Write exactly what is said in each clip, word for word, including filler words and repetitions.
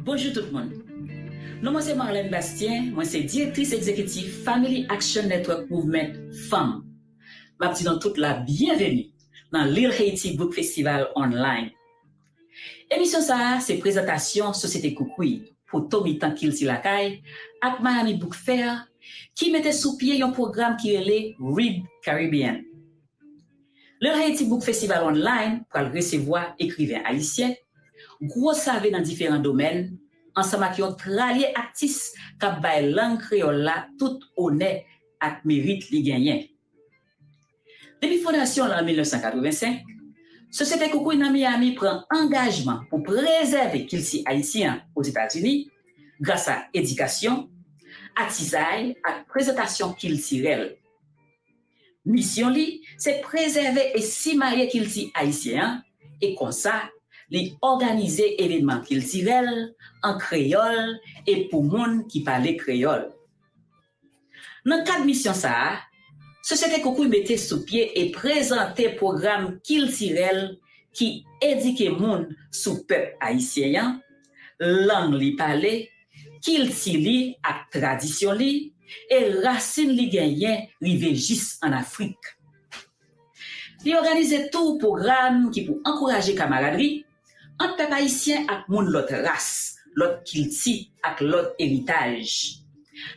Bonjou tout moun. Non mwen se Marlène Bastien, mwen se direktris egzekitif Family Action Network Movement Fanm. M ap di nou tout la byenveni nan Lil Haiti Book Festival Online. Emisyon sa a se prezantasyon Sosyete Koukouy pou to mitan kilti lakay ak Miami Book Fair ki mete sou pye yon pwogram ki rele Read Caribbean. Lil Haiti Book Festival Online pral resevwa ekriven ayisyen, gwo save nan diferan domèn, ansanm ak yon tralye atis k ap bay lang kreyòl la tout onè ak merit li genyen. Depi fondasyon l an mil nèf san katrevensenk, Sosyete Koukouy nan Miami pran angajman pou prezève kilti ayisyen an Ozetazini gras a edikasyon, atizay ak prezantasyon kiltirèl. Misyon li se prezève e simaye kilti ayisyen an, e konsa, li òganize evènman kiltirèl an kreyòl e pou moun ki pale kreyòl. Nan kad misyon sa a, Sosyete Koukouy mete sou pye e prezante pwogram kiltirèl ki edike moun sou pèp ayisyen an, lang li pale, kilti li ak tradisyon li, e rasin li genyen rive jis ann Afrik. Li òganize tou pwogram ki pou ankouraje kamaradri ant pèp ayisyen ak moun lòt ras, lòt kilti ak lòt eritaj.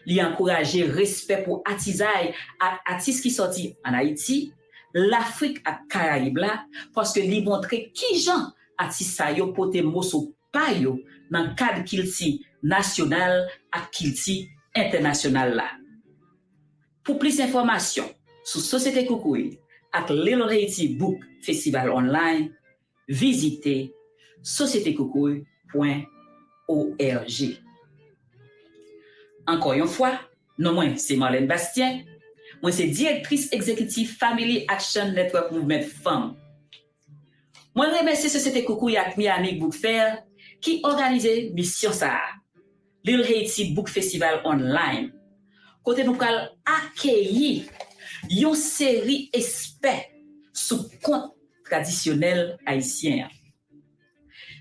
Li ankouraje respè pou atizay ak atis ki sòti ann Ayiti, Lafrik ak Karayib la, paske li montre kijan atis sa yo pote moso pa yo nan kad kilti nasyonal ak kilti entènasyonal la. Pou plis enfòmasyon sou Sosyete Koukouy ak Lil Haiti Book Festival Online, vizite sosyete koukouy pwen org. Ankò yon fwa, non mwen se Marlène Bastien, mwen se direktris egzekitif Family Action Network Movement Fanm. Mwen remèsye Sosyete Koukouy ak Miami Book Fair ki òganize misyon sa a, Lil Haiti Book Festival Online, kote nou pral akeyi yon seri espè sou kont tradisyonèl ayisyen an.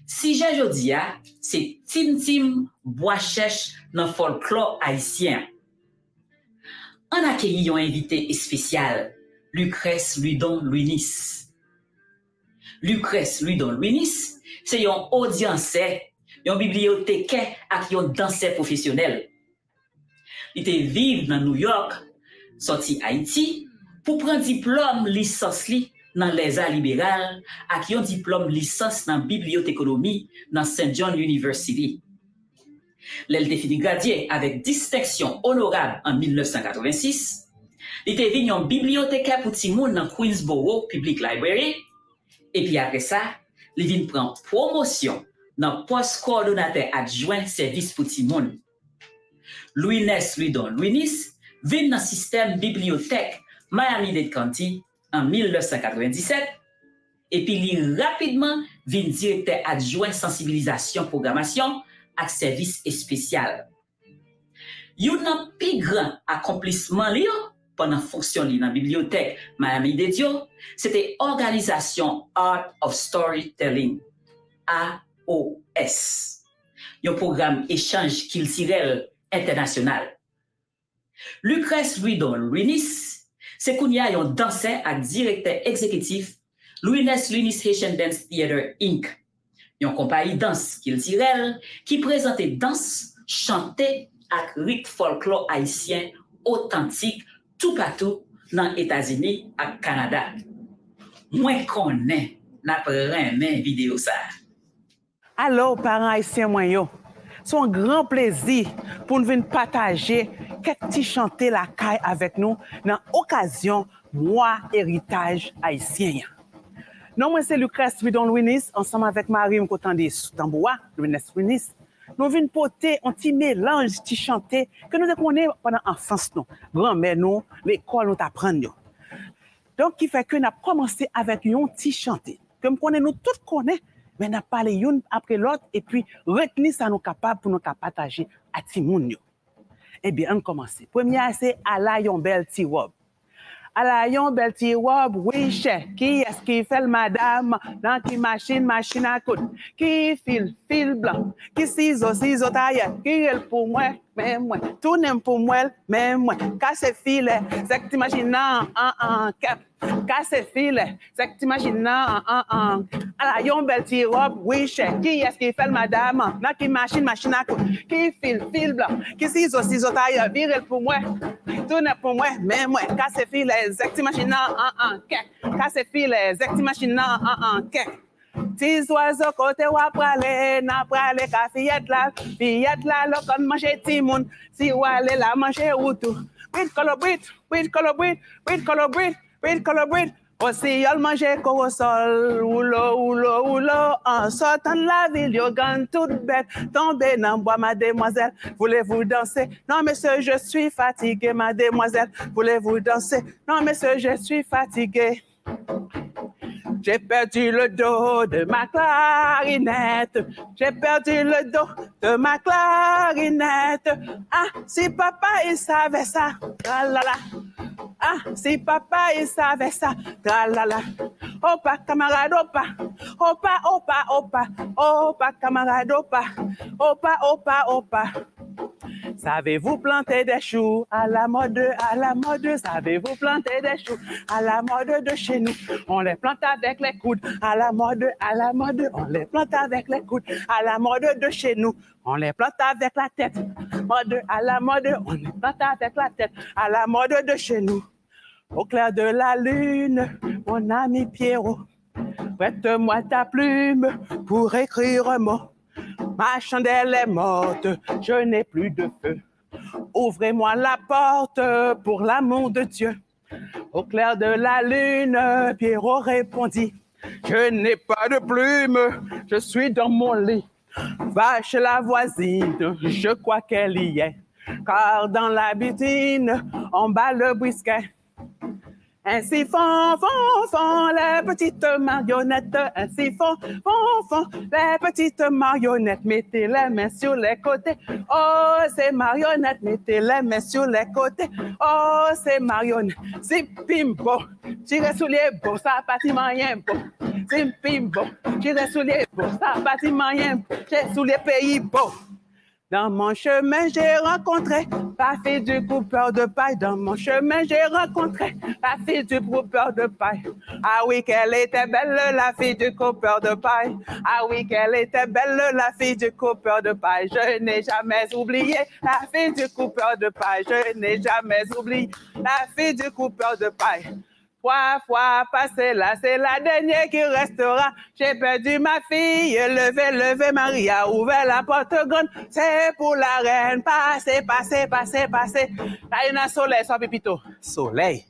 Sijè jodi a se Tim Tim Bwa Chèch nan fòlklò ayisyen an. Ann akeyi yon envite espesyal, Lucrèce Louidon Louinis. Lucrèce Louidon Louinis se yon odyansè, yon bibliyotekè ak yon dansè pwofesyonèl. Li te viv nan Nouyòk, sòti Ayiti, pou pran diplòm lisans li nan lèza liberal ak yon diplòm lisans nan bibliyotekonomi nan Saint John University. Lè l te fini gradye avèk distenksyon onorab an mil nèf san katrevensis, li te vin yon bibliyotekè pou timoun nan Queensboro Public Library, epi apre sa, li vin pran pwomosyon nan pòs kowòdonatè adjwen sèvis pou timoun. Louinès Louidon Louinis vin nan sistèm bibliyotèk Miami-Dade County an mil nèf san katrevenndisèt, epi li rapidman vin direktè adjwen sansibilizasyon pwogramasyon ak sèvis espesyal. Youn nan pi gran akonplisman li yo pandan fonksyon li nan bibliyotèk Miami-Dade yo, se te òganizasyon Art of Storytelling, A O S, yon pwogram echanj kiltirèl entènasyonal. Lucrèce Louidon Louinis se kounye a yon dansè ak direktè egzekitif Louinès Louinis Haitian Dance Theatre Inc, yon konpayi dans kiltirèl ki prezante dans, chante ak rit fòlklò ayisyen otantik toupatou nan Etazini ak Kanada. Mwen konnen n ap renmen videyo sa a. Alo, paran ayisyen mwen yo! Se yon gran plezi pou n vin pataje kèk ti chante lakay avèk nou nan okazyon Mwa Eritaj Ayisyen an. Non mwen se Lucrèce Louidon Louinis, ansanm avèk mari m k ap tande sou tanbou a, Louinès Louinis. Nou vin pote yon ti melanj ti chante ke nou te konnen pandan anfans nou, granmè nou, lekòl nou t aprann yo. Donk ki fè ke n ap kòmanse avèk yon ti chante ke m konnen nou tout konnen, men n ap pale youn apre lòt epi retni sa nou kapab pou nou ka pataje ak timoun yo. Ebyen, ann kòmanse. Premye a se Ala yon bèl ti wòb. Ala yon bèl ti wòb, wi chè. Kiyès ki fè l, madanm? Nan ki machin, machin a koud? Ki fil, fil blan? Ki sizo, sizo tayè? Kire l pou mwen, men mwen. Tounen m pou m wè l, men mwen. Kase filè, sèk ti machin nan, an, an, kèp. Kase filè, sèk ti machin nan, an, an, an. Ala yon bèl ti wòb, wi chè. Kiyès ki fè l, madanm? Nan ki machin, machin a koud? Ki fil, fil blan? Ki sizo, sizo tayè? Vire l pou mwen. Tounen pou mwen, men mwen. Kase filè, sèk ti machin nan, an, an, kèk. Kase filè, sèk ti machin nan, an, an, kèk. Ti zwazo, kote w ap prale? N ap prale ka fiyèt la. Fiyèt la, lòkòn manje timoun. Si w ale la, manje ou tou. Bwit kolobwit, bwit kolobwit, bwit kolobwit, bwit kolobwit. Osiyòl manje kowosòl, woulo, woulo, woulo. An sòtan lavil, yo gann tout bèt. Tonbe nan bwa, mademwazèl, voulez-vous danser? Non, monsieur, je suis fatigué, mademoiselle, voulez-vous danser? Non, monsieur, je suis fatigué. J'ai perdu le do de ma clarinette. J'ai perdu le do de ma clarinette. Ah, si papa il savait ça, tralala. Ah, si papa il savait ça, tralala. Opa, kamarad, opa. Opa, opa, opa. Opa, kamarad, opa. Opa, opa, opa. Savez-vous planter des choux à la mode, à la mode? Savez-vous planter des choux à la mode de chez nous? On les plante avec les coudes, à la mode, à la mode. On les plante avec les coudes, à la mode de chez nous. On les plante avec la tête, mode à la mode. On les plante avec la tête, à la mode de chez nous. Au clair de la lune, mon ami Pierrot, prête-moi ta plume pour écrire un mot. Ma chandelle est morte, je n'ai plus de feu. Ouvrez-moi la porte pour l'amour de Dieu. Au clair de la lune, Pierrot répondit, je n'ai pas de plume, je suis dans mon lit. Va chez la voisine, je crois qu'elle y est. Car dans la butine, on bat le brisquet. Ainsi font, font, font les petites marionnettes. Ainsi font, font, font les petites marionnettes. Mettez les mains sur les côtés. Oh, ces marionnettes, mettez les mains sur les côtés. Oh, ces marionnettes. Zip, pim, bon. Tire soulye, bon, sa pa ti manyen, bon. Zip, pim, bon. Tire soulye, bon, sa pa ti manyen, bon. Tire soulye peyi, bon. Dans mon chemin, j'ai rencontré la fille du coupeur de paille. Dans mon chemin, j'ai rencontré la fille du coupeur de paille. Ah oui, qu'elle était belle, la fille du coupeur de paille. Ah oui, qu'elle était belle, la fille du coupeur de paille. Je n'ai jamais oublié la fille du coupeur de paille. Je n'ai jamais oublié la fille du coupeur de paille. Trois fois passé là, c'est la dernière qui restera. J'ai perdu ma fille, levez, levez, Maria, ouvert la porte grande. C'est pour la reine, passez, passez, passez, passez. Talina, solèy, sa pipito. Solèy.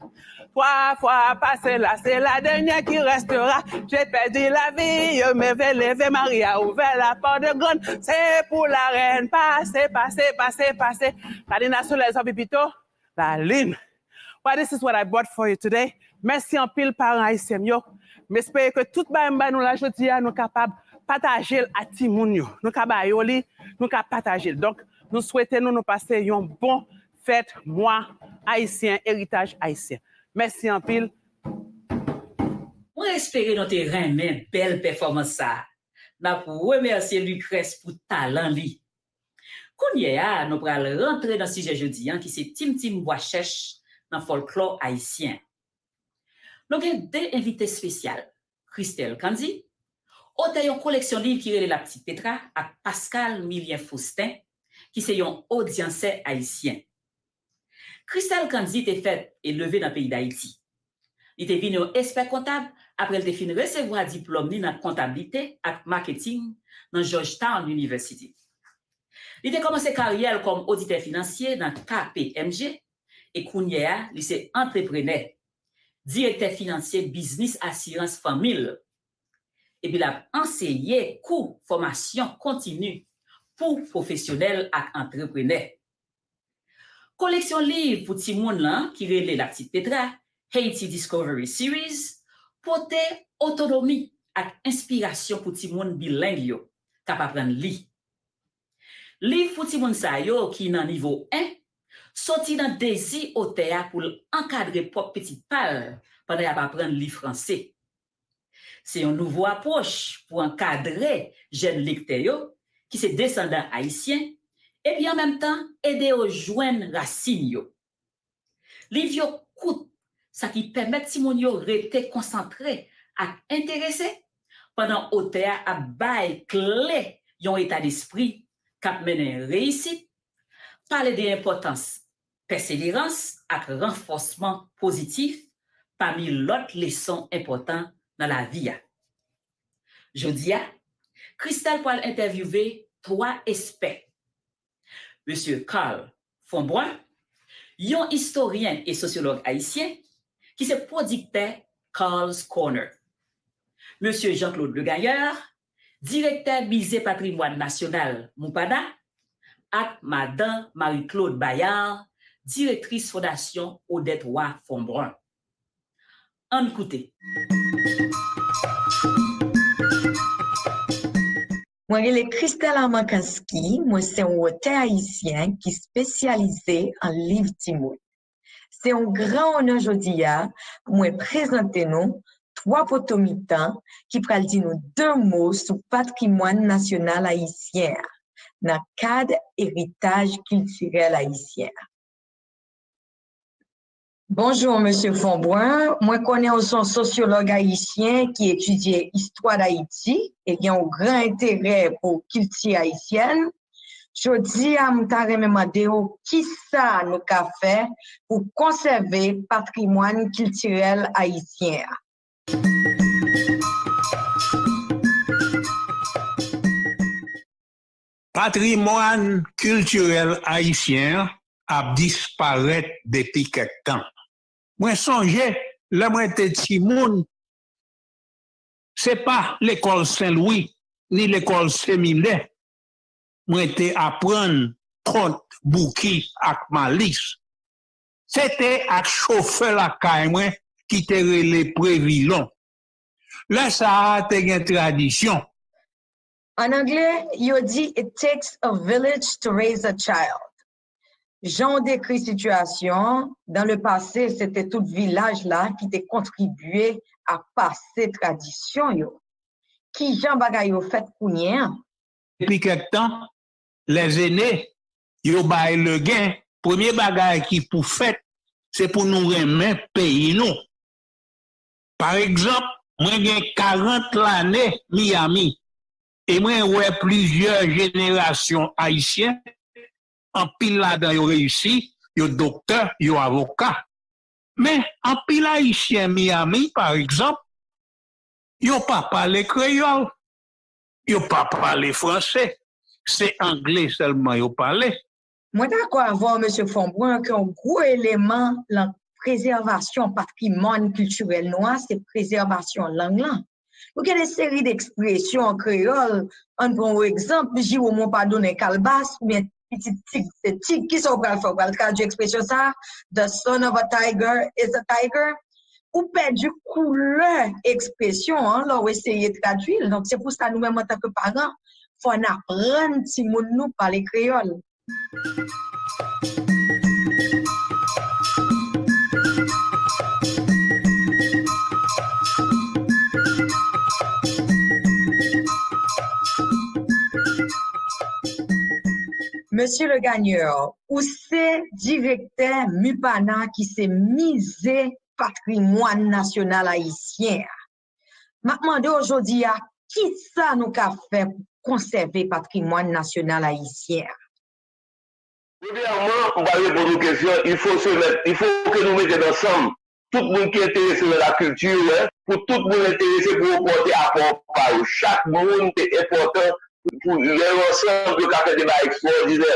Trois fois passé là, c'est la dernière qui restera. J'ai perdu la vie, levez, levez, Maria, ouvert la porte grande. C'est pour la reine, passez, passez, passez, passez. Talina, solèy, sa pipito. Lalin. Well, this is what I brought for you today. Mèsi anpil, paran ayisyen m yo. M espere ke tout bagay m bay nou la jodi a, nou kapab pataje l ak timoun yo. Nou ka ba yo li, nou ka pataje l. Donk, nou swete nou, nou pase yon bon fèt mwa ayisyen, eritaj ayisyen. Mèsi anpil. Mwen espere nou te renmen bèl pèfòmans sa a. N ap remèsye Lucrèce pou talan li. Kounye a, nou pral rantre nan sijè jodi a ki se Tim Tim Bwa Chèch nan fòlklò ayisyen. Nou gen de envite espesyal, Christelle Candy, otè yon koleksyon liv ki rele La Petite Petra ak Pascal Milien Faustin, ki se yon odyansè ayisyen. Christelle Candy te fèt e leve nan peyi Dayiti. Li te vin yon espè kontab apre l te fin resevwa diplòm li nan kontablite ak maketing nan Georgetown University. Li te kòmanse karyè l kòm oditè finansye nan K P M G e kounye a li se antreprenè, direktè finansye biznis asirans fanmi l, epi l ap anseye kou fòmasyon kontini pou pwofesyonèl ak antreprenè. Koleksyon liv pou timoun lan ki rele La Petite Petra, Haiti Discovery Series, pote otonomi ak enspirasyon pou timoun bileng yo k ap aprann li. Liv pou timoun sa yo ki nan nivo en soti nan dezi otè a pou l ankadre pwòp pitit pa l pandan y ap aprann li franse. Se yon nouvo apwòch pou ankadre jèn lektè yo, ki se desandan ayisyen, epi an menm tan ede yo jwenn rasin yo. Liv yo kout, sa ki pèmèt timoun yo rete konsantre ak enterese, pandan otè a ap bay kle yon eta despri k ap mennen reyisit, pale de enpòtans pèseverans ak ranfòsman pozitif pami lòt leson enpòtan nan lavi a. Jodi a, Christelle pral entèvyouve twa espè. Mesye Carl Fombrun, yon istoryen e sosyològ ayisyen, ki se pwodiktè Carl's Corner. Mesye Jean-Claude Legailleur, direktè Mize Patrimwàn Nasyonal MUPANA, ak Madan Marie Claude Bayard, direktris Fondasyon Odette Roy Fombrun. Ann koute. Mwen rele Christelle Armankasky, mwen se yon otè ayisyen ki espesyalize an liv timoun. Se yon gran onè jodi a pou mwen prezante nou twa poto mitan ki pral di nou de mo sou patrimwàn nasyonal ayisyen an nan kad eritaj kiltirèl ayisyen an. Bonjou, Mesye Fombrun. Mwen konnen w se yon sosyològ ayisyen ki etidye istwa Dayiti e gen yon gran enterè pou kilti ayisyèn. Jodi a, m ta renmen mande w kisa nou ka fè pou konsève patrimwàn kiltirèl ayisyen an. Patrimwàn kiltirèl ayisyen an ap disparèt depi kèk tan. Mwen sonje lè mwen te timoun, se pa lekòl Sen Lwi ni lekòl Seminè mwen te aprann kont Bouki ak Malis. Se te ak chofè lakay mwen ki te rele Previlon. Lè sa a te gen tradisyon. An anglè, yo di It takes a village to raise a child. Jan w dekri sitiyasyon an, dans le passé, se te tout vilaj la ki te kontribye a pase tradisyon yo. Kijan bagay yo fèt kounye a? Depi kèk tan, les aînés, yo bay legen, premye bagay ki pou fèt, se pou nou renmen peyi nou. Pa egzanp, mwen gen karant lane Miami e mwen wè plizyè jenerasyon Ayisyen, anpil ladan yo reyisi, yo doktè, yo avoka. Men, anpil Ayisyen Miami, pa egzanp, yo pa pale kreyòl, yo pa pale franse, se angle sèlman yo pale. Mwen dakò avè w, Mesye Fombrun, ke yon gwo eleman nan prezèvasyon patrimwàn kiltirèl nou an, se prezèvasyon lang lan. Nou gen de seri de ekspresyon an kreyòl, ann pran yon egzanp, jiwo mon pa donnen kalbas, oubyen pitit tig se tig, kisa w pral fè? W pral tradui ekspresyon sa a, The son of a tiger is a tiger? Ou pèdi koulè ekspresyon an lè w eseye tradui l. Donk, se pou sa nou menm antanke paran, fò n aprann timoun nou pale kreyòl. Mesye Legagneur, ou se direktè MUPANA ki se Mize Patrimwàn Nasyonal Ayisyen an. M ap mande w jodi a, kisa nou ka fè pou konsève patrimwàn nasyonal ayisyen an? Premyèman, m pral reponn yon kesyon, il faut se mettre, il faut que nous mettons ensemble tout moun ki enterese nan lakilti, wi, pou tout moun enterese pou yo pòte apò pa yo. Chak moun te enpòtan pou lè yo ansanm, yo ka fè de bagay ekstwòdinè.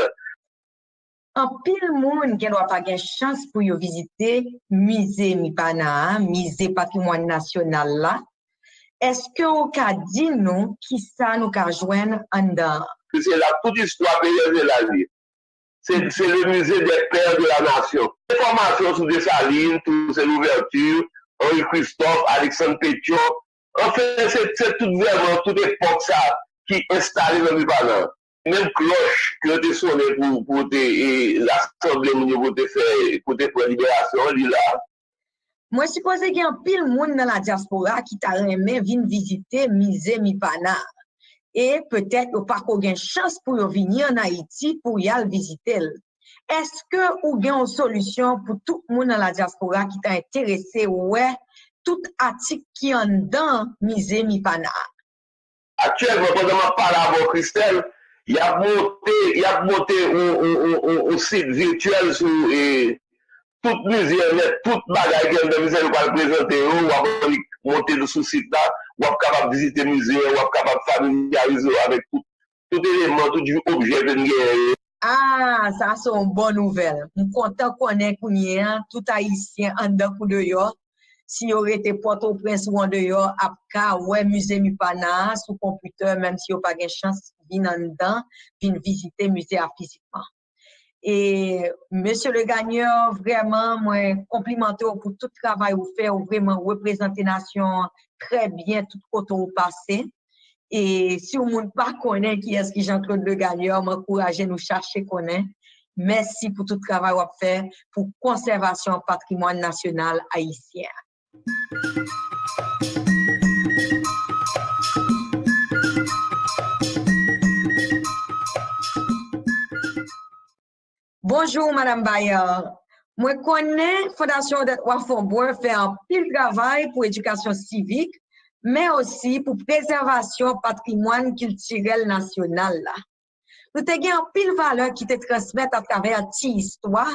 Anpil moun gendwa pa gen chans pou yo vizite mize MIPANA a, Mize Patrimwàn Nasyonal la. Èske w ka di nou kisa nou ka jwenn anndan an? Se la tout istwa peyi an se la l ye. Se se le musée des pères de la nation. Enfòmasyon sou Desalin, Toussaint Louverture, Henri Christophe, Alexandre Pétion, anfen se se tout vrèman tout epòk sa ki enstale nan MIPANA. Menm klòch ke yo te sonnen pou, pou te, e, rasanble moun yo pou te fè, pou te pran liberasyon an, li la. Mwen sipoze gen anpil moun nan ladyaspora ki ta renmen vin vizite Mize Mipana a. E petèt yo pako gen chans pou yo vini ann Ayiti pou y al vizite l. Èske ou gen yon solisyon pou tout moun nan ladyaspora ki ta enterese wè tout atik ki anndan Mize Mipana a? Aktyèlman, pandan m ap pale avè w, Christelle, y ap monte, y ap monte yon, yon, yon, yon, yon sit vityèl sou e, tout mize an nèt, tout bagay ki anndan mize a, yo pral prezante yo, w ap annik monte l sou sit la, w ap kapab vizite mize an, w ap kapab familyarize w avèk tout, tout eleman, tout objè ke n genyen yo. Ah, sa se yon bon nouvèl. M kontan konnen kounye a, tout Ayisyen anndan kou deyò, si yo rete Pòtoprens ou andeyò, ap ka wè Mize Mipana a sou konpitè, menm si yo pa gen chans vin anndan, vin vizite mize a fizikman. E, Mesye Le Gagneur, vrèman, mwen konplimante w pou tout travay ou fè, ou vrèman reprezante nasyon an trè byen tout kote ou pase. E si yon moun pa konnen kiyès ki Jean Claude Le Gagneur, m ankouraje nou chache konnen. Mèsi pou tout travay w ap fè pou konsèvasyon patrimwàn nasyonal ayisyen an. Bonjou, Madam Bayard. Mwen konnen Fondasyon Odette Wafombrun fè anpil travay pou edikasyon sivik, men osi pou prezèvasyon patrimwàn kiltirèl nasyonal la. Nou te gen anpil valè ki te transmèt atravè ti istwa,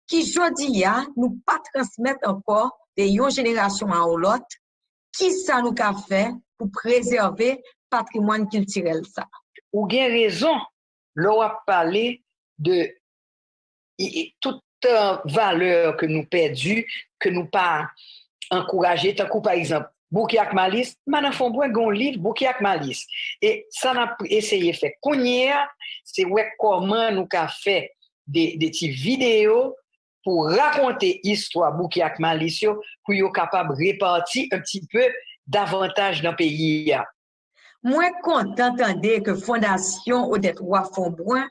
ki jodi a nou pa transmèt ankò de yon jenerasyon a yon lòt. Kisa nou ka fè pou prezève patrimwàn kiltirèl sa? Ou gen rezon lè w ap pale de tout valè ke nou pèdi, ke nou pa ankouraje, tankou pa egzanp, Bouki ak Malis, Madan Fonbren gen yon liv Bouki ak Malis. E sa n ap eseye fè kounye a, se wè kòman nou ka fè de, de ti videyo pou rakonte istwa Bouki ak Malis yo, pou yo kapab repati un petit peu davantaj nan peyi a. Mwen kontan tande ke Fondasyon Odette Wafombrun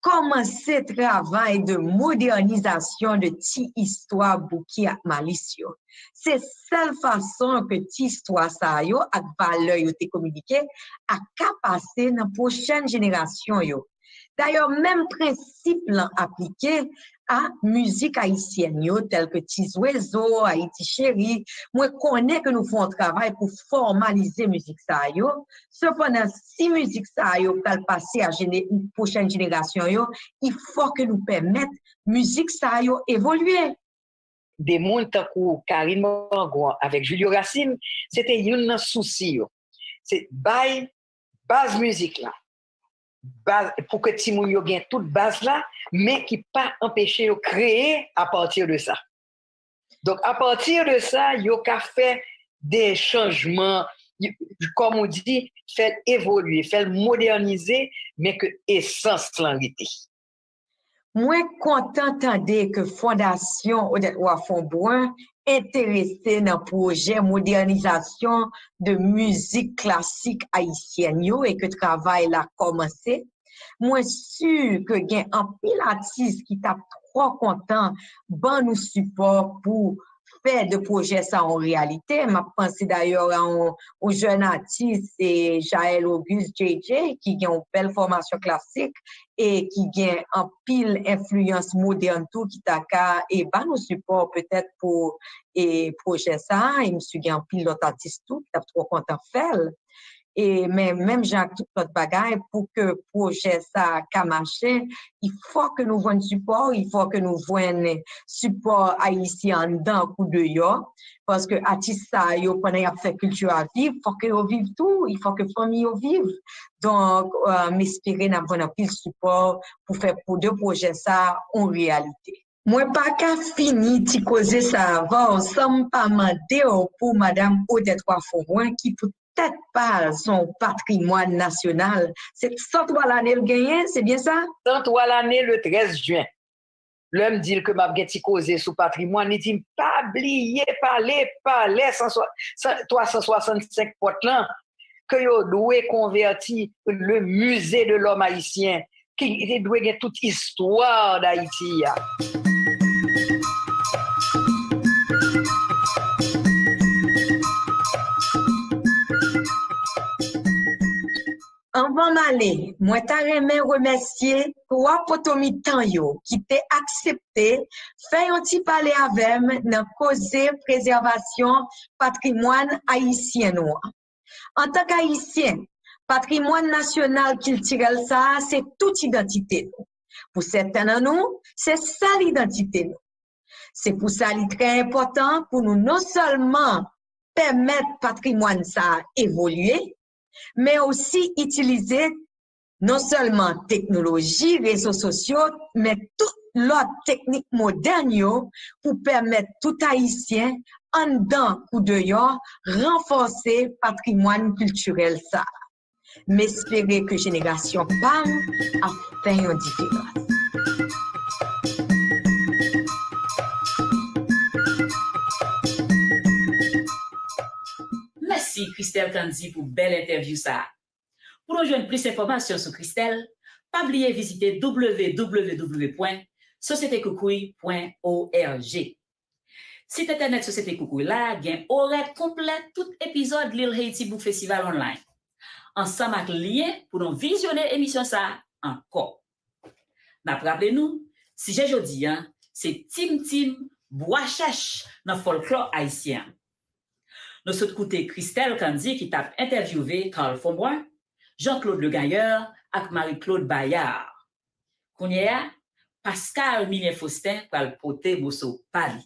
kòmanse travay de modènizasyon de ti istwa Bouki ak Malis yo. Se sèl fason ke ti istwa sa yo ak valè yo te kominike a ka pase nan pwochèn jenerasyon yo. Dayè, menm prensip lan aplike a mizik ayisyèn yo, tèlke Ti Zwezo, Ayiti Cheri. Mwen konnen ke nou fè yon travay pou fòmalize mizik sa yo. Sepandan, si mizik sa yo pral pase a jene, pwochèn jenerasyon yo, il faut que nou pèmèt mizik sa yo evolye. De moun tankou Carine Mangon avèk Julio Racine, se te youn nan sousi yo. Se bay baz mizik la, baz, pou ke timoun yo gen tout baz la, men ki pa anpeche yo kreye apati de sa. Donk, apati de sa, yo ka fè de chanjman, kòm ou di, fè l evolye, fè l modènize, men ke esans lan rete. Mwen kontan tande ke Fondasyon Odette Wafombrun enterese nan pwojè modènizasyon de mizik klasik ayisyèn yo e ke travay la kòmanse. Mwen si ke gen anpil atis ki t ap twò kontan ban nou sipò pou fè de pwojè sa yon reyalite. M ap panse dayè a yon, yon jèn atis, se Jaël Auguste J J, ki gen yon bèl fòmasyon klasik e ki gen anpil enfliyans modèn tou ki ta ka e ba nou sipò petèt pou e pwojè sa a. E m si gen anpil lòt atis tou ki t ap twò kontan fè l. E, men menm jan ak tout lòt bagay, pou ke pwojè sa a ka mache, il faut que nou jwenn sipò, il faut que nou jwenn sipò ayisyen anndan kou deyò, paske atis sa yo, pandan y ap fè kilti a viv, fòk yo viv tou, il faut que fanmi yo viv. Donk, euh, m espere n ap jwenn anpil sipò pou fè pou de pwojè sa a yon reyalite. Mwen pa ka fini ti koze sa avè w san m pa mande w pou Madanm Odette Wafombrun ki pou tèt pa l se yon patrimwàn nasyonal. Se san twa lane l genyen, se byen sa? San twa lane le trèz jen. Lè m di l ke m ap gen ti koze sou patrimwàn, li di m pa bliye pale palè san swa-, san, twa san swasannsenk pòt lan, ke yo dwe konvèti le Musée de l'Homme Haïtien ki te dwe gen tout istwa Dayiti a. Anvan m ale, mwen ta renmen remèsye twa potomitan yo ki te aksepte fè yon ti pale avè m nan koze prezèvasyon patrimwàn ayisyen nou an. Antank Ayisyen, patrimwàn nasyonal kiltirèl sa a se tout idantite nou. Pou sèten nan nou, se sèl idantite nou. Se pou sa li trè enpòtan pou nou non sèlman pèmèt patrimwàn sa a evolye, men osi itilize non sèlman teknoloji, rezo sosyo, men tout lòt teknik modèn yo pou pèmèt tout Ayisyen, anndan kou deyò, ranfòse patrimwàn kiltirèl sa a. M espere ke jenerasyon pa m ap fè yon diferans. Mèsi Christelle Candy pou bèl entèvyou sa a. Pou nou jwenn plis enfòmasyon sou Christelle, pa bliye vizite w w w pwen sosyete koukouy pwen o r g. Sit entènèt Sosyete Koukouy la gen orè konplè tout epizòd Lil Haiti Book Festival online, ansanm ak lyen pou nou vizyone emisyon sa a ankò. N ap raple nou, sijè jodi a se Tim Tim, bwa chèch nan fòlklò ayisyen an. Nou sot koute Christelle Candy ki t ap entèvyouve Carl Fombrun, Jean Claude Legailleur ak Marie Claude Bayard. Kounye a, Pascal Milien Faustin pral pote moso pa li.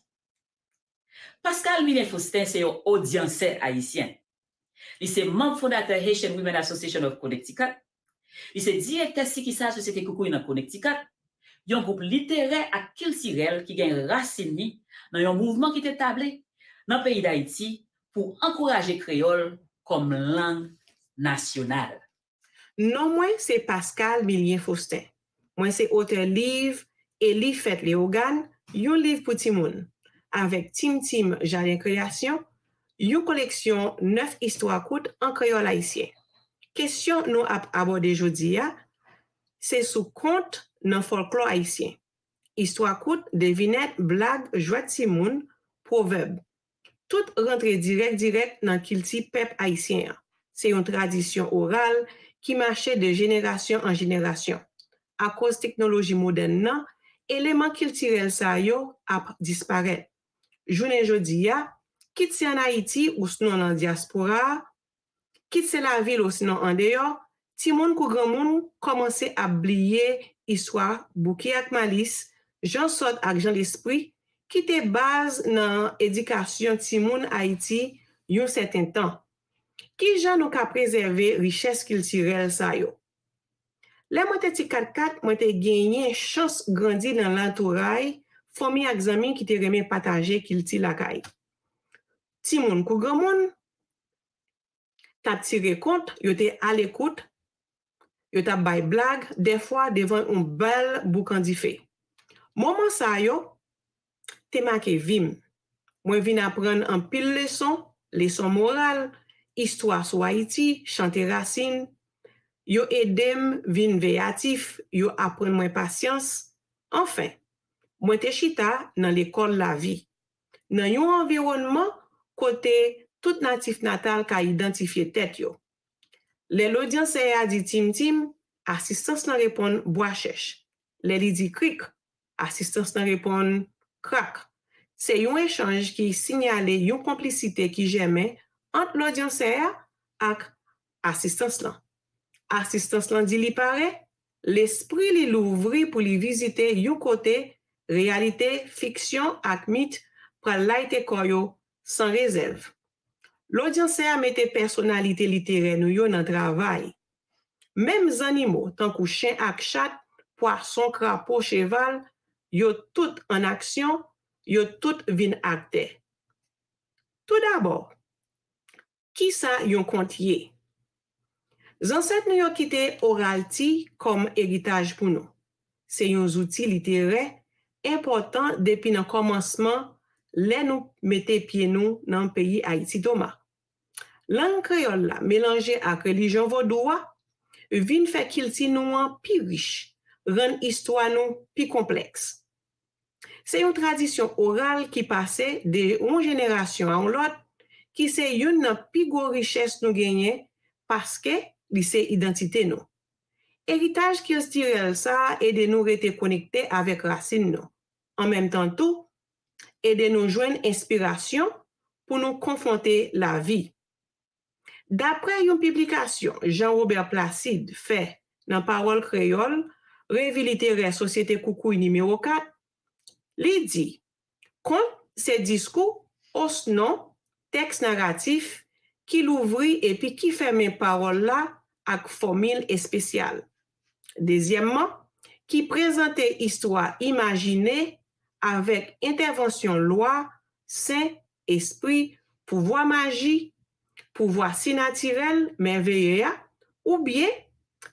Pascal Milien Faustin se yon odyansè ayisyen. Li se manm fondatè Haitian Women Association of Connecticut. Li se direktè sikisal Sosyete Koukouy nan Connecticut, yon gwoup literè ak kiltirèl ki gen rasin li nan yon mouvman ki te tabli nan peyi Dayiti pou ankouraje kreyòl kòm lang nasyonal. Non mwen se Pascal Milien Faustin. Mwen se otè liv Eli Fèt Leyogàn, yon liv pou timoun, avèk Tim Tim Jaden Kreyasyon, yon koleksyon nèf istwa kout an kreyòl ayisyen. Kesyon nou ap abòde jodi a se sou kont nan fòlklò ayisyen. Istwa kout, devinèt, blag, jwèt timoun, pwovèb. Tout rantre dirèk dirèk nan kilti pèp ayisyen an. Se yon tradisyon oral ki mache de jenerasyon an jenerasyon. Akoz teknoloji modèn nan, eleman kiltirèl sa yo ap disparèt. Jounen jodi a, kit se ann Ayiti osinon nan dyaspora a, kit se lavil osinon andeyò, timoun kou granmoun kòmanse ap bliye istwa Bouki ak Malis, Jan Sòt ak Jan Lespri ki te baz nan edikasyon timoun Ayiti yon sèten tan. Kijan nou ka prezève richès kiltirèl sa yo? Lè mwen te ti katkat, mwen te genyen chans grandi nan lantouray fanmi ak zanmi ki te renmen pataje kilti lakay. Timoun kou granmoun t ap tire kont, yo te alekout, yo t ap bay blag, dèfwa devan yon bèl boukan dife. Moman sa yo te make vi m. Mwen vin aprann anpil leson, leson moral, istwa sou Ayiti, chante rasin. Yo ede m vin veyatif, yo aprann mwen pasyans. Anfen, mwen te chita nan lekòl lavi, nan yon anviwònman kote tout natif natal ka idantifye tèt yo. Lè lodyansè a di Tim Tim, asistans lan reponn bwa chèch. Lè li di krik, asistans lan reponn krak. Se yon echanj ki sinyale yon konplisite ki jèmen ant lodyansè a ak asistans lan. Asistans lan di li pare, lespri li louvri pou li vizite yon kote reyalite, fiksyon ak mit pral layite kò yo san rezèv. Lodyansè a mete pèsonalite literè nou yo nan travay. Menm zannimo, tankou chen ak chat, pwason, krapo, cheval, yo tout ann aksyon, yo tout vin aktè. Toudabò, kisa yon kont ye? Zansèt nou yo kite oralti kòm eritaj pou nou. Se yon zouti literè enpòtan depi nan kòmansman lè nou mete pye nou nan peyi Ayiti Toma. Lang kreyòl la melanje ak relijyon vodou a vin fè kilti nou an pi rich, rann istwa nou pi konplèks. Se yon tradisyon oral ki pase de yon jenerasyon a yon lòt, ki se youn nan pi gwo richès nou genyen, paske li se idantite nou. Eritaj kiltirèl sa a ede nou rete konekte avèk rasin nou. An menm tan tou, ede nou jwenn enspirasyon pou nou konfwonte lavi. Daprè yon piblikasyon Jean Robert Placide fè nan Pawòl Kreyòl, Revi Literè Sosyete Koukouy nimewo kat, li di, kont se diskou osnon tèks naratif ki louvri epi ki fèmen pawòl la ak fòmil espesyal. Dezyèmman, ki prezante istwa imajine avèk entèvansyon lwa, sen, espri, pouvwa maji, pouvwa sinatirèl, mèveye a, oubyen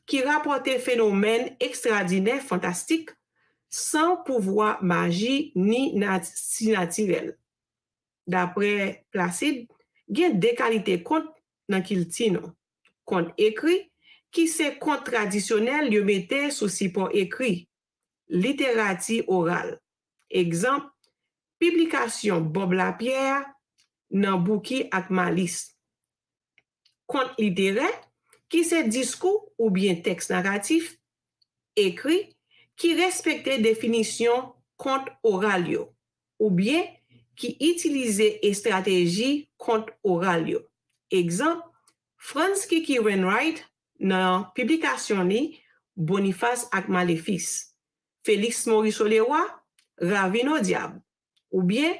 ki rapòte fenomèn ekstradinè fantastik san pouvwa maji ni nat- sinatirèl. Daprè Placide, gen de kalite kont nan kilti nou. Kont ekri, ki se kont tradisyonèl yo mete sou sipò ekri, literati oral. Egzanp, piblikasyon Bob Lapierre nan Bouki ak Malis. Kont literè, ki se diskou oubyen tèks naratif, ekri, ki respekte definisyon kont oral yo, oubyen ki itilize estrateji kont oral yo. Egzanp, Franz Kiki Wainwright nan piblikasyon li Boniface ak Maléfice, Félix Morisseau-Leroy, Ravin o Dyab, oubyen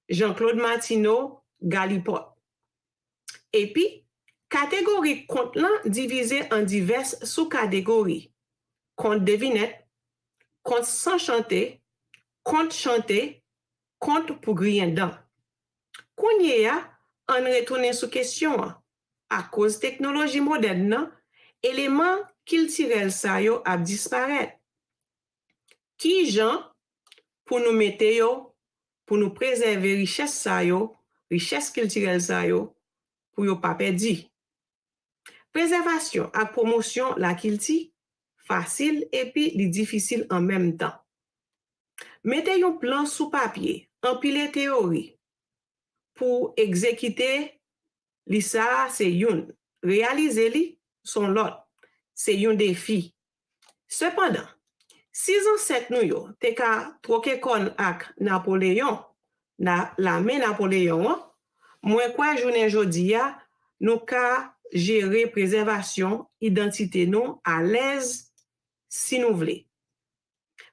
Jean-Claude Martineau, Galipòt. Epi, kategori kont lan divize an divès sou-kategori, kont devinèt, kont san chante, kont chante, kont pou griyen dan. Kounye a, ann retounen sou kesyon an. Akoz teknoloji modèn nan, eleman kiltirèl sa yo ap disparèt. Ki jan pou nou mete yo, pou nou prezève richès sa yo, richès kiltirèl sa yo, pou yo pa pèdi? Prezèvasyon ak pwomosyon lakilti fasil epi li difisil an menm tan. Mete yon plan sou papye, anpile teyori pou egzekite li sa a se youn, reyalize li s on lòt, se yon defi. Sepandan, si zansèt nou yo te ka twoke kòn ak Napoleyon, na, lame Napoleyon an, mwen kwè jounen jodi a, nou ka jere prezèvasyon idantite nou alèz si nou vle.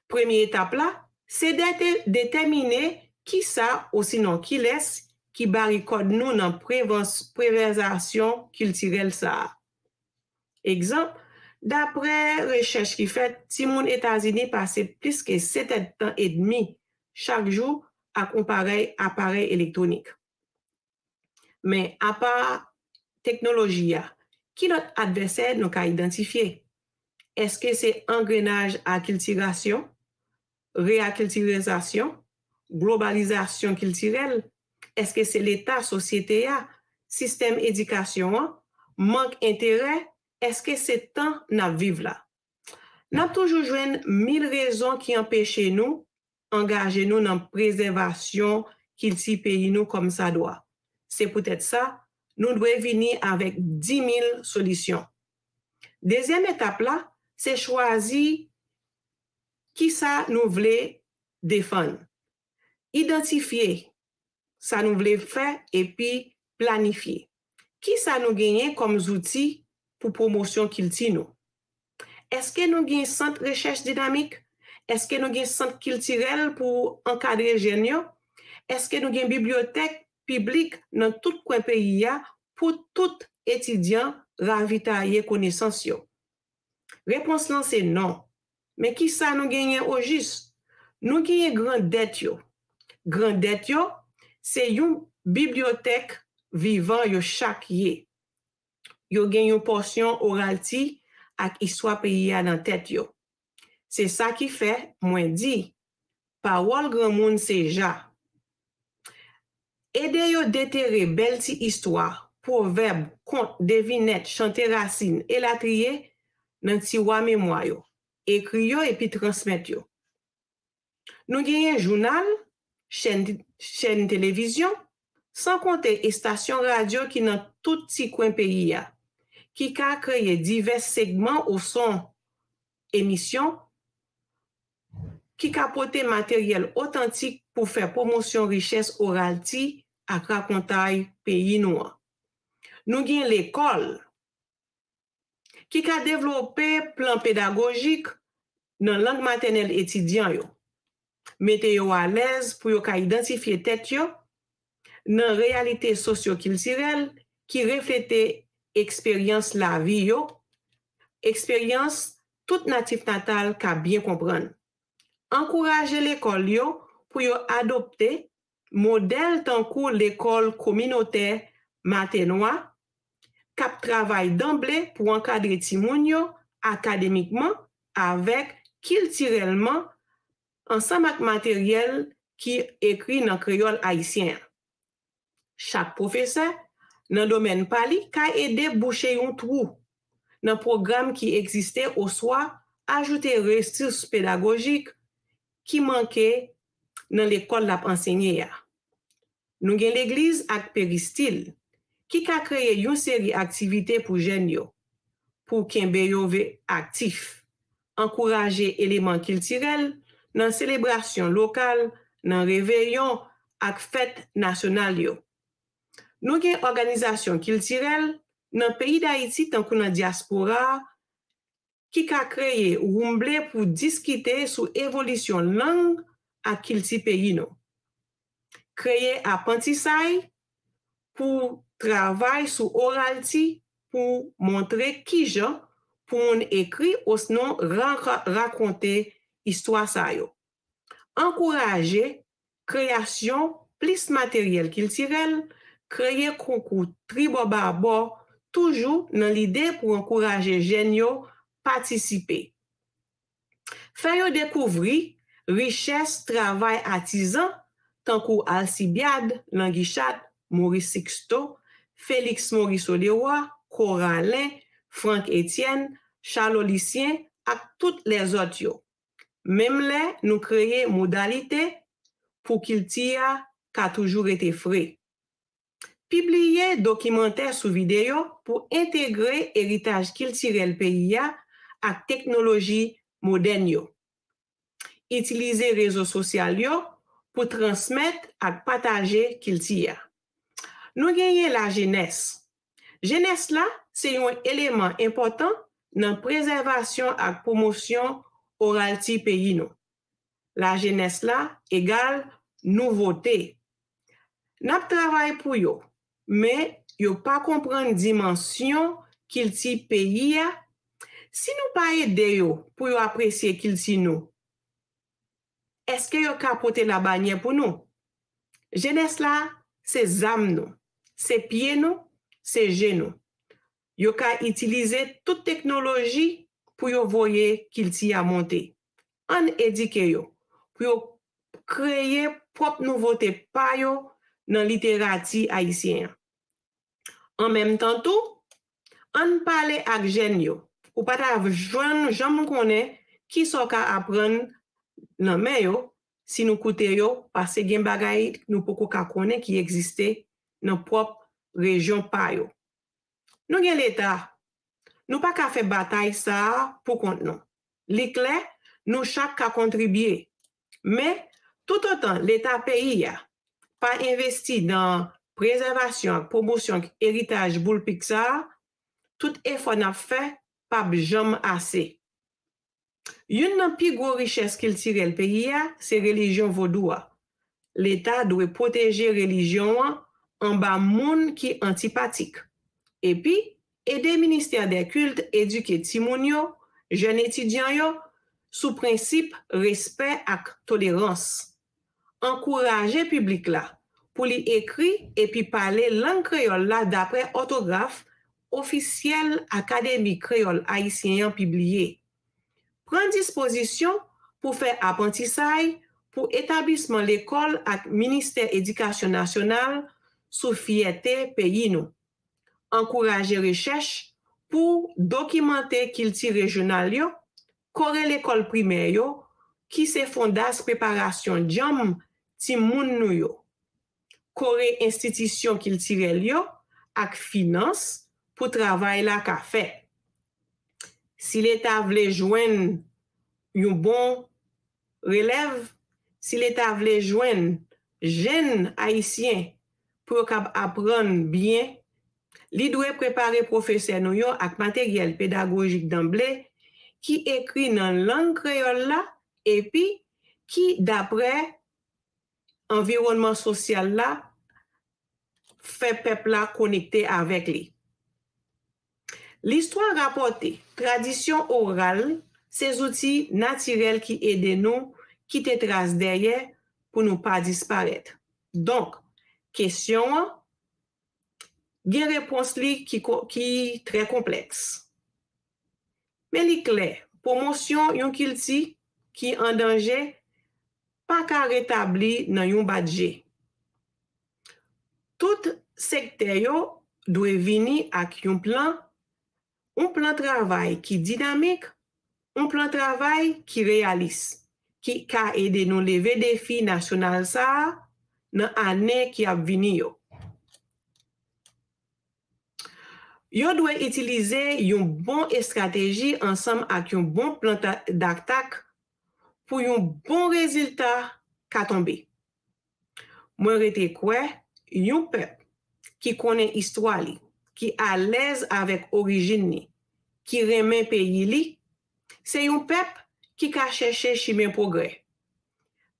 Premye etap la, se dete- detèmine kisa osinon kilès ki bari kòd nou nan prevans- prezèvasyon kiltirèl sa a. Egzanp, daprè rechèch ki fèt, timoun Etazini pase plis ke sèt èdtan edmi chak jou ak yon parèy aparèy elektwonik. Men, apa teknoloji a, ki lòt advèsè nou ka idantifye? Èske se angrenaj akiltirasyon, reakiltirizasyon, globalizasyon kiltirèl? Èske se leta sosyete a, sistèm edikasyon an, mank enterè? Èske se tan n ap viv la? N ap toujou jwenn mil rezon ki anpeche nou angaje nou nan prezèvasyon kilti peyi nou kòmsadwa. Se poutèt sa, nou dwe vini avèk dimil solisyon. Dezyèm etap la, se chwazi kisa nou vle defann. Idantifye sa nou vle fè epi planifye. Kisa nou genyen kòm zouti pou pwomosyon kilti nou? Èske nou gen sant rechèch dinamik? Èske nou gen sant kiltirèl pou ankadre jèn yo? Èske nou gen bibliyotèk piblik nan tout kwen peyi a pou tout etidyan ravitaye konesans yo? Repons lan se non. Men kisa nou genyen ojis? Nou genyen grandèt yo. Grandèt yo, se yon bibliyotèk vivan yo chak ye. Yo gen yon pòsyon oralti ak istwa peyi a nan tèt yo. Se sa ki fè mwen di, pawòl granmoun se ja. Ede yo detere bèl ti istwa, pwovèb, kont, devinèt, chante rasin, elatriye, nan tiwa memwa yo. ekri yo epi transmèt yo. Nou genyen jounal, chèn, chèn televizyon, san konte estasyon radyo ki nan tout ti kwen peyi a, ki ka kreye divès segman osnon emisyon, ki ka pote materyèl otantik pou fè pwomosyon richès oralti ak rakontay peyi nou an. Nou gen lekòl, ki ka devlope plan pedagojik nan lang matènèl etidyan yo, mete yo alèz pou yo ka idantifye tèt yo nan reyalite sosyokiltirèl ki reflete eksperyans lavi yo, eksperyans tout natif natal ka byen konprann. Ankouraje lekòl yo pou yo adopte modèl tankou lekòl kominotè Matenwa, k ap travay danble pou ankadre timoun yo akademikman avèk kiltirèlman ansanm ak materyèl ki ekri nan kreyòl ayisyen an. Chak pwofesè, nan domèn pa li, ka ede bouche yon twou nan pwogram ki egziste oswa ajoute resous pedagojik ki manke nan lekòl l ap ansenye a. Nou gen legliz ak peristil, ki ka kreye yon seri aktivite pou jèn yo, pou kenbe yo ve-, aktif, ankouraje eleman kiltirèl nan selebrasyon lokal, nan reveyon ak fèt nasyonal yo. Nou gen òganizasyon kiltirèl nan peyi Dayiti tankou nan dyaspora a ki ka kreye woumble pou diskite sou evolisyon lang ak kilti peyi nou. Kreye aprantisay pou travay sou oralti pou montre kijan pou moun ekri osnon ranka-, rakonte istwa sa yo. Ankouraje kreyasyon plis materyèl kiltirèl, kreye konkou tribòbabò, toujou nan lide pou ankouraje jèn yo patisipe. Fè yo dekouvri richès travay atizan tankou Alcibiade, Languichat, Maurice Sixto, Félix Morisseau-Leroy, Coralin, Franck Etienne, Charlot Lucien ak tout lèzòt yo. Menm lè nou kreye modalite pou kilti a ka toujou rete fre. Pibliye dokimantè sou videyo pou entegre eritaj kiltirèl peyi a ak teknoloji modèn yo. Itilize rezo sosyal yo pou transmèt ak pataje kilti a. Nou genyen lajenès. Jenès la se yon eleman enpòtan nan prezèvasyon ak pwomosyon oralti peyi nou. Lajenès la egal nouvote. N ap travay pou yo, men yo pa konprann dimansyon kilti peyi a. Si nou pa ede yo pou yo apresye kilti nou, èske yo ka pote labanyè pou nou? Jenès la, se zam nou, se pye nou, se je nou. Yo ka itilize tout teknoloji pou yo voye kilti a monte. Ann edike yo pou yo kreye pwòp nouvote pa yo nan literati ayisyen an. An menm tan tou, ann pale ak jèn yo. Ou pa ta jwenn, janm konnen kisa w ka aprann nan men yo si nou koute yo, paske gen bagay nou poko ka konnen ki egziste nan pwòp rejyon pa yo. Nou gen Leta. Nou pa ka fè batay sa a pou kont nou. Li klè, nou chak ka kontribye. Men, toutotan Leta peyi a pa envesti nan prezèvasyon ak pwomosyon eritaj boulpik sa a, tout efò n ap fè p ap janm ase. Youn nan pi gwo richès kiltirèl peyi a se relijyon vodou a. Leta dwe pwoteje relijyon an anba moun ki antipatik, epi ede Ministè dè Kilt edike timoun yo, jèn etidyan yo, sou prensip respè ak tolerans. Ankouraje piblik la pou li ekri epi pale lang kreyòl la dapre òtograf ofisyèl Akademi Kreyòl Ayisyen an pibliye. Pran dispozisyon pou fè aprantisay pou etablisman lekòl ak Ministè Edikasyon Nasyonal sou fyète peyi nou. Ankouraje rechèch pou dokimante kilti rejyonal yo, kore lekòl primè yo, ki se fondas preparasyon djanm timoun nou yo, kore enstitisyon kiltirèl yo ak finans pou travay la ka fèt. Si Leta vle jwenn yon bon relèv, si Leta vle jwenn jèn Ayisyen pou yo kab aprann byen, li dwe prepare pwofesè nou yo ak materyèl pedagojik danble ki ekri nan lang kreyòl la epi ki, daprè anviwònman sosyal la, fè pèp la konekte avèk li. Listwa rapòte, tradisyon oral se zouti natirèl ki ede nou kite tras dèyè pou nou pa disparèt. Donk, kesyon an gen repons li ki, ki trè konplèks. Men li klè, pwomosyon yon kilti ki an danje pa ka retabli nan yon bat je. Tout sektè yo dwe vini ak yon plan, yon plan travay ki dinamik, yon plan travay ki reyalis, ki ka ede nou leve defi nasyonal sa a nan ane ki ap vini yo. Yo dwe itilize yon bon estrateji ansanm ak yon bon plan ta- daktak pou yon bon rezilta ka tonbe. Mwen rete kwè yon pèp ki konnen istwa li, ki alèz avèk orijin li, ki renmen peyi li, se yon pèp ki ka chèche chimen pwogrè.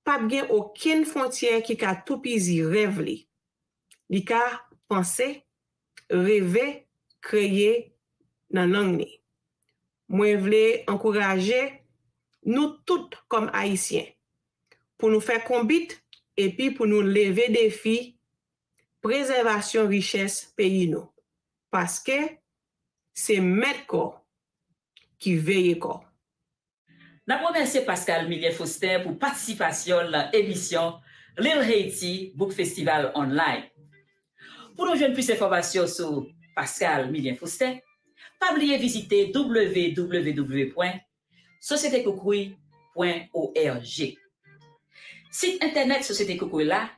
P ap gen okenn fwontyè ki ka toupizi rèv li. Li ka panse, reve, kreye nan lang li. Mwen vle ankouraje nou tout kòm Ayisyen pou nou fè konbit epi pou nou leve defi prezèvasyon richès peyi nou. Paske se mèt kò ki veye kò. N ap remèsye Pascal Milien Faustin pou patisipasyon l nan emisyon Lil Haiti Book Festival Online. Pou nou jwenn plis enfòmasyon sou Pascal Milien Faustin, pa bliye vizite w w w pwen sosyete koukouy pwen o r g. Sit entènèt Sosyete Koukouy la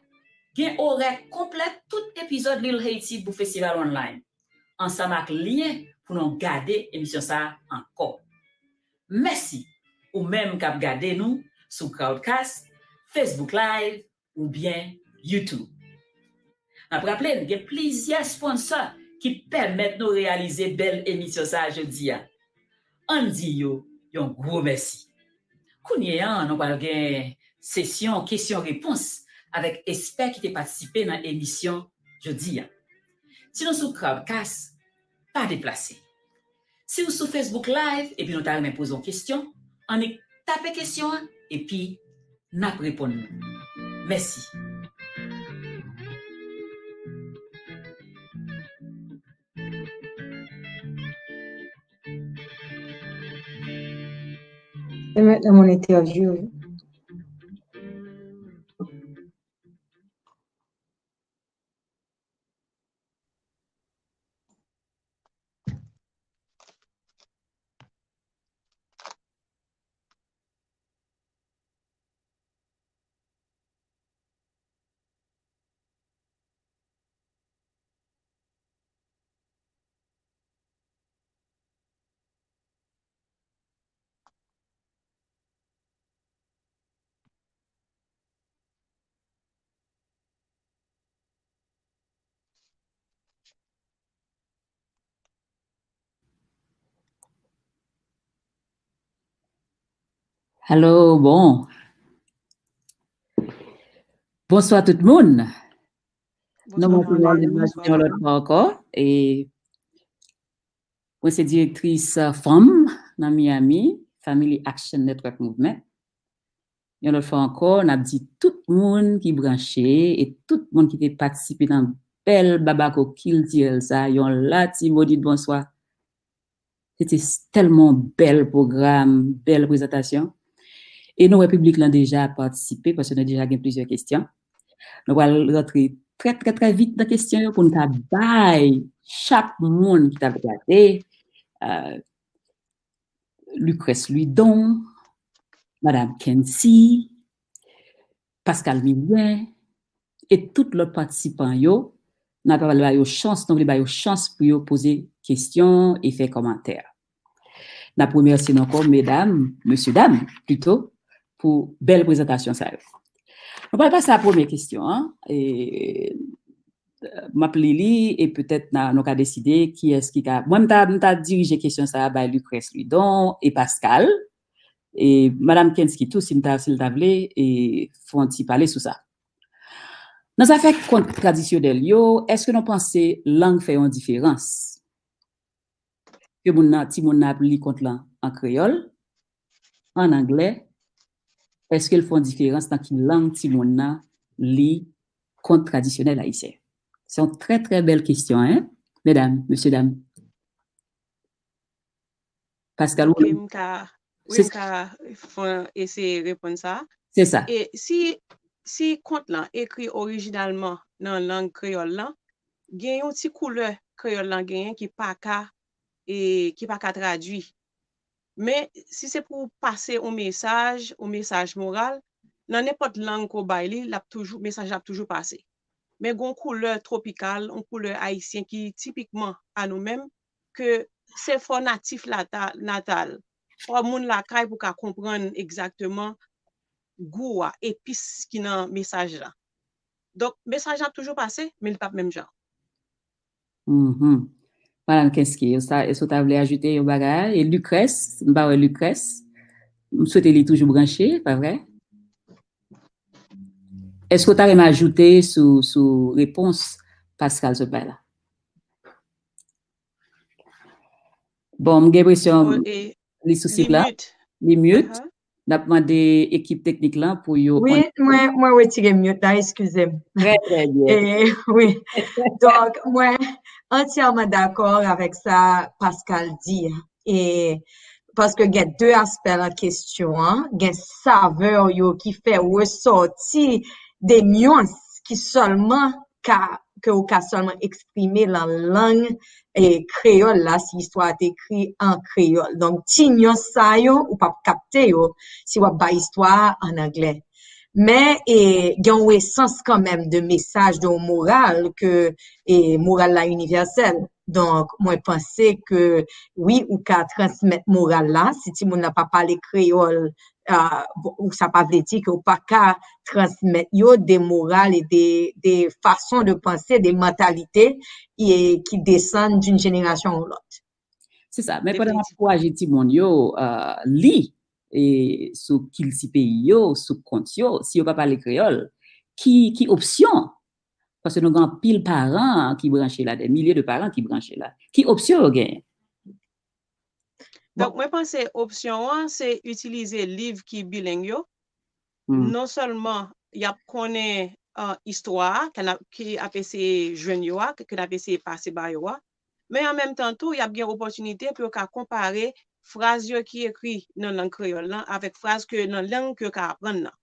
gen orè konplè tout epizòd Lil Haiti Book Festival Online, ansanm ak lyen pou nou gade emisyon sa a ankò. Mèsi ou menm k ap gade nou sou Crowdcast, Facebook Live oubyen YouTube. N ap raple n gen plizyè sponsò ki pèmèt nou reyalize bèl emisyon sa a jodi a. Ann di yo yon gwo mèsi. Kounye a, nou pral gen sesyon kesyon repons avèk espè ki te patisipe nan emisyon jodi a. Si nou sou Crowdcast, pa deplase. Si w sou Facebook Live epi nou ta renmen poze w kesyon, annik tape kesyon an epi n ap reponn nou. Mèsi. Permettre mon interview. Alo, bon. Bonswa tout moun. Nou mwen pou yon lòt fwa ankò. E Mwen se direktris fanm nan Miami, Family Action Network Movement. Yon lòt fwa ankò, n ap di tout moun ki branche e tout moun ki te patisipe nan bèl babako kiltirèl sa, yon lati modit bonswa. Se te tèlman bèl pwogram, bèl prezantasyon. E nou wè piblik lan deja patisipe paske nou deja gen plizyè kesyon. Nou pral rantre trè trè trè vit nan kesyon yo pou n ka bay chak moun ki t ap gade Lucrèce Louidon, Madam Kency, Pascal Millien, e tout lòt patisipan yo, n ap ba yo chans, nou vle ba yo chans pou yo poze kesyon e fè kòmantè. N ap remèsye nou ankò, medam, mesye dam, plito, pou bèl prezantasyon sa yo. Nou pral pase a premye kesyon an. E, m ap li li e petèt na, nou ka deside kiyès ki ka. Mwen, m ta, m ta dirije kesyon sa a bay Lucrèce Louidon e Pascal. E Madam Kency tou, si m ta, si l ta vle, e fè yon ti pale sou sa. Nan zafè kont tradisyonèl yo, èske nou panse lang fè yon diferans? Ke moun nan, timoun nan ap li kont lan an kreyòl, an anglè, èske l fè yon diferans nan ki lang timoun nan li kont tradisyonèl ayisyen? Se yon trè, trè bèl kesyon, en, medam, mesye dam. Pascal, ou... Ok, m ka, wi, se m ka fè eseye reponn sa. Se sa. E si, si kont lan ekri orijinalman nan lang kreyòl lan, gen yon ti koulè kreyòl lan genyen ki pa ka, e, ki pa ka tradui. Men, si se pou pase yon mesaj, yon mesaj moral, nan nenpòt lang ke w bay li, l ap toujou, mesaj la ap toujou pase. Men gen yon koulè twopikal, yon koulè ayisyen ki tipikman a nou menm, ke se fò natif lata-, natal, fò moun lakay pou ka konprann egzakteman gou a, epis ki nan mesaj la. Donk, mesaj la ap toujou pase, men li p ap menm jan. Mhm. Madam Kency, sa, èske w ta vle ajoute yon bagay? E Lucrèce, m pa wè Lucrèce. M swete li toujou branche, pa vre? Èske w ta renmen ajoute sou, sou repons Pascal sot bay la? Bon, m gen enpresyon... Bon, e li sou sit la. Li mute. Li mute. Aha. N ap mande ekip teknik lan pou yo... Wi, mwen, mwen retire mute la, eskize m. Trè, trè byen. E, wi. Donk, mwen antyèman dakò avèk sa Pascal di a. E, paske gen de aspè nan kesyon an, gen savè yo ki fè resòti de nyans ki sèlman ka, ke ou ka sèlman eksprime nan lang, e, kreyòl la, si istwa a te ekri an kreyòl. Donk, ti nyans sa yo, ou p ap kapte yo si w ap bay istwa a an anglè. Men, e, gen yon esans kanmenm de mesaj, de yon moral ke, e, moral la inivèsèl. Donk, mwen panse ke wi, ou ka transmèt moral la. Si timoun nan pa pale kreyòl, a, bon, ou sa pa vle di ke ou pa ka transmèt yo de moral e de, de fason de panse, de mantalite, e, ki desann d'une génération à l'autre. Se sa. Men pandan n ap ankouraje timoun yo, a, li, e, sou kilti peyi yo, sou kont yo, si yo pa pale kreyòl, ki, ki opsyon? Paske nou gen anpil paran ki branche la, des milliers de parents ki branche la. Ki opsyon yo genyen? Bon. Donk, mwen panse opsyon an, se itilize liv ki bileng yo. Hmm. Non sèlman y ap konnen, a, istwa a, ke n ap, ki ap eseye jwenn yo a, ke, ke n ap eseye pase ba yo a, men an menm tan tou, y ap gen opòtinite pou yo ka konpare fraz yo ki ekri nan lang kreyòl lan avèk fraz ke nan lang ke yo ka aprann nan.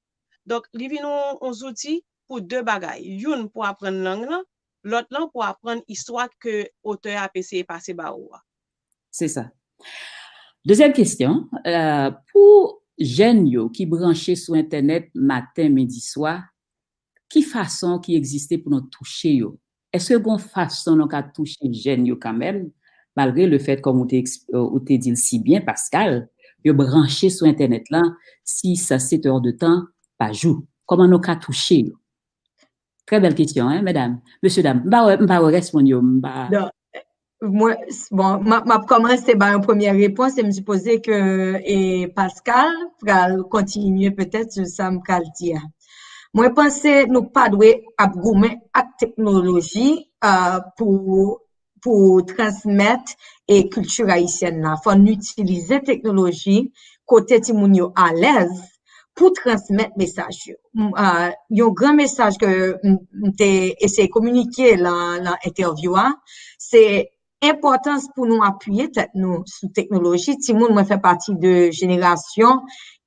Donk, li vin yon, yon zouti pou de bagay. Youn pou aprann lang lan, lòt lan pou aprann istwa ke otè a ap eseye pase ba ou a. Se sa. Dezyèm kesyon, e, pou jèn yo ki branche sou entènèt maten, midi, swa, ki fason ki egziste pou nou touche yo? Èske gon fason nou ka touche jèn yo kanmenm, malgre le fèt, kòm ou te eks-, ou te di l si byen, Pascal, yo branche sou entènèt lan sis a sèt è de tan pa jou? Kòman nou ka touche yo? Trè bèl kesyon, en, medam. Mesye dam, m pa wè, m pa wè rès moun yo, m pa... Donk, mwen, s-, bon, m ap, m ap kòmanse ba yon premyè repons e m sipoze ke, e, Pascal pral kontinye petèt sou sa m pral di a. Mwen panse nou pa dwe ap goumen ak teknoloji, a, pou, pou transmèt, e, kilti ayisyèn nan. Fò n itilize teknoloji kote timoun yo alèz pou transmèt mesaj yo. M, a, yon gran mesaj ke m, m te eseye kominike lan, lan entèvyou a, se enpòtans pou nou apiye tèt nou sou teknoloji. Timoun, mwen fè pati de jenerasyon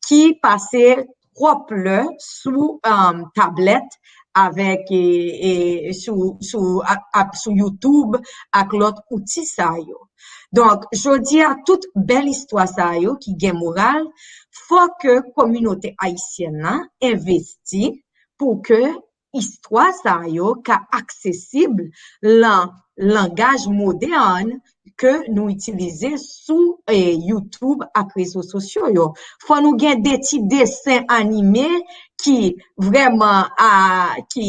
ki pase twòp lè sou, um, tablèt avèk, e, e, sou, sou, a, a, sou YouTube ak lòt outi sa yo. Donk, jodi a, tout bèl istwa sa yo ki gen moral, fò ke kominote ayisyèn nan envesti pou ke istwa sa yo ka aksesib lan langaj modèn ke nou itilize sou eh, YouTube ak rezo sosyo yo. Fò nou gen de ti desen anime ki vrèman a, ki,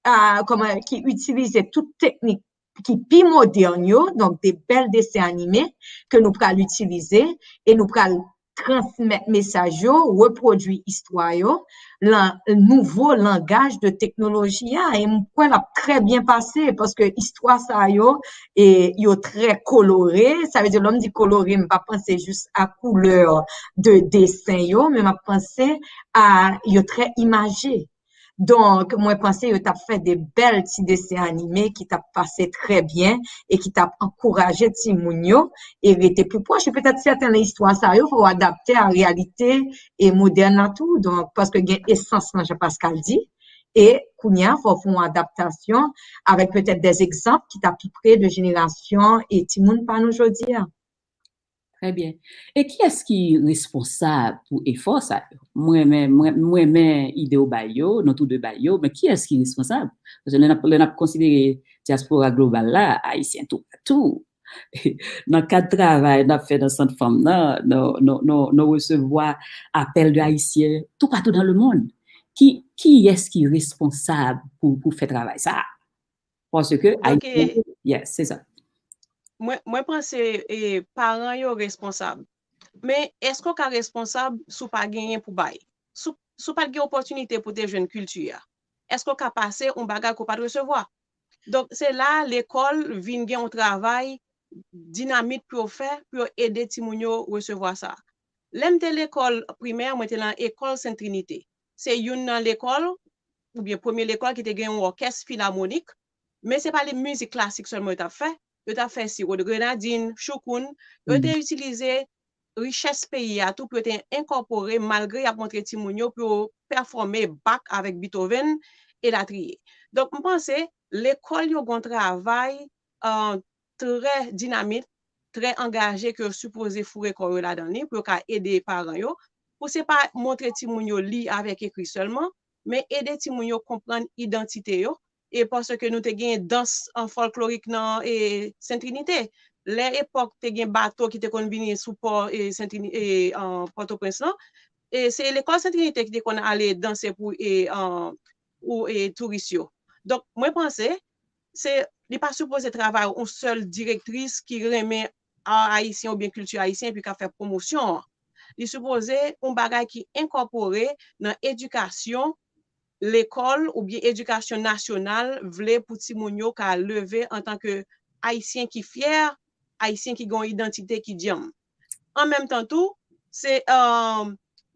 a, kòman, ki itilize tout teknik ki pi modèn yo, donk de bèl desen anime ke nou pral itilize e nou pral transmèt mesaj yo, repwodui istwa yo, lan nouvo langaj de teknoloji a. E m kwè l ap trè byen pase, paske istwa sa yo, e, yo trè kolore. Sa vle di, lè m di kolore, m pa panse jis a koulè de desen yo, men m ap panse a yo trè imaje. Donk, mwen panse yo t ap fè de bèl ti desen anime ki t ap pase trè byen e ki t ap ankouraje timoun yo e rete pi pwòch. E petèt sèten nan istwa sa yo, fò w adapte a reyalite e modèn la tou. Donk, paske gen esans lan, jan Pascal di, e kounye a, fò w fè yon adaptasyon avèk petèt de egzanp ki t ap pi pre de jenerasyon e timoun pa nou jodi a. Trè byen. E kiyès ki responsab pou efò sa yo? Mwen renmen, mwen, mwen renmen ide w bay yo, nou tou de bay yo, men kiyès ki responsab? Paske lè n ap, lè n ap konsidere dyaspora global la, ayisyen toupatou. Nan kad travay n ap fè nan sant fanm nan, nou, nou, nou, nou resevwa apèl de ayisyen toupatou dans le monde. Ki, kiyès ki responsab pou, pou fè travay sa a? Paske ayisyen, yes, se sa. Mwen, mwen panse e, paran yo responsab. Men èske w ka responsab si w pa genyen pou bay? Si w pa t gen opòtinite pou te jwenn kilti a, èske w ka pase yon bagay ke w pa t resevwa? Donk, se la lekòl vin gen yon travay dinamik pou yo fè, pou yo ede timoun yo resevwa sa. Lè m te lekòl primè, mwen te nan ekòl Sent Trinite. Se youn nan lekòl, oubyen premye lekòl ki te gen yon òkès filamonik, men se pa mizik klasik sèlman yo t ap fè, yo t ap fè siwo de grenadin, choukoun, yo te itilize richès peyi a tou pou yo te enkòpore, malgre y ap montre timoun yo pou yo pèfòme Bach avèk Beethoven, elatriye. Donk, m panse lekòl yo gen yon travay trè dinamik, trè angaje ke yo sipoze foure kò yo ladan li pou yo ka ede paran yo, pou se pa montre timoun yo li avèk ekri sèlman, men ede timoun yo konprann idantite yo, e paske nou te gen dans an fòlklorik nan e, Sent Trinite. Lè epòk te gen bato ki te konn vini sou pò e, Sent Trini, e, an Pòtoprens lan, e se lekòl Sent Trinite ki te konn ale danse pou e, an, ou e, touris yo. Donk, mwen panse, se li pa sipoze travay yon sèl direktris ki renmen ar ayisyen oubyen kilti ayisyen epi k ap fè pwomosyon an. Li sipoze yon bagay ki enkòpore nan edikasyon lekòl oubyen edikasyon nasyonal vle pou timoun yo ka leve antanke ayisyen ki fyè, ayisyen ki gen yon idantite ki djanm. An menm tan tou, se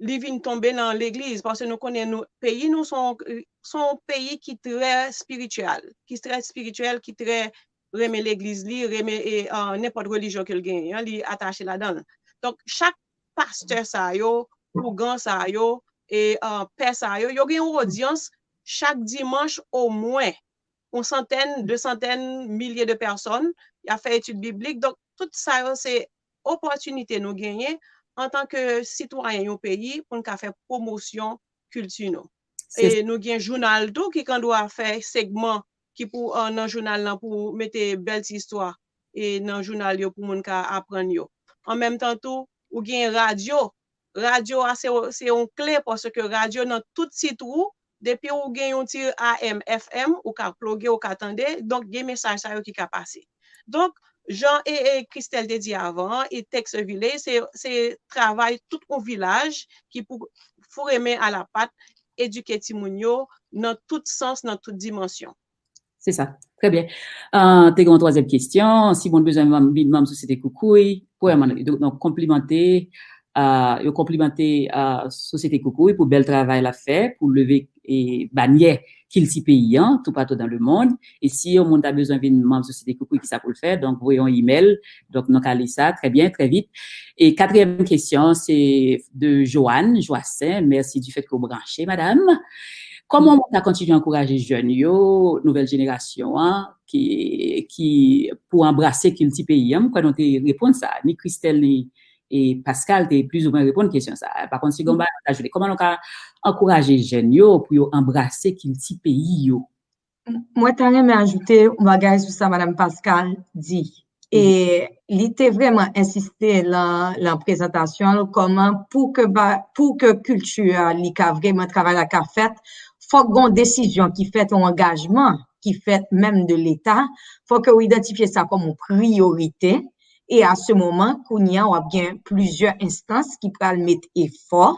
li vin tonbe nan legliz, paske nou konnen nou, peyi nou se yon peyi ki trè espirityèl, ki trè espirityèl, ki trè renmen legliz li, renmen e, nenpòt relijyon ke l genyen an, li atache ladan l. Donk, chak pastè sa yo, ougan sa yo, e pè sa yo, yo gen yon odyans chak dimanch omwen yon santèn, de santèn, milye de pèsòn, y ap fè etid biblik. Donk, tout sa yo se opòtinite nou genyen antanke sitwayen yon peyi pou n ka fè pwomosyon kilti nou. E nou gen jounal tou ki gen dwa fè segman ki pou nan jounal lan pou mete bèl ti istwa e nan jounal yo pou moun ka aprann yo. An menm tan tou, ou gen radyo. Radyo a se, se yon kle paske radyo nan tout ti twou, depi ou gen yon ti A M, F M, ou ka ploge, ou ka tande, donk gen mesaj sa yo ki ka pase. Donk, jan e, e Christelle te di avan an, e Tech a Village, se, se travay tout yon vilaj ki pou foure men a la pat, edike timoun yo nan tout sans, nan tout dimansyon. Se sa. Trè byen. Uh, te gen yon twazyèm kesyon. Si moun bezwen vin manm Sosyete Koukouy, premyèman, donk, konplimante, uh, yo konplimante uh, Sosyete Koukouy pou bèl travay l ap fè, pou leve e, banyè kilti peyi an, toupatou dans le monde. E si yon moun ta bezwen vin manm Sosyete Koukouy, kisa pou l fè? Donk, voye yon imèl. Donk, nou ka li sa, trè byen, trè vit. E katriyèm kesyon, se de Joanne Joassaint. Mèsi du fait ke w branche, madam. Kòman w ka kontinye ankouraje jèn yo, nouvèl jenerasyon an, ki, ki pou anbrase kilti peyi an? M kwè nou te reponn sa. Ni Christelle, ni e Pascal te plizoumwen reponn kesyon sa. Pa konn si gen yon bagay nou ta ajoute. Kòman nou ka ankouraje jèn yo pou yo anbrase kilti peyi yo? Mwen ta renmen ajoute yon bagay sou sa Madanm Pascal di. E li te vrèman ensiste lan, lan prezantasyon l, kòman pou ke, pou ke kilti a, li ka vrèman, travay la ka fèt, fòk gen yon desizyon ki fèt, yon angajman ki fèt menm de Leta, fòk ke w idantifye sa kòm yon priyorite. E a se moman, kounye a, w ap gen plizyè enstans ki pral met efò,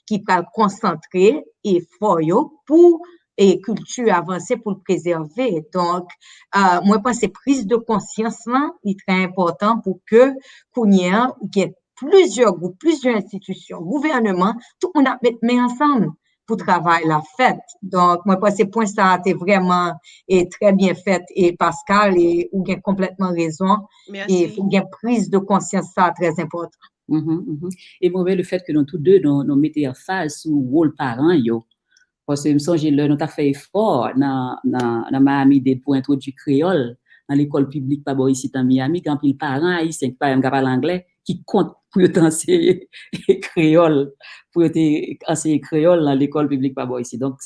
ki pral konsantre efò yo pou e kilti a avanse, pou l prezève. Donk, mwen panse priz de konsyans lan, li trè enpòtan pou ke kounye a gen plizyè gwoup, plizyè enstitisyon, gouvèneman, tout moun ap met men ansanm pou travay la fèt. Donk, mwen panse pwen sa a te vrèman e trè byen fèt, e Pascal, e ou gen konplètman rezon, e pou gen priz de konsyans sa a trè enpòtan. E mwen wè le fèt ke nou tou de, nou, nou mete anfaz sou wòl paran yo. Paske m sonje lè nou t ap fè efò nan, nan, nan Miami-Dade pou entwodui kreyòl nan lekòl piblik pa bò isit an Miami, gen anpil paran ayisyen ki pa menm ka pale anglè, ki kont pou yo te anseye kreyòl, pou yo te anseye kreyòl nan lekòl piblik pa bò isit. Donk,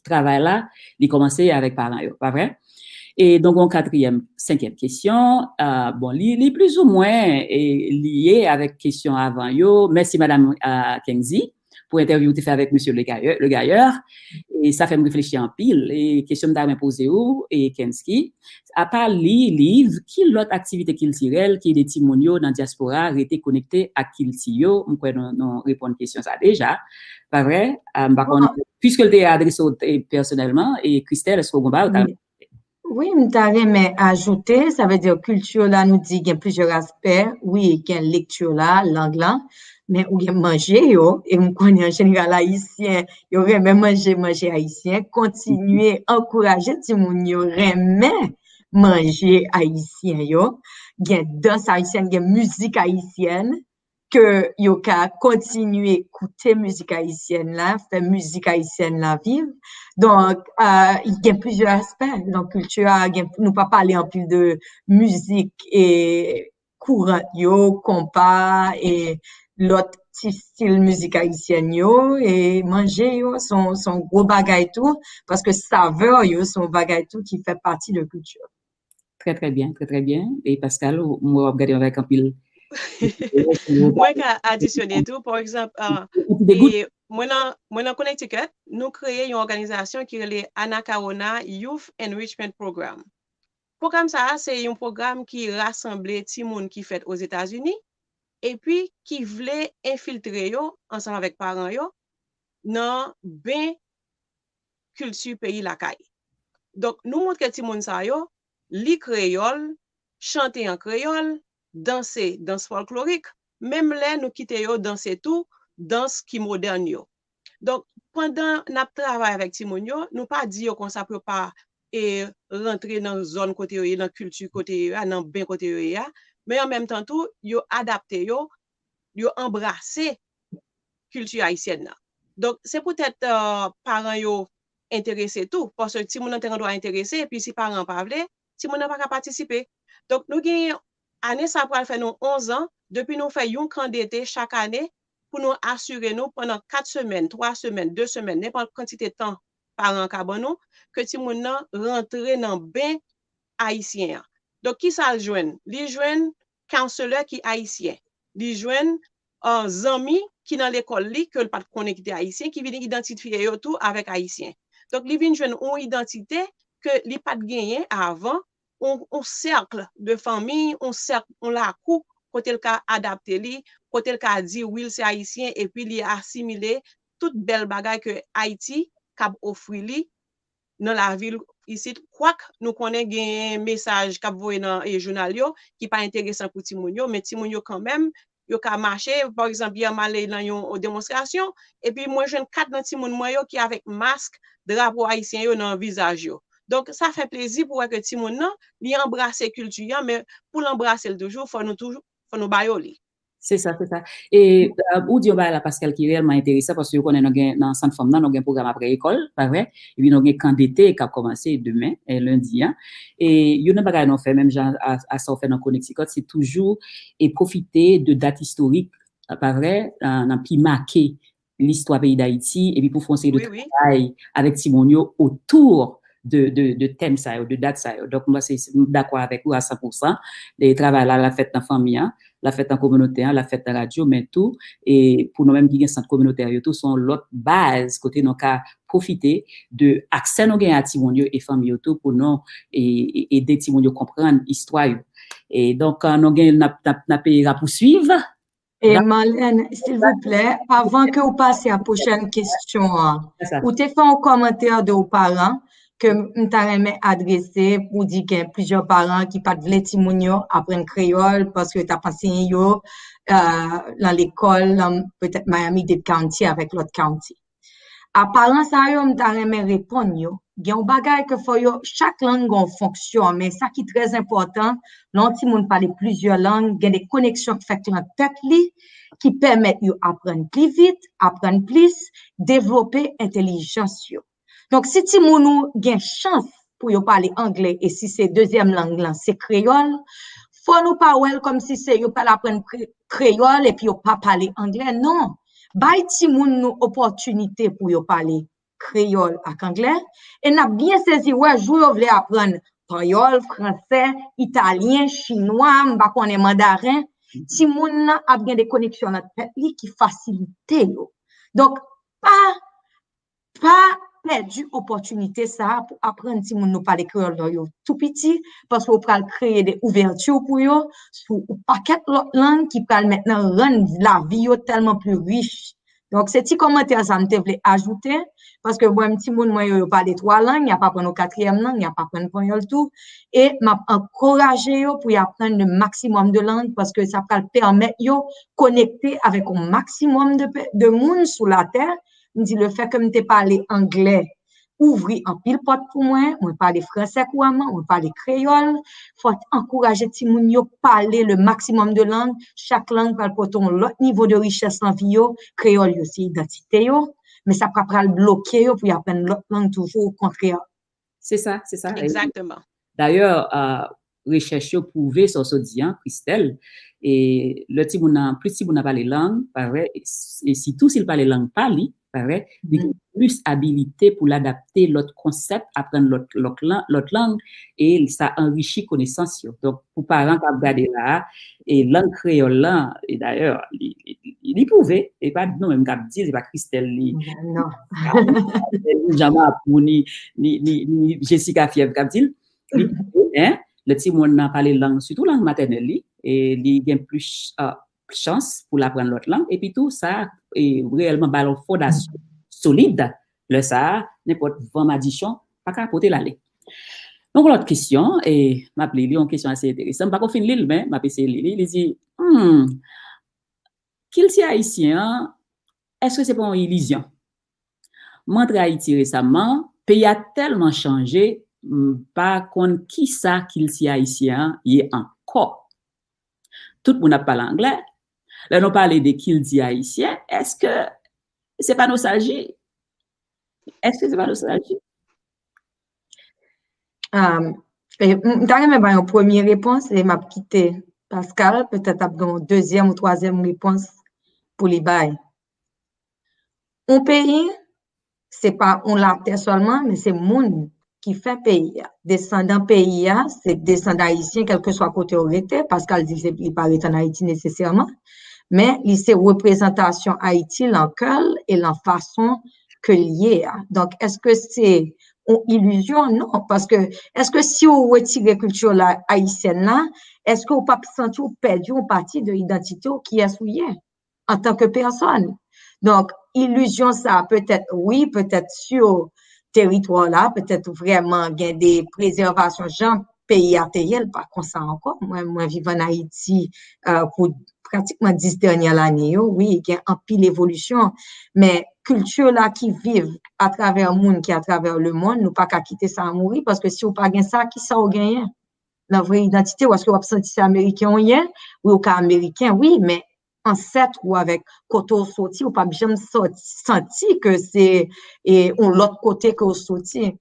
travay la, li kòmanse avèk paran yo, pa vre? E donk, yon katriyèm, senkyèm kesyon, bon, li, li plizoumwen lye avèk kesyon avan yo. Mèsi, Madanm Kenzie, pou entèvyou ou te fè avèk Mesye Legailleur. E sa fè m reflechi anpil. E kesyon m ta renmen poze ou, e Kensky, apa li liv, ki lòt aktivite kiltirèl ki ede timoun yo nan dyaspora rete konekte ak kilti yo? M kwè nou, nou reponn kesyon sa deja, pa vre? M pa konn, piske l te adrese w pèsonèlman, e Christelle, èske w gen bagay ou ta Wi, m ta renmen ajoute, sa vle di kilti la, nou di gen plizyè aspè. Wi, gen lekti la, lang lan, men ou gen manje yo, e m konnen an jeneral ayisyen, yo renmen manje, manje ayisyen, kontinye ankouraje timoun yo renmen manje ayisyen yo, gen dans ayisyen, gen mizik ayisyèn, ke yo ka kontinye koute mizik ayisyèn la, fè mizik ayisyèn la viv. Donk, gen plizyè aspè nan kilti a, nou pa pale anpil de mizik e kourant yo, konpa, e lòt ti stil mizik ayisyèn yo, e manje yo, se yon gwo bagay tou, paske savè yo, se yon bagay tou ki fè pati de kilti. Trè, trè byen, trè, trè byen. E Pascal, m wè w ap gade m avèk anpil. Mwen ka adisyone tou, pa egzanp, mwen nan, mwen nan Connecticut, nou kreye yon òganizasyon ki rele Anacaona Youth Enrichment Program. Pwogram sa a, se yon pwogram ki rasanble timoun ki fèt Ozetazini, epi ki vle enfiltre yo ansanm avèk paran yo nan ben kilti peyi lakay. Donk, nou montre timoun sa yo li kreyòl, chante an kreyòl, danse dans fòlklorik, menm lè nou kite yo danse tou dans ki modèn yo. Donk, pandan n ap travay avèk timoun yo, nou pa di yo konsa pou yo pa e rantre nan zòn kote yo ye, nan kilti kote yo ye a, nan ben kote yo ye a, men an menm tan tou, yo adapte yo, yo anbrase kilti ayisyèn nan. Donk, se poutèt paran yo enterese tou, paske timoun nan te gen dwa enterese, epi si paran an pa vle, timoun nan pa ka patisipe. Donk, nou genyen, ane sa a pral fè nou onz an, depi nou fè yon kan dete chak ane, pou nou asire nou pandan kat semèn, twa semèn, de semèn, nenpòt kantite tan paran an ka ban nou, ke timoun nan rantre nan ben ayisyen an. Donk, kisa l jwenn? Li jwenn counselor ki ayisyen. Li jwenn zanmi ki nan lekòl li, ke l pa t konnen ki te ayisyen, ki vin idantifye yo tou avèk ayisyen. Donk, li vin jwenn yon idantite ke li pa t genyen avan, yon sèk de fanmi, yon sèk, yon lakou, kote l ka adapte li, kote l ka di wi, l se ayisyen, epi li asimile tout bèl bagay ke Ayiti kab ofri li nan lavil isit. Kwak nou konnen gen mesaj k ap voye nan jounal yo ki pa enteresan pou timoun yo, men timoun yo kanmenm, yo ka mache. Pa egzanp, yè m ale nan yon demonstrasyon, epi mwen jwenn kat nan timoun mwen yo ki avèk mask drapo ayisyen yo nan vizaj yo. Donk, sa fè plezi pou wè ke timoun nan, li anbrase kilti an, men pou l anbrase l toujou, fò nou toujou, fò nou ba yo li. Se sa, se sa. E euh, ou di yon bagay la, Pascal, ki reyèlman enteresan, paske yo konnen nou gen nan sant fanm nan, nou gen pwogram apre lekòl, pa vre? Epi nou gen kan dete k ap kòmanse demen, eh, lendi an. E youn nan bagay nou fè, menm jan a, a sa w fè nan Connecticut, se toujou e pwofite de dat istorik, pa vre, nan, nan pi make listwa peyi Dayiti, epi pou fè yon seri de travay avèk timoun yo otou de, de, de tèm sa yo, de dat sa yo. Donk, mwen, se, m dakò avèk ou a san pou san. E travay la, l ap fèt nan fanmi an, l ap fèt nan kominote an, l ap fèt nan radyo, men tou, e pou nou menm ki gen sant kominotè yo tou, se yon lòt baz kote nou ka pwofite de aksè nou gen a timoun yo e fanmi yo tou pou nou e, e, ede timoun yo konprann istwa yo. E donk, nou gen, n ap, n ap, n ap rapouswiv. E Marlène, silvouplè, avan ke w pase a pwochèn kesyon an, ou te fè yon kòmantè de yon paran ke m ta renmen adrese pou di gen plizyè paran ki pa t vle timoun yo aprann kreyòl paske yo t ap ansenye yo euh, nan lekòl, nan petèt Miami-Dade County avèk lòt county. A paran sa yo, m ta renmen reponn yo. Gen yon bagay ke fò yo, chak lang gen yon fonksyon, men sa ki trè enpòtan, lè yon timoun pale plizyè lang, gen de koneksyon k fèt nan tèt li, ki pèmèt yo aprann pli vit, aprann plis, devlope entèlijans yo. Donk, si timoun ou gen chans pou yo pale anglè, e si se dezyèm lang lan se kreyòl, fò nou pa wè l kòmsi se yo pral aprann kreyòl epi yo pa pale anglè, non. Bay timoun nou opòtinite pou yo pale kreyòl ak anglè, e n ap byen sezi wè jou yo vle aprann panyòl, fransè, italyen, chinwa, m pa konnen mandaren, timoun nan ap gen de koneksyon nan tèt li ki fasilite yo. Donk, pa pa pèdi opòtinite sa a pou aprann timoun nou pale kreyòl nan yo tou piti, paske ou pral kreye de ouvèti pou yo sou yon pakèt lòt lang ki pral mentnan rann lavi yo tèlman pli rich. Donk, se ti kòmantè sa m te vle ajoute, paske mwen, timoun mwen yo, yo pale twa lang, y ap aprann yon katriyèm lang, y ap aprann panyòl tou, e m ap ankouraje yo pou y aprann le maksimòm de lang, paske sa pral pèmèt yo konekte avèk yon maksimòm de, de moun sou latè, m di le fè ke m te pale anglè ouvri anpil pòt pou mwen, mwen pale fransè kouramman, mwen pale kreyòl, fò ankouraje timoun yo pale le maksimòm de lang, chak lang pral pote yon lòt nivo de richès nan vi yo, kreyòl yo se idantite yo, men sa pa pral bloke yo pou y aprann lòt lang toujou, okontrè. Se sa, se sa. Egzakteman. Dayè, rechèch yo pwouve sa w sot di an, Christelle, e lè timoun nan, plis timoun nan pale lang, pa vre, e sitou si l pale lang pa li, pa vre, li gen plis abilite pou l adapte lòt konsèp, aprann lòt, lòt lang, e sa anrichi konesans yo. Donk, pou paran k ap gade la a, e lang kreyòl lan, e dayè, li, li, li pwouve, e pa nou menm k ap di l, se pa Christelle li, ni Jean Mapou, ni, ni, ni, ni Jessica Fièvre k ap di l, li pwouve, en, lè timoun nan pale lang, sitou lang matènèl li, e li gen plis, chans pou l aprann lòt lang, epi tou sa reyèlman ba l yon fondasyon solid. Lè sa a, nenpòt van madichon pa ka pote l ale. Donk, lòt kesyon, e m ap li li, yon kesyon ase enteresan. M pa ko fin li l, men m ap eseye li li. Li di, hmm, kilti ayisyen an, èske se pa yon ilizyon? M antre Ayiti resaman, peyi a tèlman chanje, m pa konn kisa kilti ayisyen an ye ankò. Tout moun ap pale anglè. Lè nou pale de kilti ayisyen, èske se pa nostalji? Èske se pa nostalji? Um, m ta renmen bay yon premye repons e m ap kite Pascal, petèt ap gen yon dezyèm ou twazyèm repons pou li bay. Yon peyi, se pa yon latè sèlman, men se moun ki fè peyi a. Desandan peyi a, se desandan ayisyen, kèlkeswa kote yo rete, Pascal di li pa rete ann Ayiti nesesèman, men li se reprezantasyon Ayiti lan kè l e lan fason ke l ye a. Donk, èske se yon ilizyon? Non, paske èske si w retire kilti ayisyèn la, èske w p ap santi w pèdi yon pati de idantite w, kiyès ou ye antanke pèsòn? Donk, ilizyon sa, petèt wi, petèt sou teritwa la, petèt vrèman gen de prezèvasyon jan peyi a te ye, l pa konsa ankò. Mwen, mwen viv ann Ayiti pou pratikman dis dènyè lane yo, wi, gen anpil evolisyon, men kilti la ki viv atravè moun ki atravè lemonn, nou pa ka kite sa mouri, paske si w pa gen sa, kisa w genyen? Nan vrè idantite w, èske w ap santi se Ameriken w ye? Wi, w ka Ameriken, wi, men ansèt ou, avèk kote w soti, ou p ap janm sòti, santi ke se e, yon lòt kote ke w soti.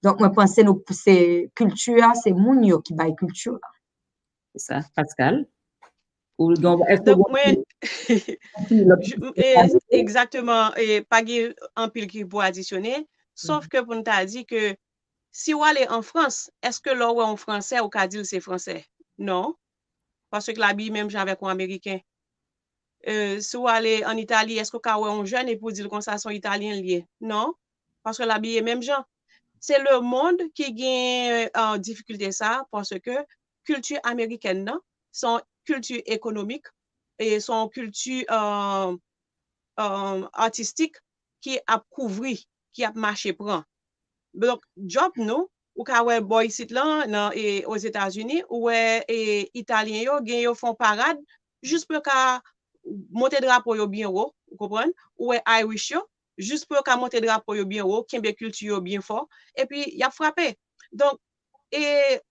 Donk, mwen panse nou, se kilti a, se moun yo ki bay kilti a. Se sa, Pascal. Ou gen, èske Donk, mwen, egzakteman, e, pa gen anpil ki pou adisyone, sof ke pou n ta di ke si w ale an Frans, èske lè w wè yon Fransè, ou ka di l se Fransè? Non. Paske l abiye menm jan avèk yon Ameriken. Si w ale an Itali, èske w ka wè yon jèn epi w di l konsa se yon Italyen l ye? Non. Paske l abiye menm jan. Se lemonn ki gen difikilte sa, paske kilti amerikèn nan, se yon kilti ekonomik, e se yon kilti atistik ki ap kouvri, ki ap mache pran. Donk, djòb nou, ou ka wè bò isit lan, nan, e, Ozetazini, ou wè e, Italyen yo, gen yo fè yon parad, jis pou yo ka monte drapo yo byen wo, ou konprann? Ou wè Irish yo, jis pou yo ka monte drapo yo byen wo, kenbe kilti yo byen fò, epi y ap frape. Donk, e,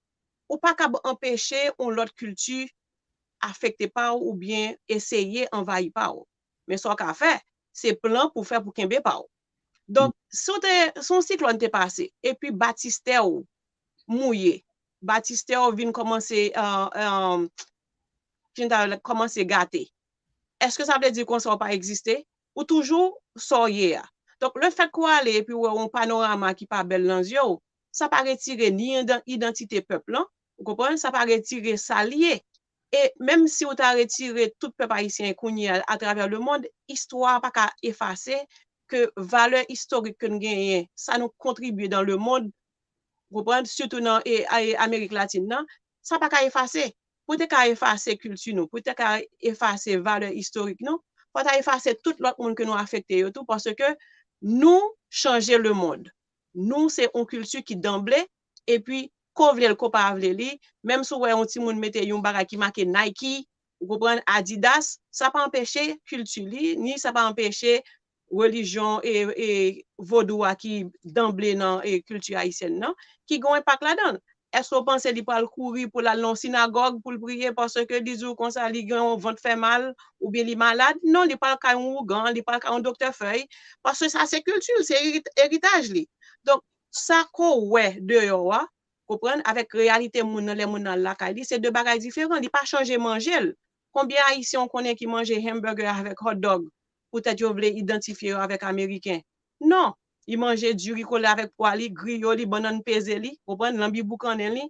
ou pa kab anpeche yon lòt kilti afekte pa w oubyen eseye anvayi pa w. Men sa w ka fè, se plan pou fè pou kenbe pa w. Donk, si w te, si yon siklòn te pase, epi batistè w mouye, batistè w vin kòmanse, jan ta rele, kòmanse gate, èske sa vle di konsa w pa egziste? Ou toujou sa w ye a. Donk, lefèt ke w ale epi w wè yon panorama ki pa bèl nan zye w, sa pa retire ni idantite pèp lan, ou konprann? Sa pa retire sa l ye. E menm si w ta retire tout pèp ayisyen kounye a atravè lemonn, istwa a pa ka efase ke valè istorik ke n genyen, sa nou kontribye dan lemonn, ou konprann, sitou nan e, e, Amerik Latin nan, sa pa ka efase. Pou te ka efase kilti nou, pou te ka efase valè istorik nou, fò ta efase tout lòt moun ke nou afekte yo tou, paske nou chanje lemonn. Nou se yon kilti ki danble, epi ko vle l, ko pa vle li, menm si w wè yon timoun mete yon bagay ki make Nike, ou konprann, Adidas, sa pa anpeche kilti li, ni sa pa anpeche relijyon e, e vodou a ki danble nan e kilti ayisyèn nan, ki gen yon enpak ladan l. Èske w panse li pral kouri pou l al nan yon sinagòg pou l priye paske li di w konsa li gen yon vant fè mal oubyen li malad? Non, li pral kay yon ougan, li pral kay yon doktè fèy, paske sa se kilti l, se eri-, eritaj li. Donk, sa ke w wè deyò a, konprann, avèk reyalite moun nan, lè moun nan al lakay li, se de bagay diferan. Li pa chanje manje l. Konbyen Ayisyen w konnen ki manje hamburger avèk hot dog poutèt yo vle idantifye yo avèk Ameriken? Non. Li manje diri kole avèk pwa li, griyo li, bannann peze li, konprann, lanbi boukannen li,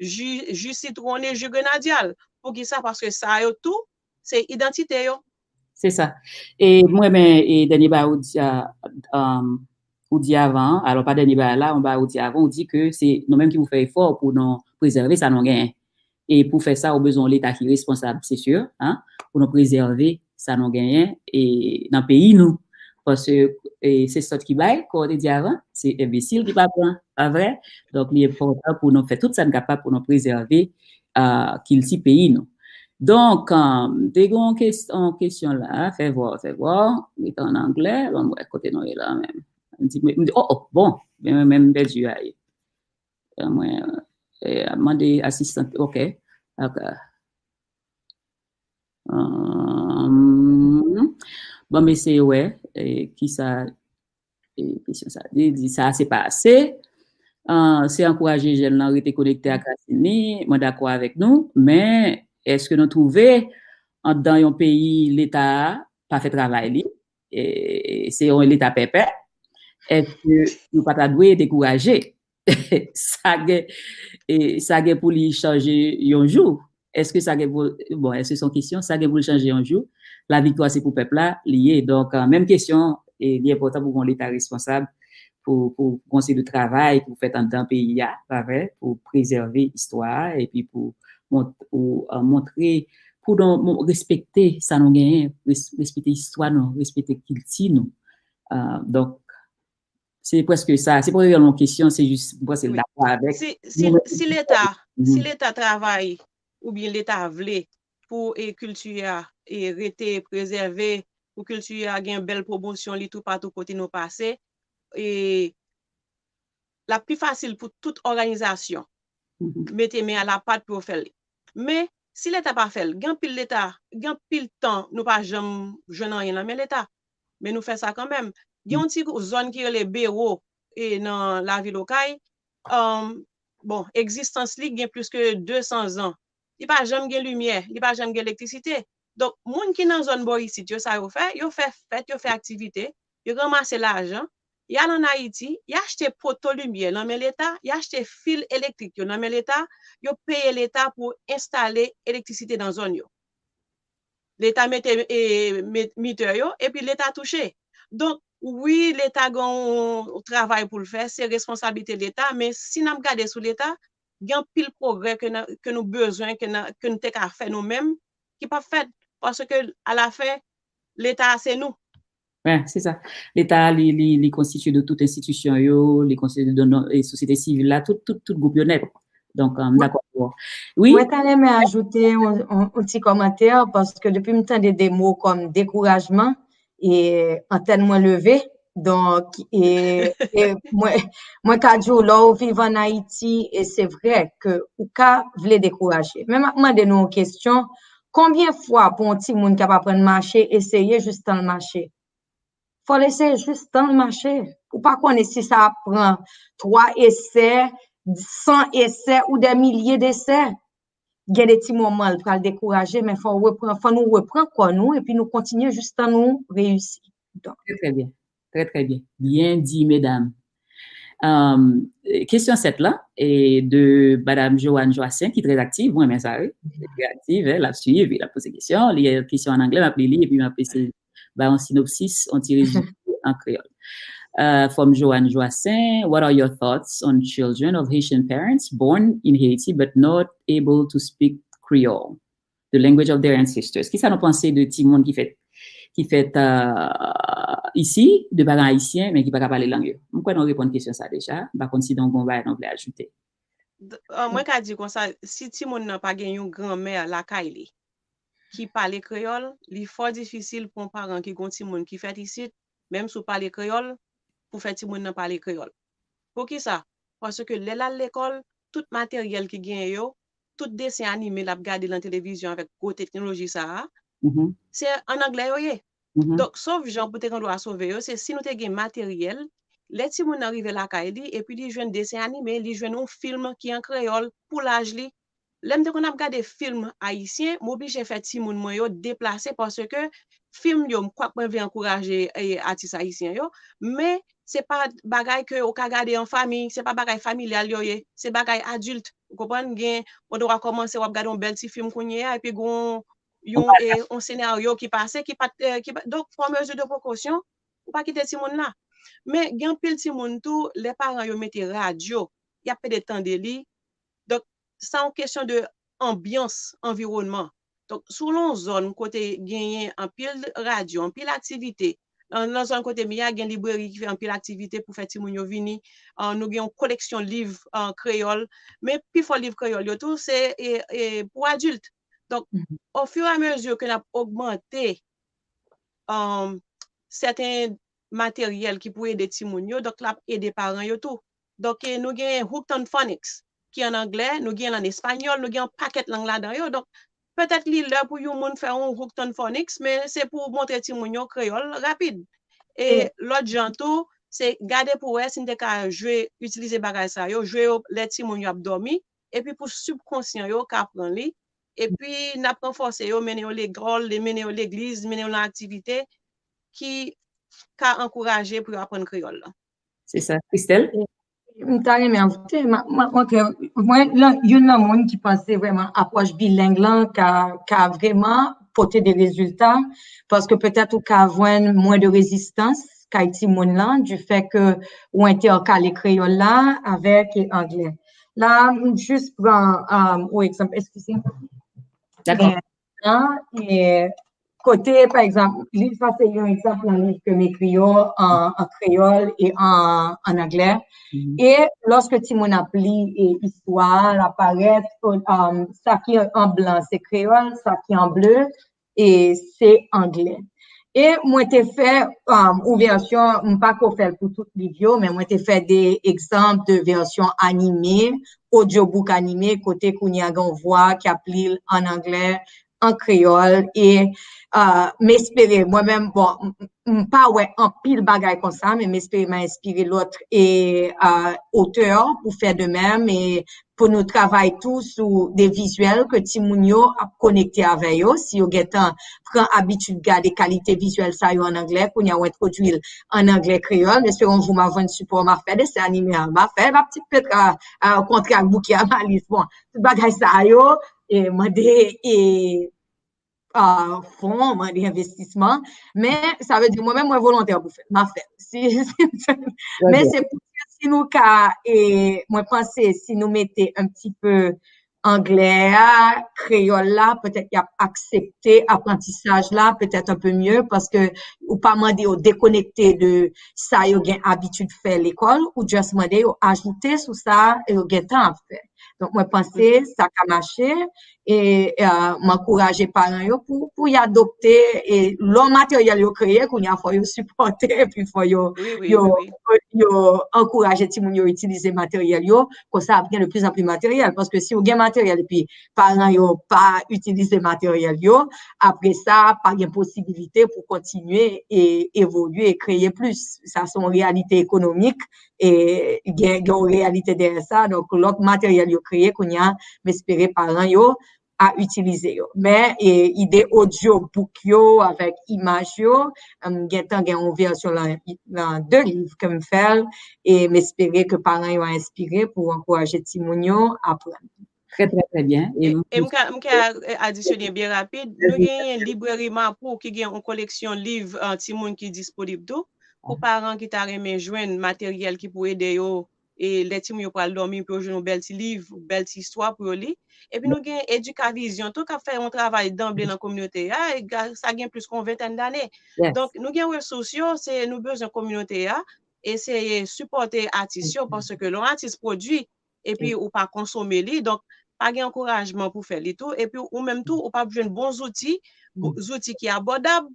ji, ji sitwon li, ji grenadya l. Poukisa? Paske sa yo tou, se idantite yo. Se sa. E mwen renmen e dènye bagay ou di a, um, ou di avan, alò pa dènye bagay la, yon bagay ou di avan, ou di ke se nou menm ki pou fè efò pou nou prezève sa nou genyen. E pou fè sa, ou bezwen yon Leta ki responsab, se si, hein, pou nou prezève sa nou genyen e nan peyi nou. Paske e, se sòt ki bay, kon w te di avan, se enbesil ki pa pran, pa vre? Donk, li enpòtan pou nou fè tout sa n kapab pou nou prezève uh, kilti peyi nou. Donk, um, te gen yon kes, yon kesyon la, fè vwa, fè vwa, li te an anglè, ban m wè kote nou ye la menm. M di, m di, oh, oh, bon, men mwen menm m pèdi a ye. Mwen, e, mande asistan, ok. Ok. Um, bon, m eseye wè e, kisa e, kesyon sa. Li di sa se pa ase. Uh, se ankouraje jèn lan rete konekte ak rasin li. Mwen dakò avèk nou, men èske nou twouve anndan yon peyi Leta a pa fè travay li? E, se yon Leta pèpè. Èske nou pa ta dwe dekouraje? Sa gen, e, sa gen pou li chanje yon jou. Èske sa gen pou, bon, èske se yon kesyon, sa gen pou l chanje yon jou? Laviktwa se pou pèp la, li ye. Donk, menm kesyon, e, li enpòtan pou gon Leta responsab, pou, pou gon seri de travay pou fèt anndan peyi a, pa vre, pou prezève istwa a, epi pou mont, pou, e, montre, pou nou respekte sa nou genyen, respekte istwa nou, respekte kilti nou. E, donk, se prèske sa, se pa yon kesyon, se jis, mwen se dakò avèk. Si, si, si Leta, si Leta travay oubyen Leta vle pou e kilti a e rete prezève, pou kilti a gen bèl pwomosyon li toupatou kote nou pase, e l ap pi fasil pou tout òganizasyon mete men a lapat pou yo fè l. Men, Si Leta pa fè l, gen anpil Leta, gen anpil tan nou pa janm jwenn anyen nan men Leta. Men nou fè sa kanmenm. Gen yon ti zòn ki rele Bewo e nan lavil Okay. Um, bon, egzistans li gen plis ke de san zan. Li pa janm gen limyè, li pa janm gen elektrisite. Donk, moun ki nan zòn bò isit yo, sa yo fè, yo fè fèt, yo fè aktivite, yo ranmase lajan, y al ann Ayiti, y achte poto limyè nan men Leta, y achte fil elektrik yo nan men Leta, yo peye Leta pou enstale elektrisite nan zòn yo. Leta mete e, met, mitè yo, epi Leta touche. Donk, wi, Leta gen yon travay pou l fè, se responsablite Leta, men si n ap gade sou Leta, gen anpil pwogrè ke, n a- ke nou bezwen, ke, n a- ke nou te ka fè nou menm, ki p ap fèt. Paske, alafen, Leta a se nou. Wi, se sa. Leta, li, li, li konstitye de tout enstitisyon yo, li konstitye de non, e sosyete sivil la, tout, tout, tout gwoup yo nèt. Donk, euh, m dakò avè w. Wi? Mwen ta renmen ajoute yon, yon, yon ti kòmantè, paske depi m tande de mo kòm dekourajman, e antèn mwen leve. Donk, e, e mwen, mwen ka di w, lè w viv ann Ayiti, e se vre ke ou ka vle dekouraje. Men m ap mande nou yon kesyon, konbyen fwa pou yon timoun k ap aprann mache eseye jistan l mache? Fò l eseye jistan l mache. Ou pa konnen si sa ap pran twa esè, san esè ou dè milye desè. Gen de ti moman l pral dekouraje, men fò w repran, fò nou repran kò nou epi nou kontinye jistan nou reyisi. Donk. Trè, trè byen. Trè, trè byen. Byen di, medam. Um, kesyon sèt la, e de Madam Joanne Joassaint, ki trè aktif, mwen renmen sa, wi. Trè aktif, eh, l ap swiv, l ap poze kesyon, li kesyon an anglè, m ap li li, epi m ap eseye ba yon sinopsis, yon ti rezime an kreyòl. Uh, from Joanne Joassaint, what are your thoughts on children of Haitian parents born in Haiti but not able to speak Creole, the language of their ancestors? Kisa nou panse de timoun ki fèt ki fèt uh, isi, de paran ayisyen, men ki pa ka pale lang yo? M kwè nou reponn kesyon sa deja. M pa konn si nou gon bagay nou vle ajoute. Mwen ka di konsa, si timoun nan pa gen yon granmè lakay li ki pale kreyòl, li fò difisil pou yon paran ki gon timoun ki fèt isit, menm si w pale kreyòl, pou fè timoun nan pale kreyòl. Poukisa? Paske lè l al lekòl, tout materyèl ki genyen yo, tout desen anime l ap gade nan televizyon avèk gwo teknoloji sa a, se ann anglè yo ye. Donk, sòf jan pou te gen dwa sove yo, se si nou te gen materyèl, lè timoun nan rive lakay li, epi li jwenn desen anime, li jwenn yon fim ki an kreyòl pou laj li. Lè m te konn ap gade fim ayisyen, m oblije fè timoun mwen yo deplase paske fim yo, kwak mwen vle ankouraje e, atis ayisyen yo, men se pa bagay ke ou ka gade an fanmi, se pa bagay familyal yo ye, se bagay adilt. Ou konprann? Gen, ou dwa kòmanse w ap gade yon bèl ti fim kounye a, epi gon yon, e, yon senaryo ki pase, ki pa t, e, ki pa, donk, pran mezi de prekosyon, ou pa kite timoun la. Men, gen anpil timoun tou, lè paran yo mete radyo, y ap pede tande li. Donk, sa yon kesyon de anbyans, anviwònman. Donk, si w nan yon zòn kote genyen anpil radyo, anpil aktivite, nan, nan zòn kote m ye a, gen libreri ki fè anpil aktivite pou fè timoun yo vini. Ah, nou gen yon koleksyon liv, ah, kreyòl, men pifò liv kreyòl yo tou, se, e, e, pou adilt. Donk, au fur et à mesure ke n ap ogmante, um, sèten materyèl ki pou ede timoun yo, donk, l ap ede paran yo tou. Donk, e, nou gen Hooked on Phonics, ki an anglè, nou gen l an espanyòl, nou gen yon pakèt lang ladan yo. Donk, petèt li lè pou yon moun fè yon Hooked on Phonics, men se pou montre timoun yo kreyòl rapid. E lòt jan tou, se gade pou wè si n te ka jwe, itilize bagay sa yo, jwe yo lè timoun yo ap dòmi, epi pou sibkonsyan yo ka pran li, epi n ap ranfòse yo, mennen yo lekòl, mennen yo legliz, mennen yo nan aktivite ki ka ankouraje pou yo aprann kreyòl la. Se sa. Christelle? M ta renmen ajoute, mwen, youn nan moun ki panse vrèman apwòch bileng lan ka, ka vrèman pote de rezilta, paske petèt ou ka jwenn mwen de rezistans kay timoun lan, du fait que ou entèkale kreyòl la avèk anglè. La, m jis pran, um, yon egzanp, eskize m. Dakò. An, e, kote, pa egzanp, liv sa se yon egzanp nan liv ke m ekri yo an, an kreyòl e an, an anglè. E lòske timoun ap li e istwa a, l ap parèt, um, sa ki an blan se kreyòl, sa ki an ble e se anglè. E mwen te fè um, yon vèsyon, m pa ko fè l pou tout liv yo, men mwen te fè de egzanp de vèsyon anime, audiobook anime, kote kounye a gen yon vwa k ap li l an anglè, an kreyòl, e uh, m espere, mwen menm, bon, m pa wè anpil bagay konsa, men m espere m a enspire lòt e uh, otè pou fè de menm, e pou nou travay tou sou de vizyèl ke timoun yo ap konekte avè yo. Si yo gentan pran abitid gade kalite vizyèl sa yo an anglè, kounye a w entwodui l an anglè kreyòl. M espere yon jou m a jwenn sipò, m a fè desen anime a, m a fè ma petite Petra, kontre ak Bouki a Malis. Bon, tout bagay sa yo e mande e uh, fon, mande envestisman, men sa vle di mwen menm mwen volontè pou fè l, m a fè l. Si, si, men se pou di si nou ka, e mwen panse si nou mete un petit peu anglè a, kreyòl la, petèt y ap aksepte aprantisaj la, petèt un peu mieux, paske ou pa mande yo dekonekte de sa yo gen abitid fè lekòl, ou just mande yo ajoute sou sa yo gentan ap fè. Donk, mwen panse sa ka mache, e uh, m ankouraje paran yo pou, pou y adopte, e lò materyèl yo kreye, kounye a fò yo sipòte, epi fò yo, yo, yo ankouraje timoun yo itilize materyèl yo, konsa ap gen de plus en plus materyèl, paske si w gen materyèl epi paran yo pa itilize materyèl yo, apre sa, pa gen posibilite pou kontinye e evolye e kreye plis. Sa se yon reyalite ekonomik, e gen, gen yon reyalite dèyè sa. Donk, lòt materyèl yo kreye kounye a, m espere paran yo a itilize yo. Men, e, ide audiobook yo avèk imaj yo, m gentan gen yon vèsyon lan, lan de liv ke m fè l, e m espere ke paran yo a enspire pou ankouraje timoun yo aprann. Très, très, très bien. E, e m ka, m ka adisyone byen rapid. Nou genyen libreri Mapou ki gen yon koleksyon liv uh, timoun ki disponib tou. Pou paran ki ta renmen jwenn materyèl ki pou ede yo e lè timoun yo pral dòmi pou yo jwenn yon bèl ti liv, bèl ti istwa pou yo li. Epi nou gen Edikavizyon tou k ap fè yon travay danble nan kominote a, e sa gen plis ke yon ventèn dane. Donk, nou gen resous yo, se nou bezwen kominote a eseye sipòte atis yo, paske lè yon atis pwodui, epi ou pa konsome li, donk, pa gen ankourajman pou fè li tou, epi ou menm tou, ou p ap jwenn bon zouti, zouti ki abòdab,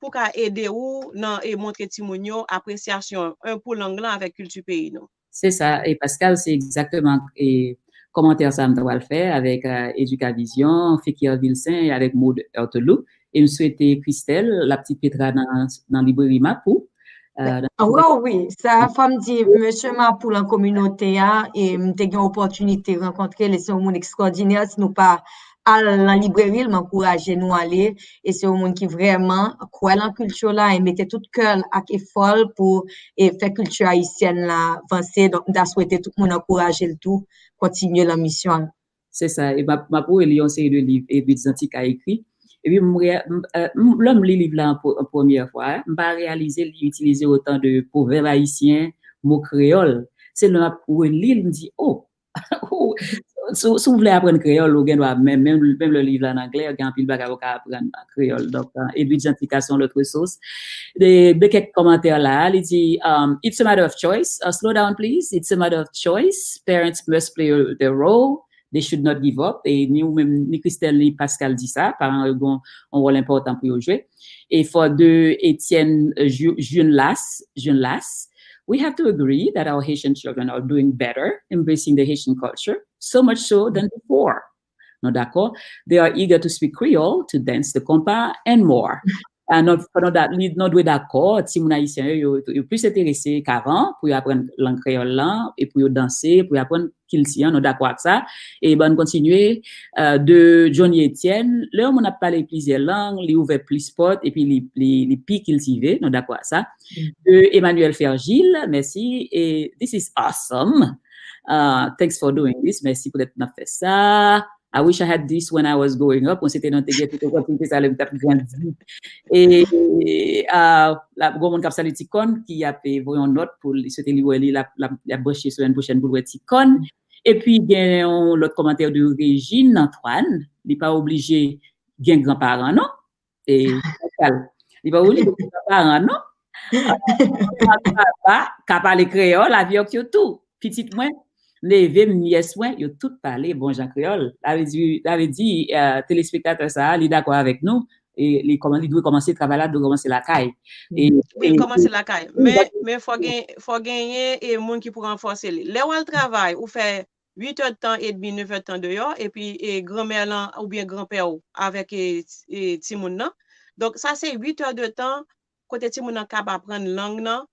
pou ka ede ou nan e montre timoun yo apresyasyon, en, pou lang lan avèk kilti peyi nou. Se sa, e Pascal, se egzakteman e kòmantè sa m ta pral fè avèk uh, Edikavizyon, Fekir Vilsen e avèk Maud Heurtelou. E m swete Christelle, la petite Petra nan, nan libreri Mapou. Uh, wi, wi, sa fò m di, mesye Mapou lan kominote a, e m te gen opòtinite rankontre l, e se yon moun ekstwòdinè, si nou pa al nan libreri l, m ankouraje nou ale. E se yon moun ki vrèman kwè lan kilti la e mete tout kè l ak efò l pou e fè kilti ayisyèn la vanse. Donk, m ta swete tout moun ankouraje l tou, kontinye lan misyon l. Se sa, e m ap, m ap reli yon seri de liv Edwidge Danticat ekri. Epi, m, lè m li liv la an premyè fwa, m pa reyalize li itilize otan de pwovèb ayisyen, mo kreyòl. Se lè m ap reli l, m di, o, si, si w vle aprann kreyòl, ou gen dwa, menm, menm, menm lè liv la an anglè, gen anpil bagay ou ka aprann an kreyòl. Donk, Edwidge Danticat se yon lòt resous. De, de kèk kòmantè la, li di, um, it's a matter of choice. Uh, slow down, please. It's a matter of choice. Parents must play their role. They should not give up. E ni ou menm, ni Christelle, ni Pascal di sa, paran yo gen yon wòl enpòtan pou yo jwe. E for de Etienne Junlas, Junlas, we have to agree that our Haitian children are doing better embracing the Haitian culture, so much so than before. Nou dakò? They are eager to speak Creole, to dance the compas, and more. Ah, non, fò nou da-, li, nou dwe dakò, timoun ayisyen yo, yo, yo plis enterese k avan pou yo aprann lang kreyòl lan, e pou yo danse, pou yo aprann kilti an, nou dakò ak sa. E ban n kontinye, euh, de Johnny Etienne, lè yon moun ap pale plizyè lang, li ouvè plis pòt, epi li, li, li pi kiltive, nou dakò ak sa. De Emmanuel Fergil, mèsi, e this is awesome. Uh, thanks for doing this, mèsi poutèt n ap fè sa. I wish I had this when I was growing up. Mwen se te nan te gen tout opòtinite sa lè m t ap grandi. E, a, la, gon moun k ap salye Ti Kòn, ki ap, e, voye yon nòt pou li swete li wè li, l ap, l ap, l ap branche semèn pwochèn pou l wè Ti Kòn. Epi gen yon lòt kòmantè de Regine Antoine. Li pa oblije gen granparan, non. E, Pascal, li pa oblije gen granparan, non. Papa ka pale kreyòl avèk yo tou. Pitit mwen, neve m, nyès mwen, yo tout pale bon jan kreyòl. Sa vle di, sa vle di, euh, telespektatè sa a, li dakò avèk nou. e li kòman, li dwe kòmanse, travay la dwe kòmanse lakay. E, Wi, e, kòmanse lakay. Men, men fò gen, fò genyen e moun ki pou ranfòse li. Lè w al travay, ou fè uit è de tan edmi, nèf è de tan deyò, epi e granmè lan oubyen granpè w avèk e, e timoun nan. Donk, sa se uit è de tan kote timoun nan kab aprann lang nan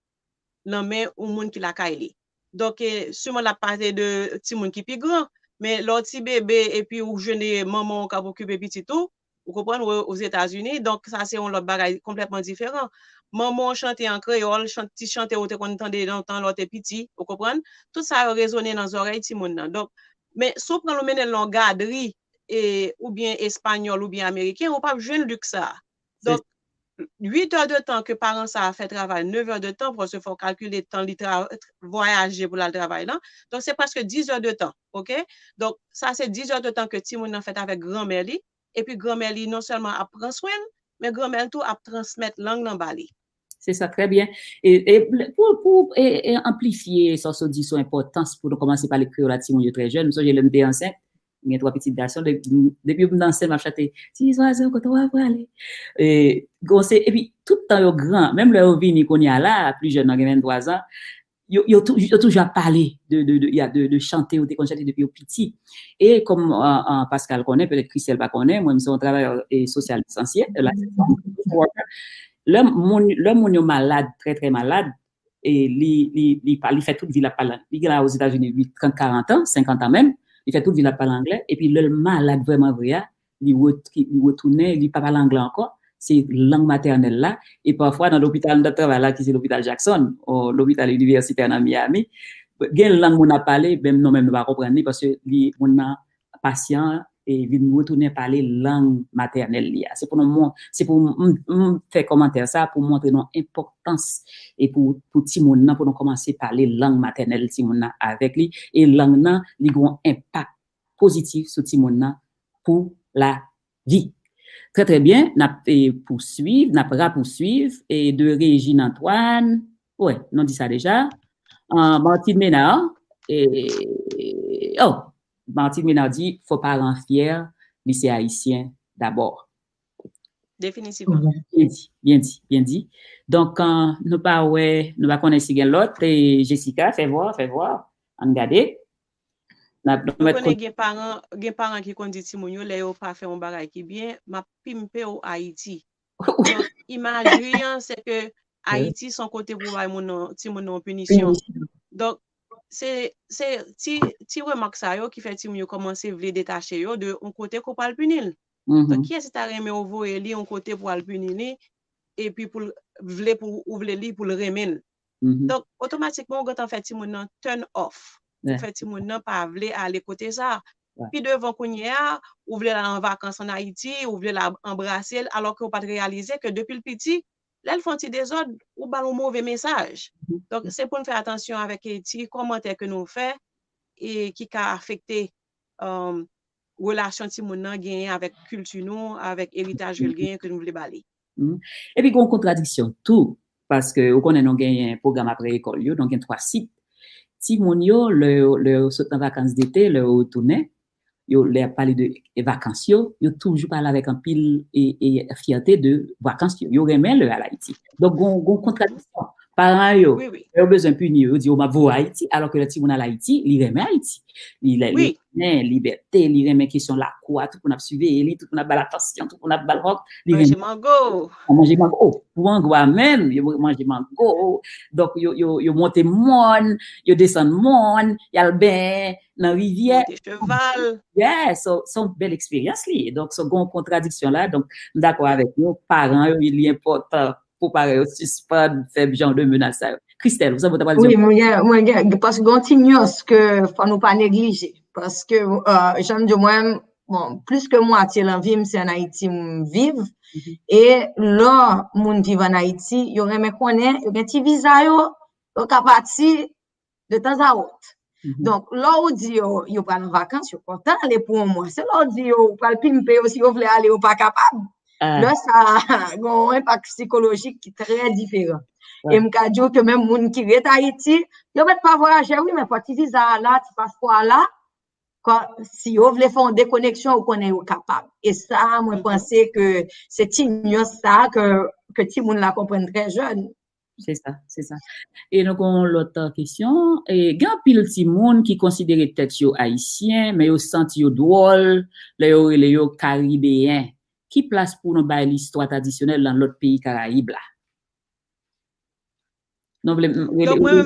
nan men yon moun ki lakay li. Donk, e, siman l ap pale de timoun ki pi gran, men lè w ti bebe epi ou jwenn e manman w k ap okipe pitit ou, ou konprann, ou Ozetazini, donk sa se yon lòt bagay konplètman diferan. Manman w chante an kreyòl, chan- ti chante ou te konn tande lontan lè w te piti, ou konprann, tout sa yo rezone nan zòrèy timoun nan. Donk, men si w pran l ou mennen l nan yon gadri, e, oubyen espanyòl oubyen ameriken, ou p ap jwenn liks sa a. Donk, uit è de tan ke paran sa a fè travay, nèf è de tan, paske fò w kalkile tan li tra- vwayaje pou l al travay lan. Donk, se prèske dis è de tan, oke? Donk, sa se dis è de tan ke timoun nan fèt avèk granmè li, epi granmè li non sèlman ap pran swen l, men granmè l tou ap transmèt lang nan ba li. Se sa, trè byen. E, e pou, pou e, e anplifye sa w sot di sou enpòtans pou nou kòmanse pale kreyòl a timoun yo trè jèn, m sonje lè m te ansent, m gen twa pitit gason, de- depi m nan ansent, m ap chante, ti zwazo, kote w ap prale? E, gon se, epi, tout tan yo gran, menm lè yo vini kounye a la, pli jèn nan gen venntwa zan, yo, yo, tou- yo toujou ap pale de, de, de, ya, de, de chante yo te konn chante depi yo piti. E kòm uh, uh, Pascal konnen, petèt Christelle pa konnen, mwen, m se yon travayè e sosyal lisansye, la, lè moun, lè moun yo malad, trè, trè malad, e li, li, li, pa- li fè tout vi l ap pale. Li gen la Ozetazini, li trant, karant an, senkant an menm, li fè tout vi l ap pale anglè, epi lè l malad vrèman vre a, li, ret- li retounen, li pa pale anglè ankò, se lang matènèl la, e pafwa nan lopital m t ap travay la, ki se lopital Jackson, o, lopital inivèsitè nan Miami, gen lang moun ap pale, menm nou menm nou pa konprann li, paske li, moun nan, pasyan an, e vin retounen pale lang matènèl li a. Se pou nou mon- se pou m, m fè kòmantè sa pou montre nou enpòtans e pou, pou timoun nan, pou nou kòmanse pale lang matènèl timoun nan avèk li, e lang nan, li gen yon enpak pozitif sou timoun nan pou lavi. Trè, trè byen, n ap e, pouswiv, n ap rapouswiv, e de Régine Antoine, wè, nou di sa deja. Uh, Martine Ménard, e, oh, Martine Ménard di, fò paran fyè, li se ayisyen dabò. Definitivman. Byen di, byen di, byen di. Donk, uh, nou pa wè, nou pa konnen si gen lòt, e Jessica, fè vwa, fè vwa, ann gade. N ap Ou konnen gen paran, gen paran ki konn di timoun yo, lè yo pa fè yon bagay ki byen, m ap pimpe w Ayiti. Donk, imajri an, se ke Ayiti se yon kote pou bay moun nan, timoun nan yon pinisyon. Donk, se, se ti, ti remak sa yo ki fè timoun yo kòmanse vle detache yo de yon kote ke w pral pini l. Donk, kiyès ki ta renmen w voye li yon kote pou al pini li, epi pou l vle, pou ou vle li pou l renmen l? Donk, otomatikman, ou gentan fè timoun nan turn off. Ou fè timoun nan pa vle ale kote sa. Pi devan kounye a, ou vle l al an vakans ann Ayiti, ou vle l al anbrase l, alò ke ou pa t reyalize ke depi l piti, lè l fè yon ti dezòd, ou ba l yon move mesaj. Donk, se pou n fè atansyon avèk e ti kòmantè ke nou fè e ki ka afekte, um, relasyon timoun nan genyen avèk kilti nou, avèk eritaj ke l genyen, ke nou vle ba li. Epi gen yon kontradiksyon tou, paske ou konnen nou genyen pwogram apre lekòl yo, nou gen twa sit. Timoun yo, lè, lè yo sot nan vakans dete, lè yo retounen, yo, lè y ap pale de vakans yo, yo toujou pale avèk anpil e, e fyète de vakans yo. Yo renmen lè y al Ayiti. Donk, gon, gon kontradiksyon. Paran yo, lè yo bezwen pini yo, yo di yo, "M ap voye w Ayiti," alò ke lè timoun al Ayiti, li renmen Ayiti. Li, li renmen libète, li renmen kesyon lakou a, tout moun ap siveye li, tout moun ap ba l atansyon, tout moun ap ba l hòk, li renmen. Manje mango. Manje mango. Oh, pou mango a menm, yo manje mango. Donk, yo, yo, yo monte mòn, yo desann mòn, y al benyen nan rivyè. Monte cheval. Yeah, so, se yon bèl eksperyans li ye. Donk, so, gon kontradiksyon la. Donk, m dakò avèk nou, paran yo, li enpòtan pou paran yo sispann fè jan de menas sa yo. Christelle, ou sanble w ta pral di yon... Wi, mwen gen, mwen gen, paske gen yon ti nyans ke fò nou pa neglije. Paske, euh, jan m di w, mwen, bon, plis ke mwatye nan vi m, se ann Ayiti m viv. E lè moun viv ann Ayiti, yo renmen konnen, yo gen ti viza yo, yo ka pati de tanzawòt. Donk, lè w di yo, yo pral an vakans, yo kontan ale pou yon mwa. Se lè w di yo, ou pral pimpe yo, si yo vle ale, yo pa kapab. Lè sa a, gen yon enpak sikolojik ki trè diferan. E m ka di w ke menm moun ki ret Ayiti, yo mèt pa vwayaje, wi, men fò ti viza a la, ti paspò a la, Kan, si yo vle fè yon dekoneksyon, ou konnen yo kapab. E sa, mwen panse ke se ti nyans sa ke, ke timoun la konprann trè jèn. Se sa, se sa. E nou gen yon lòt kesyon. E gen anpil timoun ki konsidere tèt yo ayisyen, men yo santi yo dwòl lè yo rele yo karibeyen. Ki plas pou nou bay listwa tradisyonèl nan lòt peyi Karayib la? Non vle rele. Mwen,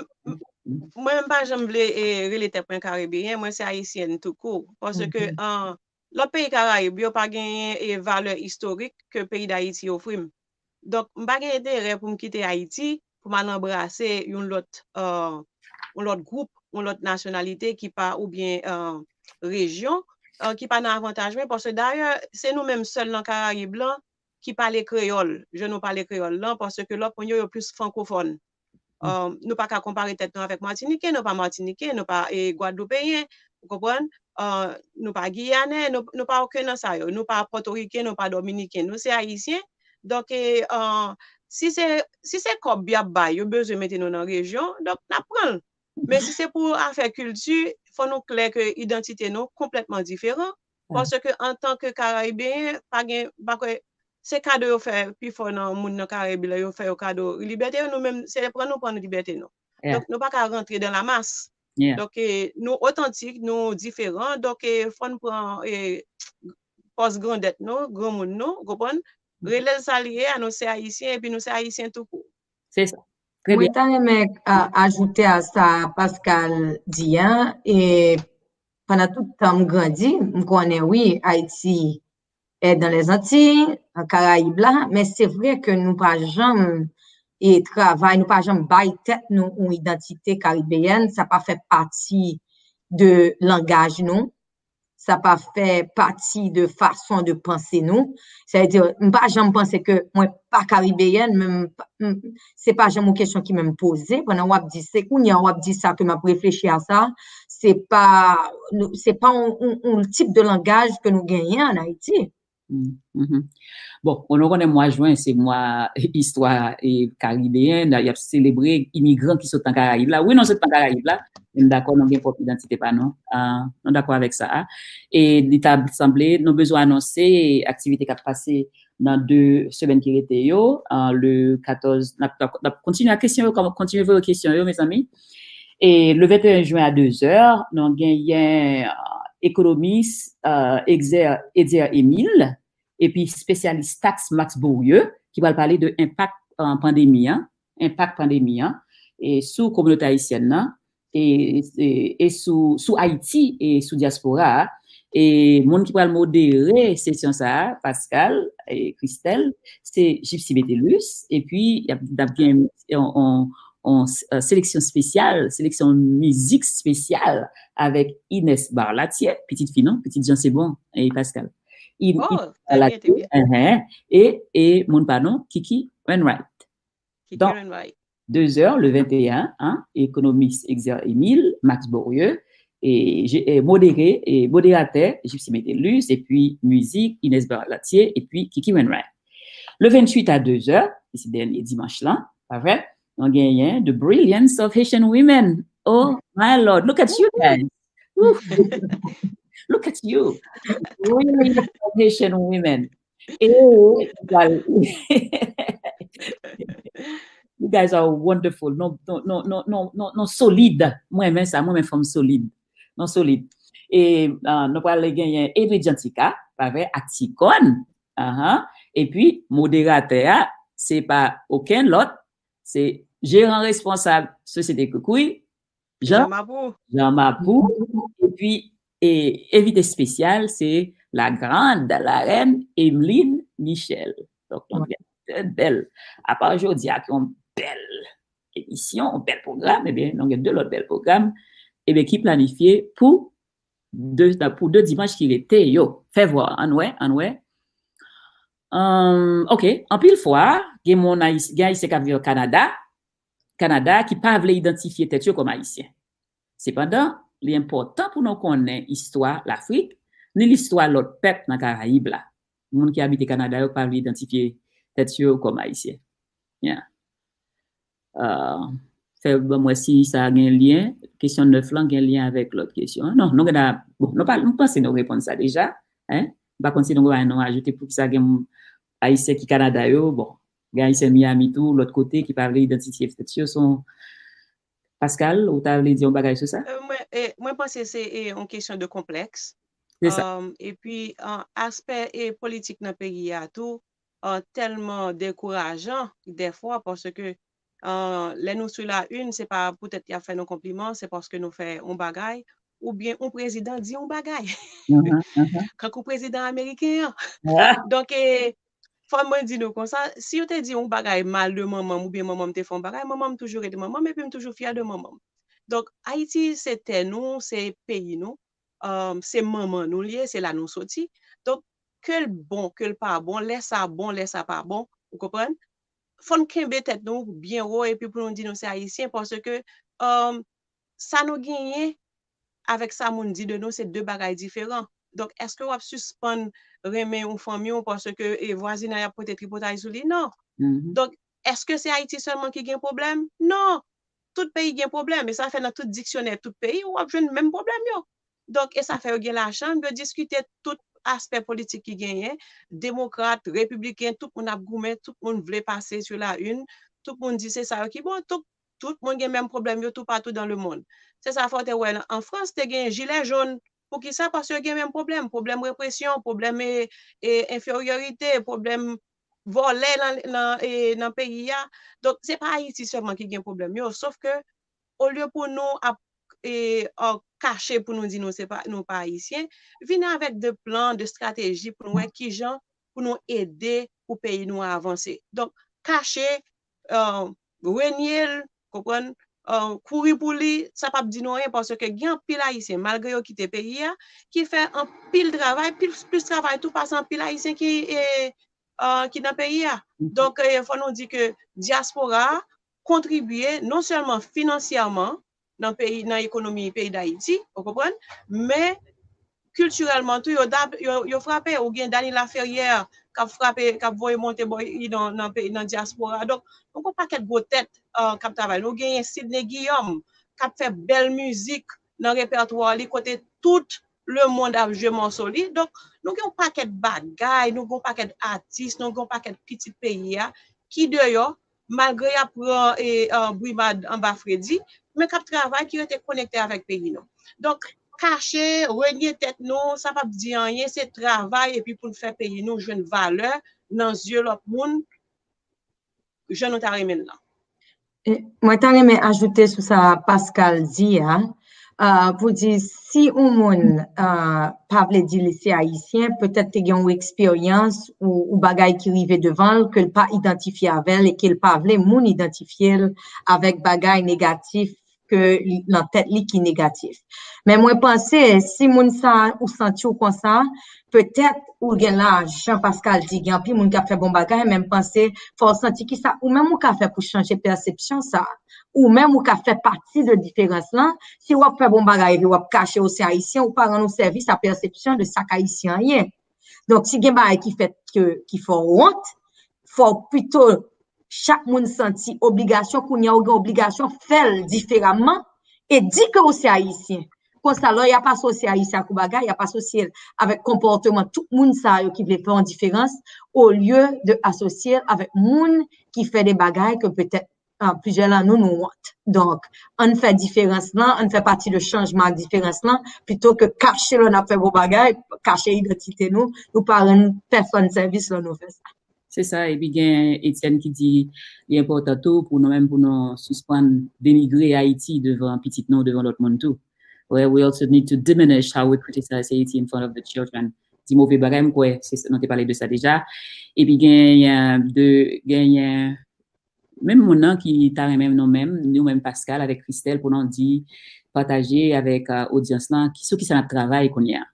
mwen pa janm vle e, rele tèt mwen karibeyen, mwen se ayisyèn toukou. Paske an, lòt peyi Karayib yo pa genyen e, valè istorik ke peyi Dayiti ofri m. Donk, m pa gen enterè pou m kite Ayiti pou m al anbrase yon lòt, uh, yon lòt gwoup, yon lòt nasyonalite ki pa oubyen uh, rejyon uh, ki pa nan avantaj mwen. Paske dayè, se nou menm sèl nan Karayib lan ki pale kreyòl, jèn nou pale kreyòl lan, paske lòt moun yo, yo plis frankofòn. Um, nou pa ka konpare tèt nou avèk Matiniken, nou pa Matiniken, nou pa e, Gwadloupeyen, ou konprann? Uh, nou pa Giyanè, nou, nou pa okenn nan sa yo, nou pa Pòtoriken, nou pa Dominiken, nou se Ayisyen. Donk, e, uh, si se, si se kòb y ap bay, yo bezwen mete nou nan rejyon, donk n ap pran l. Men si se pou afè kilti, fò nou klè ke idantite nou konplètman diferan. Paske antanke Karayibeyen, pa gen, pa kwè, se kado yo fè pifò nan moun nan Karayib la, yo fè yo kado libète yo, nou menm, se pran nou pran libète nou. Donk, nou pa ka rantre dan lamas. Donk, e, nou otantik, nou diferan, donk, e, fò n pran e, pòz grandèt nou, granmoun nou, ou konprann? Rele l sa li ye a, nou se Ayisyen, epi nou se Ayisyen toukou. Se sa. Trè byen. Mwen ta renmen ajoute a sa Pascal di a, e pandan tout tan m grandi, m konnen wi, Ayiti est dans les Antilles, an Karayib la, men se vre ke nou pa janm e travay, nou pa janm bay tèt nou yon idantite karibeyèn, sa pa fè pati de langaj nou, sa pa fè pati de fason de panse nou. Sa vle di, m pa janm panse ke mwen pa karibeyèn, men m, m, se pa janm yon kesyon ki menm poze. Pandan w ap di, se kounye a w ap di sa ke m ap reflechi a sa, se pa, se pa yon, yon, yon tip de langaj ke nou genyen an Ayiti. Bon, nou konnen mwa jen se mwa istwa e, karibeyen, y ap selebre imigran ki sot nan Karayib la. Wi, nou sot nan Karayib la, men m dakò nou gen pwòp idantite pa nou. Nou dakò avèk sa a. E li ta sanble nou bezwen anonse aktivite k ap pase nan de semèn ki rete yo, le katòz, n ap kontinye ak kesyon yo, kontinye voye kesyon yo, mezanmi. E le venteyen jen a dezè, nou genyen ekonomis Etzer Emile, epi espesyalis taks Max Bourrieu, ki pral pale de enpak pandemi an, enpak pandemi an, e sou kominote ayisyèn nan, e, e, e sou, sou Ayiti e sou dyaspora a. E moun ki pral modere sesyon sa a, Pascal e Christelle, se Gypsy Metellus, epi y ap, y ap gen yon, yon, yon seleksyon espesyal, seleksyon mizik espesyal avèk Ines Barlatier, pitit fi nou, pitit Jan Sebon e Pascal. Ines Barlatier, e, e moun pa nou, Kiki Wainwright. Donk, de zè, le venteyen, hein, ekonomis Etzer Emile, Max Bourrieu, e, e modere, e moderatè, Gypsy Metellus, epi mizik, Ines Barlatier, epi Kiki Wainwright. Le ventuit a de zè, e se dènye dimanch lan, pa vre, nou genyen The Brilliance of Haitian Women. Oh my Lord, look at you guys. Look at you. Brilliance of Haitian Women. E, you guys are wonderful. Non, non, non, non, non, non, non solid. Mwen renmen sa, mwen renmen fanm solid. Non solid. E uh, nou pral genyen Edwidge Antica, pa vre, ak Ticone. Uh -huh. Epi moderatè a, se pa okenn lòt, se jeran responsab Sosyete Koukouy, Jean, Jean Mapou. Jean Mapou. Epi e, envite espesyal, se la grande, la reine Emeline Michel. Donk, nou gen de bèl, apa jodi a, yon bèl emisyon, yon bèl pwogram, ebyen, nou gen de lòt bèl pwogram, ebyen, ki planifye pou de, pou de dimanch ki rete yo. Fè vwa, ann wè, ann wè. Um, ok, anpil fwa, gen moun, gen Ayisyen k ap viv Kanada, Kanada ki pa vle idantifye tèt yo kòm Ayisyen. Sepandan, li enpòtan pou nou konnen istwa Lafrik, ni listwa lòt pèp nan Karayib la. Moun ki abite Kanada yo pa vle idantifye tèt yo kòm Ayisyen. Yeah. Uh, fè ban m wè si sa gen lyen, kesyon nèf lan gen lyen avèk lòt kesyon an. Non, nou gentan, bon, nou pa, nou panse nou reponn sa deja, en? M pa konn si nou gen yon ajoute poukisa gen Ayisyen ki Kanada yo, bon, gen Ayisyen Miami tou, lòt kote ki pa vle idantifye tèt yo, se yon Pascal, ou ta vle di yon bagay sou sa? Euh, mwen, eh, mwen panse se eh, yon kesyon de konplèks. Se sa. Um, epi uh, aspè eh, politik nan peyi a tou uh, tèlman dekourajan dèfwa paske uh, lè nou sou la une, se pa poutèt y ap fè nou konpliman, se paske nou fè yon bagay, oubyen yon prezidan di yon bagay. Mhm, mhm. Kankou prezidan ameriken an. Ah, Donk, eh, fò mwen di nou konsa, si yo te di yon bagay mal de manman m oubyen manman m te fè yon bagay, manman m toujou rete manman m epi m toujou fyè de manman m. Donk, Ayiti se tè nou, se peyi nou, um, se manman nou l ye, se la nou soti. Donk, ke l bon, ke l pa bon, lè sa bon, lè sa pa bon, ou konprann? Fò n kenbe tèt nou byen wo epi pou nou di nou se Ayisyen paske um, sa nou genyen avèk sa moun di de nou, se de bagay diferan. Donk, èske w ap sispann renmen yon fanmi w paske e, vwazinay ap pote tripotay sou li? Non. mhm. Donk, èske se Ayiti sèlman ki gen pwoblèm? Non. Tout peyi gen pwoblèm. E sa fè nan tout diksyonè tout peyi, w ap jwenn menm pwoblèm yo. Donk, e sa fè yo gen lachanm, yo diskite tout aspè politik ki genyen, demokrat, repibliken, tout moun ap goumen, tout moun vle pase sou la une, tout moun di se sa yo ki bon, tout, tout moun gen menm pwoblèm yo toupatou dans le monde. Se sa fè w te wè an Frans, te gen jilè jòn. Poukisa? Paske yo gen menm pwoblèm, pwoblèm represyon, pwoblèm e, e, enferyorite, pwoblèm vòlè nan, nan, e, nan peyi a. Donk, se pa Ayiti sèlman ki gen pwoblèm yo, sof ke olye pou nou ap e, uh, kache pou nou di nou se pa, nou pa Ayisyen, vini avèk de plan, de strateji pou nou wè kijan pou nou ede pou peyi nou avanse. Donk, kache, uh, renye l, konprann, uh, kouri pou li, sa p ap di nou anyen paske gen anpil Ayisyen, malgre yo kite peyi a, ki fè anpil travay, plis, plis travay tou pase anpil Ayisyen ki, e, uh, ki nan peyi a. Donk, e, fò nou di ke dyaspora a kontribye non sèlman finansyèman nan peyi, nan ekonomi peyi Dayiti, ou konprann, men kiltirèlman tou, yo, dab- yo, yo frape. Ou gen Dany Laferrière k ap frape, k ap voye monte bò i nan, nan, peyi, nan dyaspora. Donk, nou gen yon pakèt gwo tèt uh, k ap travay. Nou genyen Sidney Guillaume k ap fè bèl mizik nan repètwa li kote tout lemonn ap jwe mòso li. Donk, nou gen yon pakèt bagay, nou gen yon pakèt atis, nou gen yon pakèt pitit peyi a ki deyò, malgre y ap pran e, uh, brimad anba fredi, men k ap travay, ki rete konekte avèk peyi nou. Donk, kache, renye tèt nou, sa p ap di anyen, se travay epi pou n fè peyi nou jwenn valè nan zye lòt moun, jan nou ta renmen l lan. E, mwen ta renmen ajoute sou sa Pascal di a, uh, pou di si yon moun uh, pa vle di li se ayisyen, petèt te gen yon eksperyans ou, ou bagay ki rive devan l ke l pa idantifye avè l e ke l pa vle moun idantifye l avèk bagay negatif ke li, nan tèt li ki negatif. Men mwen panse, si moun sa ou santi w konsa, petèt ou gen lajan, Pascal di, gen anpil moun k ap fè bon bagay, men m panse fò w santi ki sa ou menm ou ka fè pou chanje pèsepsyon sa. Ou menm ou ka fè pati de diferans lan. Si w ap fè bon bagay epi w ap kache w se ayisyen, ou pa rann ou sèvis a pèsepsyon de sa k ayisyen an ye. Donk, si gen bagay ki fèt ke, ki fè w wont, fò w pito chak moun santi obligasyon, kounye a ou gen obligasyon fè l diferaman e di ke ou se ayisyen. Konsa, lè y ap asosye ayisyen ak yon bagay, y ap asosye l avèk konpòteman tout moun sa yo ki vle fè yon diferans, olye de asosye l avèk moun ki fè de bagay ke petèt uh, plizyè nan nou nou wont. Donk, ann fè diferans lan, ann fè pati de chanjman ak diferans lan, pito ke kache lè n ap fè bon bagay, kache idantite nou, nou pa rann pèsòn sèvis lè nou fè sa. Se sa, epi gen Etienne ki di li enpòtan tou pou nou menm pou nou sispann denigre Ayiti devan pitit nou, devan lòt moun tou. Well, we also need to diminish how we criticize Haiti in front of the children. Di move bagay, m kwè, se, nou te pale de sa deja. Epi gen, de, gen, menm moun nan ki ta renmen nou menm, nou menm Pascal avèk Christelle pou nou di, pataje avèk uh, odyans lan, sou ki sa n ap travay kounye a.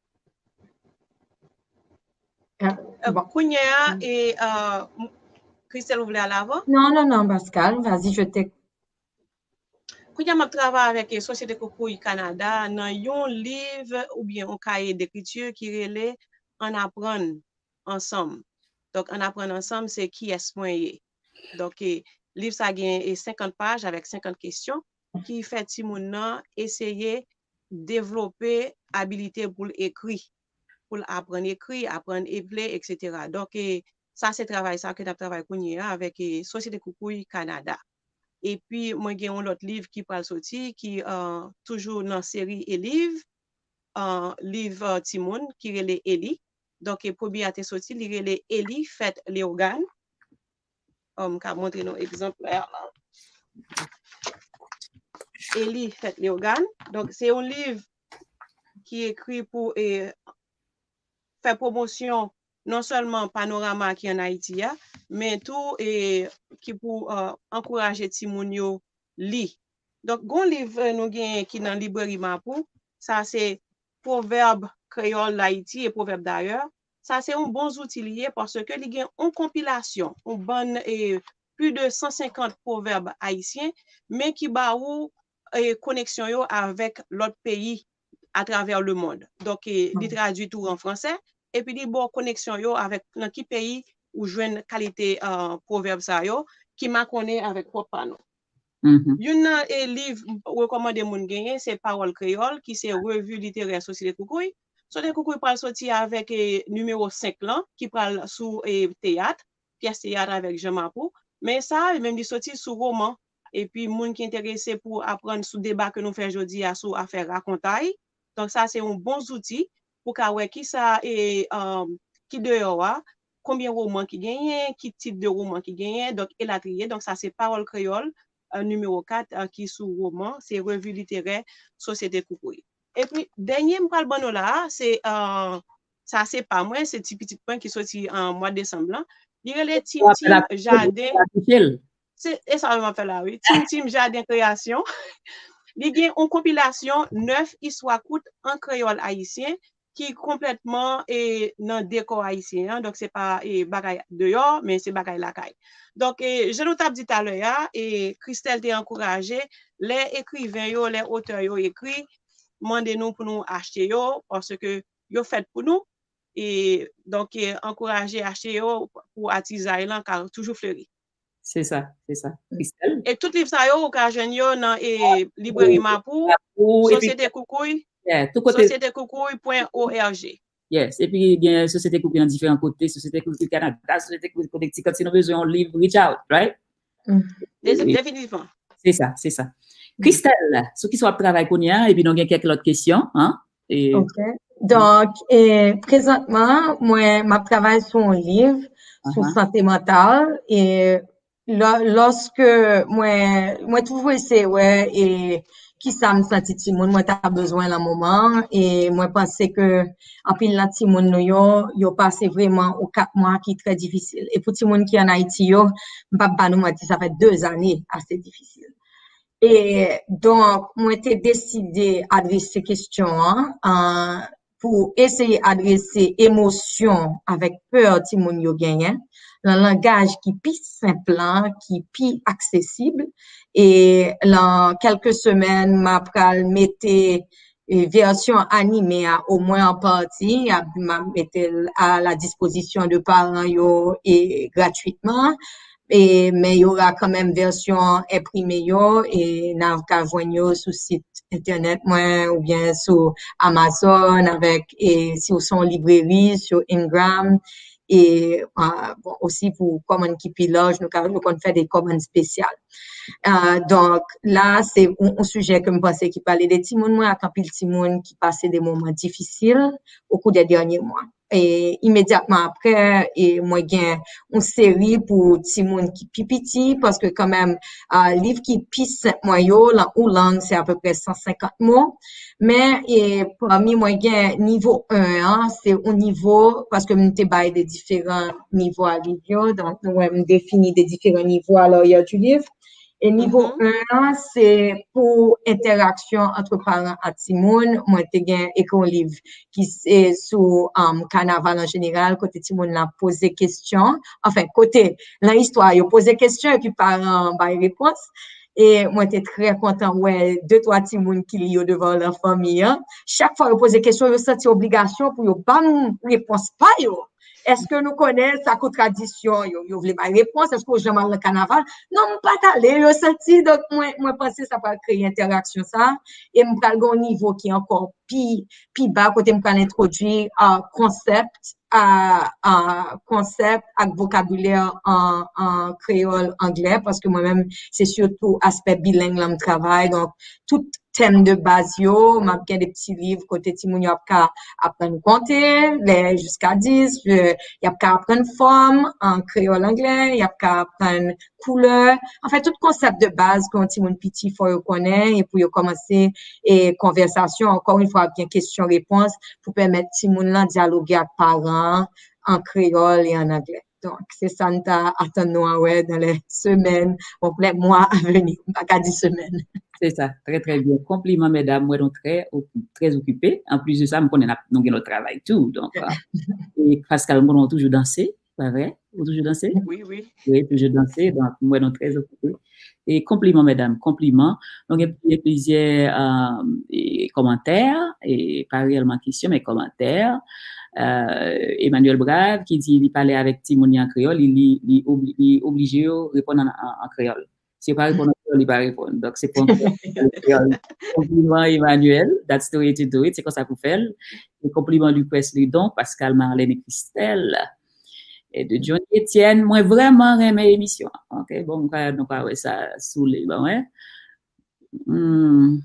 Uh, bon. Kounye a, e uh, Christelle, ou vle ale avan? Non, non, non, Pascal, vas-y, je t'écoute. Kounye a, m ap travay avèk Sosyete Koukouy Kanada nan yon liv oubyen yon kaye dekriti ki rele Ann aprann ansanm. Donk, Ann aprann ansanm, se kiyès mwen ye. Donk, e, Liv sa gen e senkant paj avèk senkant kesyon ki fè timoun nan eseye devlope abilite pou l ekri, pou l aprann ekri, aprann eple, etsetera. Donk, e, sa se travay sa ke n ap travay kounye a avèk e, Sosyete Koukouy Kanada. Epi, mwen gen yon lòt liv ki pral soti, ki uh, toujou nan seri e liv, uh, liv uh, timoun ki rele Eli. Donk, e premye a te soti, li rele Eli fèt Leyogàn. M ka montre nou egzanp la. Eli fèt Leyogàn. Donk, se yon liv ki ekri pou e, fè pwomosyon non sèlman panorama ki ann Ayiti a, men tou e, ki pou uh, ankouraje timoun yo li. Donk, gon liv e, nou genyen ki nan libreri Mapou, sa se Pwovèb Kreyòl Dayiti e Pwovèb Dayè. Sa se yon bon zouti li ye paske li gen yon konpilasyon, yon bann e, plis de san senkant pwovèb ayisyen, men ki ba ou e, koneksyon yo avèk lòt peyi atravè lemonn. Donk, e, li tradui tou an fransè, epi li ba w koneksyon yo avèk nan ki peyi ou jwenn kalite uh, pwovèb sa yo ki makonnen avèk pwòp pa nou. Youn nan e, liv m rekòmande moun genyen, se Pawòl Kreyòl, ki se revi literè Sosyete Koukouy. Sosyete Koukouy pral soti avèk e, nimewo senk lan, ki pral sou e, teyat, pyès teyat avèk Jan Mapou. Men sa, li menm li soti sou woman. Epi moun ki enterese pou aprann sou deba ke nou fè jodi a sou afè rakontay. Donk sa se yon bon zouti pou ka wè kisa e um, ki deyò a, konbyen woman ki genyen, ki tit de woman ki genyen, donk elatriye. Donk sa se Pawòl Kreyòl uh, nimewo kat uh, ki sou woman, se revi literè Sosyete Koukouy. Epi dènye m pral ban nou la a, se uh, sa se pa mwen, se ti pitit mwen ki soti an mwa desanm lan. Li rele Tim Tim Jaden. Se e sa m ap fè la wi. Tim Tim Jaden Kreyasyon. Li gen yon konpilasyon nèf istwa kout an kreyòl ayisyen ki konplètman e, nan dekò ayisyen an. Donk, se pa e, bagay deyò, men se bagay lakay. Donk, e, jan nou t ap di talè a, e, Christelle te ankouraje lè ekriven yo, lè otè yo ekri, mande nou pou nou achte yo, paske yo fèt pou nou. E, donk, e, ankouraje achte yo pou atizay lan ka toujou fleri. Se sa, se sa. Christelle? E tout liv sa yo, ou ka jwenn yo nan e, libreri Mapou, Sosyete Koukouy, sosyete koukouy pwen org. Yes, epi gen Sosyete Koukouy nan diferan kote, Sosyete Koukouy Kanada, Sosyete Koukouy Connecticut, si nou bezwen yon liv, reach out, right? Definitivman. Se sa, se sa. Christelle, sou kisa w ap travay kounye a, epi nou gen kèk lòt kesyon, an? Ok. Donk, e, prezantman, mwen, m ap travay sou yon liv sou sante mantal, e, lòske mwen, mwen toujou eseye wè, e, kisa m santi timoun mwen ta bezwen lan moman an, e mwen panse ke anpil nan timoun nou yo, yo pase vreman yon kat mwa ki trè difisil. E pou timoun ki ann Ayiti yo, m p ap ba nou manti, sa fè de zane ase difisil. E donk, mwen te deside adrese kesyon an, an, pou eseye adrese emosyon avèk pè timoun yo genyen, lan langaj ki pi senp lan, ki pi aksesib, e lan kèlke semèn, m a pral mete e, vèsyon anime a, omwen an pati, a, m a mete l a la dispozisyon de paran yo e gratwitman. E, men y aura kanmenm vèsyon enprime yo e n a ka jwenn yo sou sit entènèt mwen oubyen sou Amazon avèk, e si w se yon libreri, sou Ingram. E, a, bon, osi pou kòmann ki pi laj, nou ka, nou konn fè de kòmann espesyal. A, donk, la, se yon, yon sijè ke m panse ki pale de timoun mwen ak anpil timoun ki pase de moman difisil au cours des derniers mois. E imedyatman apre, e mwen gen yon seri pou timoun ki pi piti, paske kanmenm, a, liv ki pi senp mwen yo, lan yon lang, se apeprè san senkant mo. Men, e, pami mwen gen nivo en an, se yon nivo, paske m te bay de diferan nivo a liv yo, donk, nou wè, m defini de diferan nivo a l'arrière du livre. E nivo en an, se pou entèraksyon ant paran ak timoun. Mwen te gen ekri yon liv ki se sou, um, kanaval an jeneral, kote timoun lan poze kesyon. Anfen, kote, lan istwa, yo poze kesyon epi paran an bay repons. E mwen te trè kontan wè de twa timoun ki li yo devan lanfanmi an. Chak fwa yo poze kesyon, yo santi obligasyon pou yo ban m repons pa yo. Èske nou konnen sa kou tradisyon? Yo, yo vle bay repons. Èske w janm al nan kanaval? Non, m pa t ale. Yo santi, donk mwen, mwen panse sa pral kreye entèraksyon sa. E m pral gen yon nivo ki ankò pi, pi ba, kote m pral entwodui uh, konsèp, uh, uh, konsèp ak vokabilè an, an kreyòl anglè, paske mwen menm, se sitou aspè bileng lan m travay. Donk, tout tèm de baz yo, m ap gen de ti liv kote timoun yo ap ka aprann konte, lè jiska dis, y ap ka aprann fòm an kreyòl anglè, y ap ka aprann koulè. Anfen, tout konsèp de baz pou yon timoun piti, fò yo konnen, e pou yo kòmanse e konvèsasyon, ankò yon fwa, ap gen kesyon repons pou pèmèt timoun lan dyaloge ak paran an an kreyòl e an anglè. Donk, se sa n ta atann nou a wè dans les semaines, bon, les mois à venir. M pa ka di semèn. Se sa, trè, trè byen. Konpliman, medam, mwen nou trè, trè okipe. An plis de sa, m konnen n ap, nou gen lòt travay tou. Donk, e Pascal, m konnen w toujou danse, pa vre? Ou toujou danse? Wi, wi. Wi, toujou danse. Donk, mwen nou trè okipe. E konpliman, medam, konpliman. Nou gen plizyè, plizyè kòmantè, e pa reyèlman kesyon, men kòmantè. Emmanuel Brave ki di li pale avèk timoun li an kreyòl, li, li, li oblije yo reponn an, an, an kreyòl. Si yo pa reponn an kreyòl, li pa reponn. Donk, se pou an kreyòl. Konpliman, Emmanuel. That's the way to do it. Se konsa pou fè l. E konpliman Lucrèce Ludon, Pascal, Marlène e Christelle. E de Johnny Etienne, mwen vrèman renmen emisyon an. Ok, bon, nou ka wè sa sou li, ban mwen. Hmm.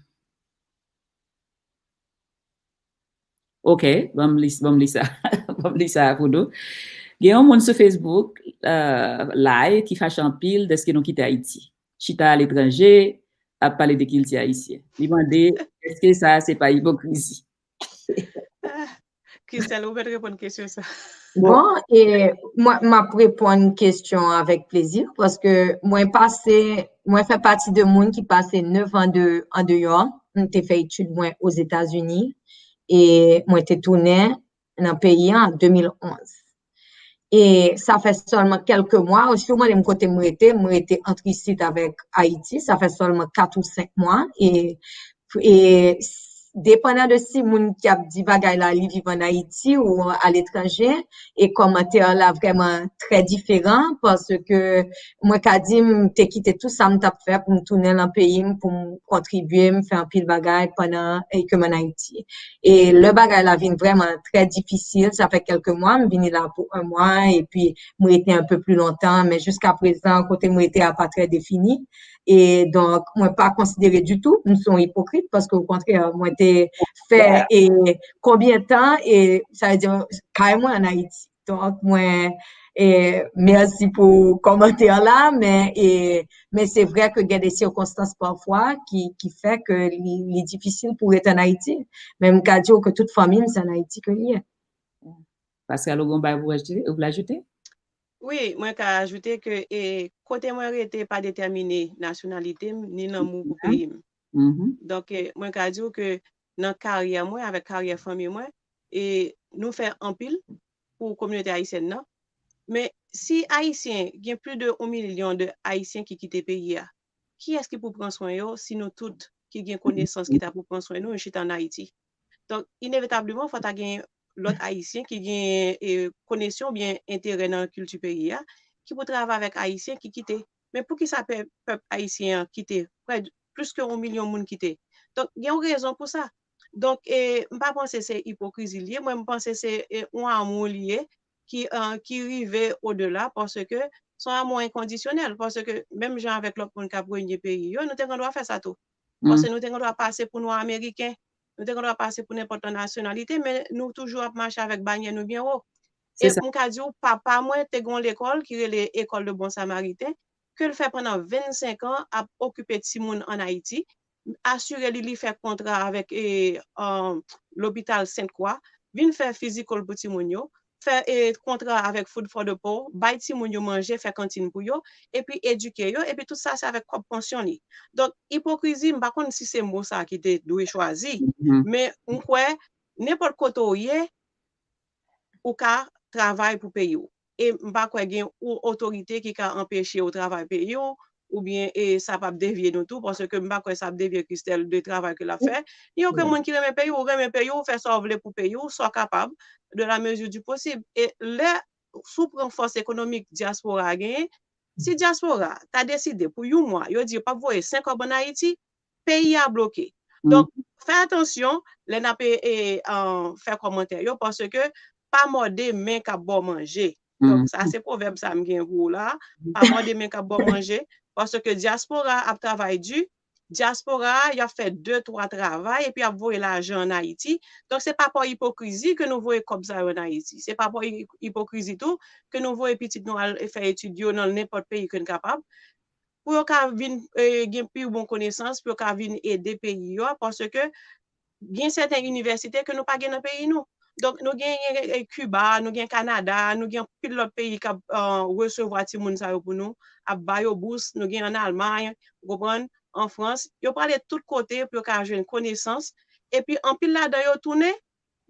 Ok, ban m li, ban m li sa. Ban m li sa pou nou. Gen yon moun sou Facebook, uh, live, ki fache anpil dèske nou kite Ayiti. Chita aletranje, ap pale de kilti ayisyen. Li mande, èske sa se pa ipokrizi? Christelle, ou mèt reponn kesyon sa. Bon, e mwen, m ap reponn kesyon avèk plezi, paske mwen pase, mwen fè pati de moun ki pase nèf an de, an deyò. M te fè etid mwen Ozetazini, e mwen te tounen nan peyi an an de mil onz. E sa fè sèlman kèlke mwa, si w mande m kote m rete, m rete ant isit avèk Ayiti, sa fè sèlman kat ou senk mwa, e, e depandan de si moun ki ap di bagay la, li viv an Ayiti ou aletranje, e kòmantè la vrèman trè diferan, paske mwen ka di m te kite tout sa m t ap fè pou m tounen nan peyi m, pou m kontribye, m fè anpil bagay pandan e ke m ann Ayiti. E lè bagay la vin vrèman trè difisil, sa fè kèlke mwa, m vini la pou un mwa, epi m rete un peu plus longtemps, men jiska prezan, kote m rete a pa trè defini. E donk, mwen pa konsidere ditou m se yon ipokrit, paske okontrè, mwen te fè e konbyen tan, e sa vle di, kay mwen ann Ayiti. Donk, mwen, e, mèsi pou kòmantè la, men, e, men se vre ke gen de sikonstans pafwa ki, ki fè ke li, li difisil pou rete ann Ayiti. Men m ka di w ke tout fanmi m se ann Ayiti ke li ye. Pascal, ou gen yon bagay pou ajoute, ou vle ajoute? Wi, mwen ka ajoute ke, e, kote mwen rete pa detèmine nasyonalite m, ni lanmou pou peyi m. Donk, e, mwen ka di w ke nan karyè mwen, avèk karyè fanmi mwen, e nou fè anpil pou kominote ayisyèn nan. Men si Ayisyen, gen plis de yon milyon de Ayisyen ki kite peyi a, kiyès ki pou pran swen yo si nou tout ki gen konesans ki ta pou pran swen nou, nou chita ann Ayiti? Donk, inevitableman, fò ta gen lòt Ayisyen ki gen e, konesyon oubyen enterè nan kilti peyi a, ki pou travay avèk Ayisyen ki kite. Men poukisa pèp, pèp ayisyen an kite? Prè plis ke yon milyon moun kite. Donk, gen yon rezon pou sa. Donk, e, m pa panse se ipokrizi li ye. Mwen, m panse se e, yon amou li ye ki, e, ki rive odela paske se yon amou enkondisyonèl. Paske menm jan avèk lòt moun k ap renye peyi yo, nou te gen dwa fè sa tou. Paske nou te gen dwa pase pou nwa ameriken. Nou te gen dwa pase pou nenpòt lòt nasyonalite, men nou toujou ap mache avèk banyè nou byen wo. E m ka di w, papa mwen te gen yon lekòl ki rele École de Bon Samaritain, ke l fè pandan vennsenk an ap okipe timoun ann Ayiti, asire li, li fè kontra avèk e, e, lopital Sent Kwa, vin fè fizikòl pou timoun yo, fè e, kontra avèk Food for the Poor, bay timoun yo manje, fè kantin pou yo, epi edike yo, epi tout sa se avèk kòb pansyon li. Donk, ipokrizi, m pa konn si se mo sa ki te dwe chwazi, men m kwè, nenpòt kote w ye, ou ka travay pou peyi w. E m pa kwè gen yon otorite ki ka anpeche w travay peyi w, oubyen e sa p ap devye nou tou, paske m pa kwè sa ap devye Christelle de travay ke l ap fè. Ni okenn moun ki renmen peyi w, ou renmen peyi w, ou fè sa w vle pou peyi w, sa w kapab, de la mesure du possible. E lè si w pran fòs ekonomik dyaspora a genyen, si dyaspora ta deside pou yon mwa, yo di yo p ap voye senk kòb ann Ayiti, peyi a bloke. Donk, fè atansyon lè n ap e, e, an, fè kòmantè yo, paske pa mòde men k ap ba w manje. Donk, sa se pwovèb sa m gen pou w la. Pa mòde men k ap ba w manje, paske dyaspora ap travay di, dyaspora a, y ap fè de, twa travay, epi y ap voye lajan ann Ayiti. Donk, se pa pa ipokrizi ke nou voye kòb sa yo ann Ayiti. Se pa pa i- ipokrizi tou ke nou voye pitit nou al fè etid yo nan nenpòt peyi ke n kapab, pou yo ka vin e, gen pi bon konesans, pou yo ka vin ede peyi yo, paske gen sèten inivèsite ke nou pa gen nan peyi nou. Donk, nou gen e, Kiba, nou gen Kanada, nou gen anpil lòt peyi k ap e, resevwa timoun sa yo pou nou, ap ba yo bous, nou gen ann Almay, ou konprann, an Frans. Yo prale tout kote pou yo ka jwenn konesans. Epi, anpil ladan yo tounen,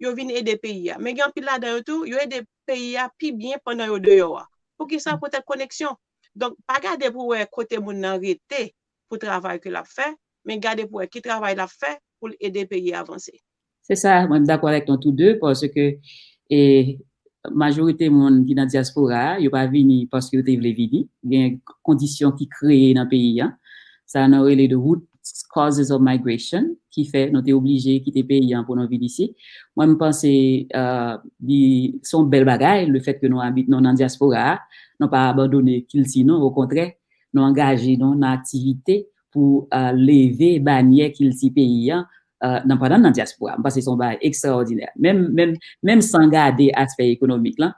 yo vin ede peyi a. Men gen anpil ladan yo tou, yo ede peyi a pi byen pandan yo deyò a. Poukisa? Poutèt koneksyon. Donk, pa gade pou wè kote moun nan rete pou travay ke l ap fè, men gade pou wè ki travay l ap fè pou l ede peyi a avanse. Se sa, mwen dakò avèk nou tou de, paske e, majorite moun ki nan dyaspora a, yo pa vini paske yo te vle vini. Gen kondisyon ki kreye nan peyi a. Sa nou rele the root causes of migration, ki fè nou te oblije kite peyi an pou nou vin isi. Mwen, m panse e, li se yon bèl bagay, le fèt ke nou abit, nou nan dyaspora a, nou pa abandone kilti nou, okontrè, nou angaje nou nan aktivite pou e, leve banyè kilti peyi an, e, nan pandan nan dyaspora. M panse se yon bagay ekstraòdinè. Menm, menm, menm san gade aspè ekonomik lan,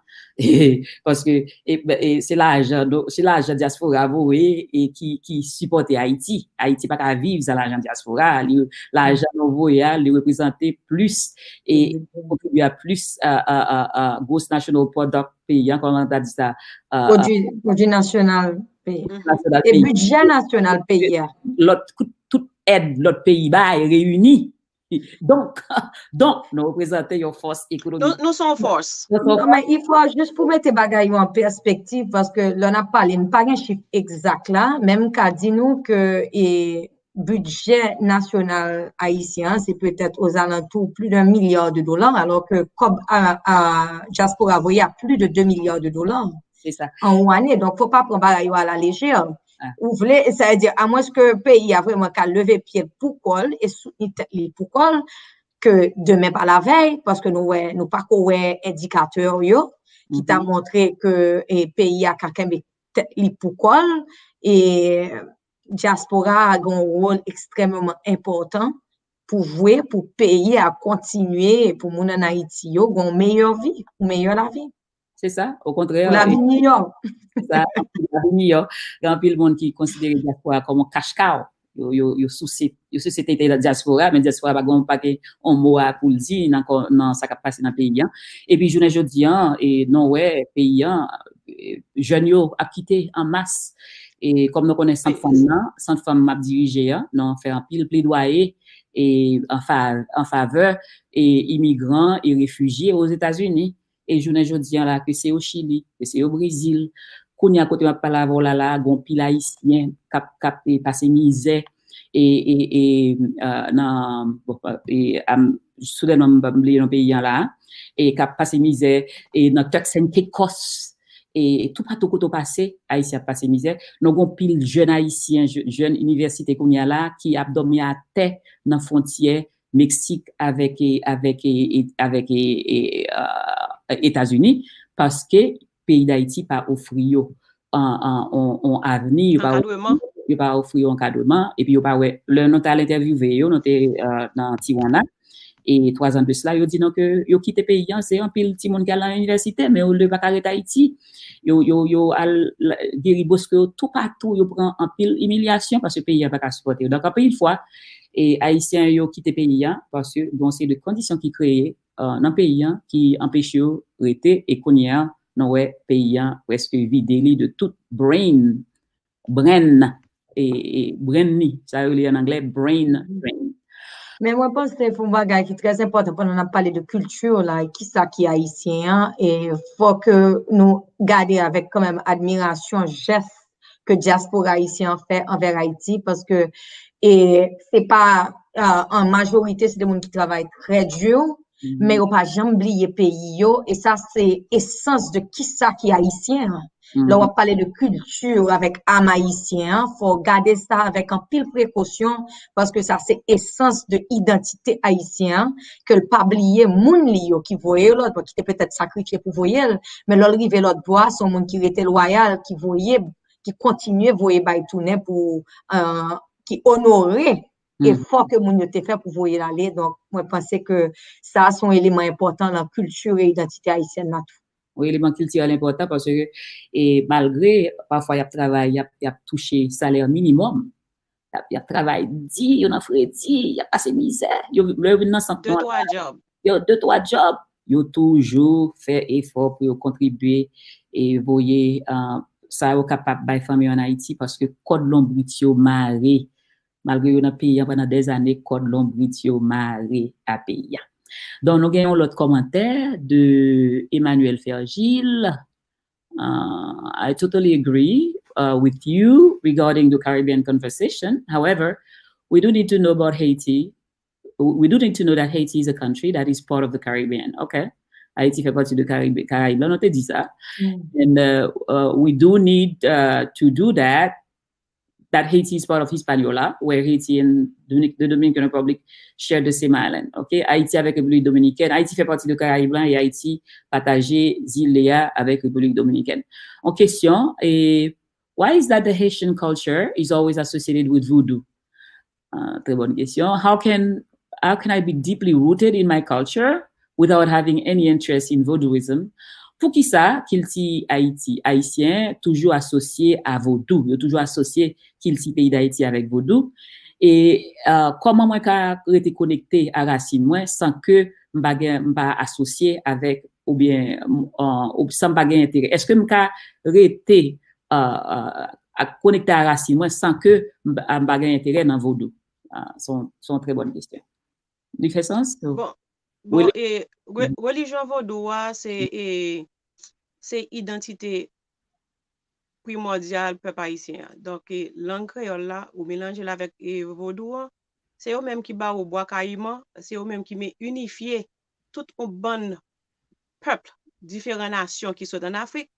paske e, e, se lajan, do- se lajan dyaspora voye e ki, ki sipòte Ayiti. Ayiti pa ka viv san lajan dyaspora. Li, lajan nou voye a, li reprezante plis e kontribye a plis a, a, a, a gross national product peyi an, kòman ta di sa? A, a, Pwodui, pwodui nasyonal peyi. Nasyonal E peyi. Bidjè nasyonal peyi a. Lòt, tout, tout èd lòt peyi bay reyini. Donk, donk, nou reprezante yon fòs ekonomik. Nou, nou se yon fòs. Non, men il faut, jis pou mete bagay yo an pèspektiv, paske lè n ap pale, n pa gen chif egzak la, men m ka di nou ke e, bidjè nasyonal ayisyen an, se petèt ozalantou plis de milya de dola, alò ke kòb a, a dyaspora voye a plis de de milya de dola Se sa. An yon ane. Donk, fò pa pran bagay yo a la lejè. Ou vle, sa vle di, amwens ke peyi a vrèman ka leve pye l pou kò l e soutni tèt li pou kò l, ke demen pa lavèy, paske nou wè, nou pako wè endikatè yo ki ta montre ke e, peyi a ka kenbe tèt li pou kò l, e dyaspora a gen yon wòl ekstrèmeman enpòtan pou jwe, pou peyi a kontinye, pou moun ann Ayiti yo gen yon meyè vi, yon meyè lavi. Se sa, okontrè. Pou lavi miyò. Se sa, pou lavi miyò. Gen anpil moun ki konsidere dyaspora kòm yon kach kaw. Yo, yo, yo souse, yo souse tete nan dyaspora, men dyaspora pa gen, pa gen yon mo a pou l di nan, nan sa k ap pase nan peyi an. Epi jounen jodi an, e, nou wè peyi an, e, jèn yo ap kite an mas. E kòm nou konnen sant fanm nan, sant fanm m ap dirije an, nou fè anpil pledwaye e an fa, an favè e imigran e refijye Ozetazini. E jounen jodi an la, ke se yo Chili, ke se yo Brezil, kounye a kote m ap pale avè w la la, gon pil Ayisyen k ap, k ap e, pase mizè e, e, e, a, nan, bon, e, am, soudènman m bliye non peyi an la, e k ap pase mizè e nan Turks and Caicos, e toupatou kote w pase, Ayisyen ap pase mizè. Nou gon pil jèn Ayisyen, jèn inivèsite kounye a la, ki ap dòmi atè nan fwontyè Meksik avèk, avèk, avèk Etazini, paske peyi Dayiti pa ofri yo yon avni, yo pa ofri yo ankadreman, epi yo pa wè, lè nou t al entèvyouve yo, nou te nan Tijuana, e twa zan de sila, yo di nou ke yo kite peyi an, se anpil timoun ki al nan inivèsite, men yo lè pa ka ret Ayiti. Yo, yo, yo al geri boske yo toupatou, yo pran anpil imilyasyon paske peyi an pa ka sipòte yo. Donk, anpil fwa, e Ayisyen yo kite peyi an paske gon seri de kondisyon ki kreye nan peyi an ki anpeche yo rete, e kounye a, nou wè peyi an prèske vide li de tout brain, brenn, e, e brenn li, sa yo rele an anglè brain drain. Men mwen panse se yon bagay ki trè enpòtan pandan n ap pale de kilti la, e kisa ki ayisyen an, e fò ke nou gade avèk kanmenm admirasyon jès ke dyaspora ayisyen an fè anvè Ayiti, paske e se pa, an majorite, se de moun ki travay trè di, men yo pa janm bliye peyi yo, e sa se esans de kisa ki ayisyen an. Lè w ap pale de kilti avèk am ayisyen an, fò w gade sa avèk anpil prekosyon, paske sa se esans de idantite ayisyen an, ke l pa bliye moun li yo ki voye yo lòtbò, ki te petèt sakrifye pou voye l, men lè l rive lòtbò a, se yon moun ki rete lwayal, ki voye, ki kontinye voye bay tounen pou, euh, ki onore efò ke moun yo te fè pou voye l ale. Donk, mwen panse ke sa se yon eleman enpòtan nan kilti e idantite ayisyèn nan tou. Yon eleman kiltirèl enpòtan paske, e, malgre pafwa y ap travay, y ap, y ap touche salè minimòm, y ap, y ap travay di, yo nan fredi, y ap pase mizè, yo, lè yo vin nan sant nou an, yo de twa djòb, yo toujou fè efò pou yo kontribye e voye, uh, sa yo kapab bay fanmi yo an Ayiti, paske kòd lonbrit yo mare. Malgre yo nan peyi an pandan dèzane, kòd lonbrit yo mare a peyi a. Donk, nou gen yon lòt kòmantè de Emmanuel Fergil. Uh, I totally agree, uh, with you regarding the Caribbean conversation. However, we do need to know about Haiti. We do need to know that Haiti is a country that is part of the Caribbean. Okay. Ayiti fè pati de Karib-, Karayib la, nou te di sa. And, uh, uh, we do need, uh, to do that, that Haiti is part of Hispaniola, where Haiti and Dominic-, the Dominican Republic share the same island. Okay? Ayiti avèk Repiblik Dominikèn, Ayiti fè pati de Karayib la, e Ayiti pataje zile a avèk Repiblik Dominikèn. Yon kesyon, e, why is that the Haitian culture is always associated with voodoo? Uh, très bonne question. How can, how can I be deeply rooted in my culture without having any interest in voodooism? Poukisa kilti Ayiti, ayisyen, toujou asosye a vodou? Yo toujou asosye kilti peyi Dayiti avèk vodou. E, uh, kòman mwen ka rete konekte a rasin mwen san ke m pa gen, m pa asosye avèk, oubyen, uh, ou, san m pa gen enterè? Èske m ka rete, uh, uh, a konekte a rasin mwen san ke m, m pa gen enterè nan vodou? Uh, se yon, se yon trè bòn kesyon. Li fè sans? Bon, bon, e, re-, relijyon vodou a, se, e, se idantite primòdyal pèp ayisyen an. Donk, e, lang kreyòl la, ou melanje l avèk, e, vodou an, se yo menm ki ba ou bwa kayiman, se yo menm ki men inifye tout yon bann pèp, diferan nasyon ki sot ann Afrik,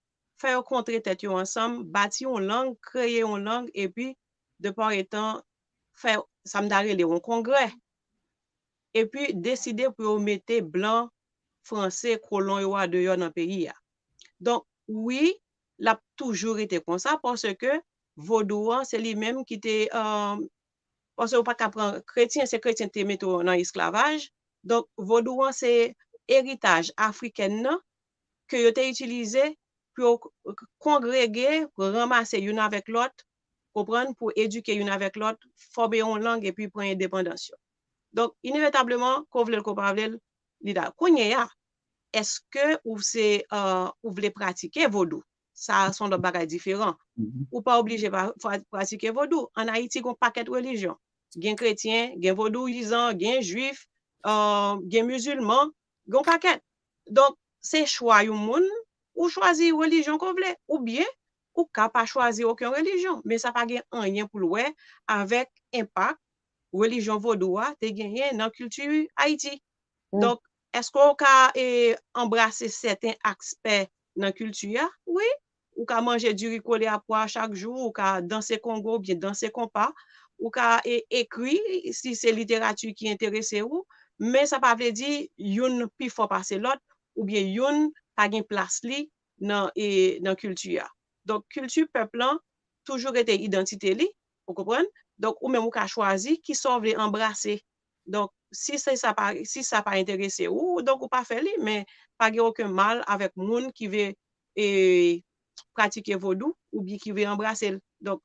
fè yo kontre tèt yo ansanm, bati yon lang, kreye yon lang, epi, de pa etan, fè sa m ta rele yon kongrè. Epi, deside pou yo mete blan, franse, kolon yo a deyò nan peyi a. Donk, wi, l ap toujou rete konsa, paske vodou an, se li menm ki te, euh, paske ou pa t ka pran kretyen, se kretyen te mete w nan esklavaj. Donk, vodou an, se eritaj afriken nan ke yo te itilize pou yo k-, k-, kongrege, pou ranmase youn avèk lòt, konprann, pou edike youn avèk lòt, fòme yon lang epi pran endepandans yo. Donk, inevitableman, ke w vle l, ke w pa vle l, li la. Kounye a, èske ou se, euh, ou vle pratike vodou? Sa se yon lòt bagay diferan. Ou pa oblije pa, pra-, pratike vodou. Ann Ayiti, gen yon pakèt relijyon. Gen kretyen, gen vodouyizan, gen jwif, euh, gen mizilman, gen yon pakèt. Donk, se chwa yon moun, ou chwazi relijyon ke w vle, oubyen ou ka pa chwazi okenn relijyon, men sa pa gen anyen pou l wè avèk enpak relijyon vodou a te genyen nan kilti Ayiti. Donk, èske w ka, e, anbrase sèten aspè nan kilti a? Wi, ou ka manje diri kole a pwa chak jou, ou ka danse kongo oubyen danse konpa, ou ka, e, ekri si se literati ki enterese ou, men sa pa vle di youn pi fò pase lòt, oubyen youn pa gen plas li nan, e, nan kilti a. Donk, kilti pèp lan toujou rete idantite li, ou konprann? Donk, ou menm ou ka chwazi kisa w vle anbrase. Donk, si se sa pa, si sa pa enterese ou, donk ou pa fè li, men pa gen okenn mal avèk moun ki vle, e, pratike vodou oubyen ki vle anbrase l. Donk,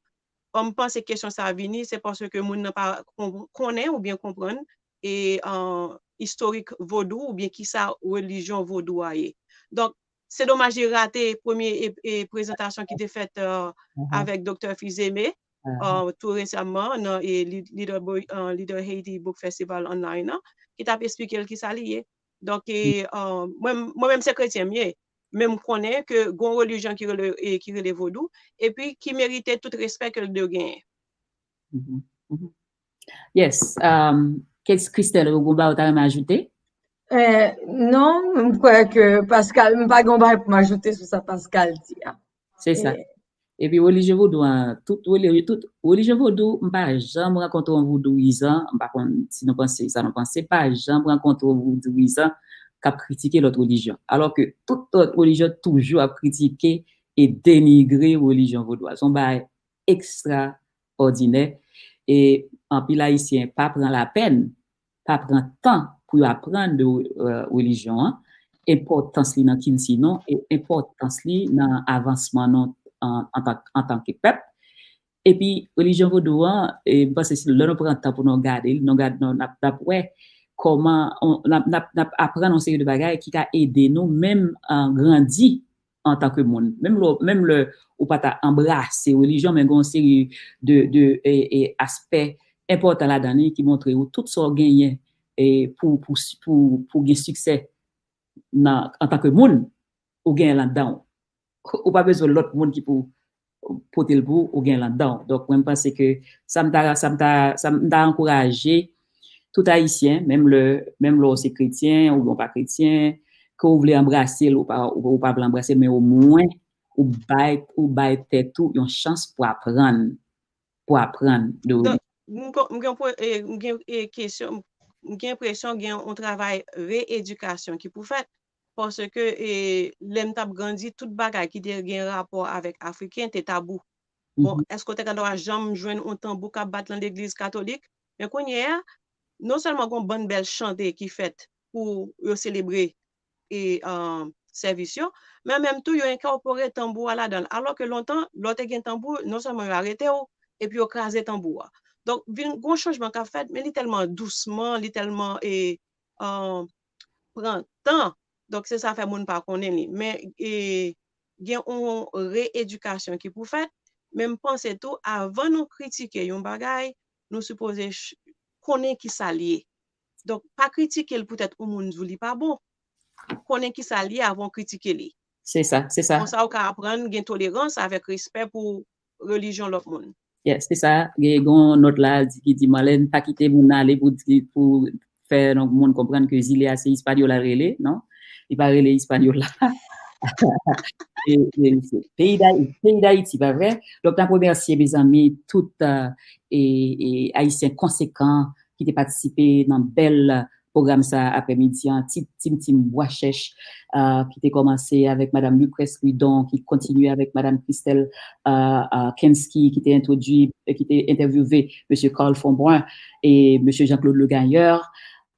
m panse kesyon sa a vini, se paske moun nan pa kon-, konnen oubyen konprann, e, euh, istorik vodou oubyen kisa relijyon vodou a ye. Donk, se domaj li rate premye, e, e, prezantasyon ki te fèt, euh, avèk Doktè Fils-Aimé, euh, tou resèman, nan, e, li-, Leader Boy, euh, Leader Haiti Book Festival online nan, ki t ap esplike l kisa li ye. Donk, e, euh, mwen, mwen menm se kretyen m ye, men m konnen ke gen yon relijyon ki rele, e, ki rele vodou, epi ki merite tout respè ke l dwe genyen. Yes. Um, Christelle, ou gen yon bagay ou ta renmen ajoute? Eh, non, m kwè ke Pascal, m pa gen yon bagay pou m ajoute sou sa Pascal di a. Se sa. Epi relijyon vodou an, tout, tout relijyon vodou, m pa janm rankontre yon vodouyizan, m pa konn si nou panse sa nou panse, pa janm rankontre yon vodouyizan k ap kritike lòt relijyon. Alò ke tout lòt relijyon toujou ap kritike e denigre relijyon vodou a. Se yon bagay ekstraòdinè. E anpil Ayisyen pa pran lapèn, pa pran tan pou yo aprann de relijyon an, enpòtans li nan kilti nou e enpòtans li nan avansman nou antanke pèp. Epi relijyon vodou an, m panse si lè nou pran tan pou nou gade l, nou gade, nou n ap wè kòman n ap aprann yon seri de bagay ki ka ede nou menm grandi antanke moun. Menm lè, menm lè ou pa ta anbrase relijyon, men gen yon seri de, de e, e, aspè enpòtan ladan li ki montre ou tout sa w genyen e, pou, pou, pou, pou gen siksè nan, antanke moun, ou genyen l anndan w. Ou pa bezwen lòt moun ki pou pote l pou ou, ou genyen l anndan w. Donk, mwen, m panse ke sa m ta, sa m ta, sa m ta ankouraje tout Ayisyen, menm lè, menm lè w se kretyen oubyen w pa kretyen, ke w vle anbrase l ou pa, ou pa vle anbrase l, men omwen ou bay, ou bay tèt ou yon chans pou aprann, pou aprann de relijyon. M gen kesyon, m gen enpresyon gen yon travay reedikasyon ki pou fèt, paske lè m t ap grandi, tout bagay ki te gen rapò avèk Afriken te tabou. Bon, èske w te gen dwa janm jwenn yon tanbou k ap bat nan legliz katolik? Men kounye a, non sèlman gen yon bann bèl chante ki fèt pou yo selebre e sèvis yo, men menm tou yo enkòpore tanbou a ladan l. Alò ke lontan, lè w te gen tanbou, non sèlman yo arete w, epi yo kraze tanbou a. Donk, vin gen yon chanjman k ap fèt, men li tèlman dousman, li tèlman e pran tan. Donk, se sa fè moun pa konnen li. Men e gen yon reedikasyon ki pou fèt, men m panse tou, avan nou kritike yon bagay, nou sipoze konnen ki sa l ye. Donk, pa kritike l poutèt yon moun di w li pa bon. Konnen ki sa l ye avan w kritike li. Se sa, se sa. Konsa, ou ka aprann gen tolerans avèk respè pou relijyon lòt moun. Yes, se sa. Gen yon nòt la ki di, Marlène, pa kite moun ale pou, pou fè yon moun konprann ke zile a se Ispanyola rele, non? Li pa rele Ispanyola. Peyi Dayiti, pa vre? Donk, n ap remèsye, mezanmi, tout e, e, Ayisyen konsekan ki te patisipe nan bèl pwogram sa aprèmidi an, Tim Tim Bwa Chèch, ki te kòmanse avèk Madanm Lucrèce Louidon, ki kontinye avèk Madanm Christelle Kensky, ki te entwodui, ki te entèvyouve Mesye Carl Fombrun e Mesye Jean-Claude Legailleur.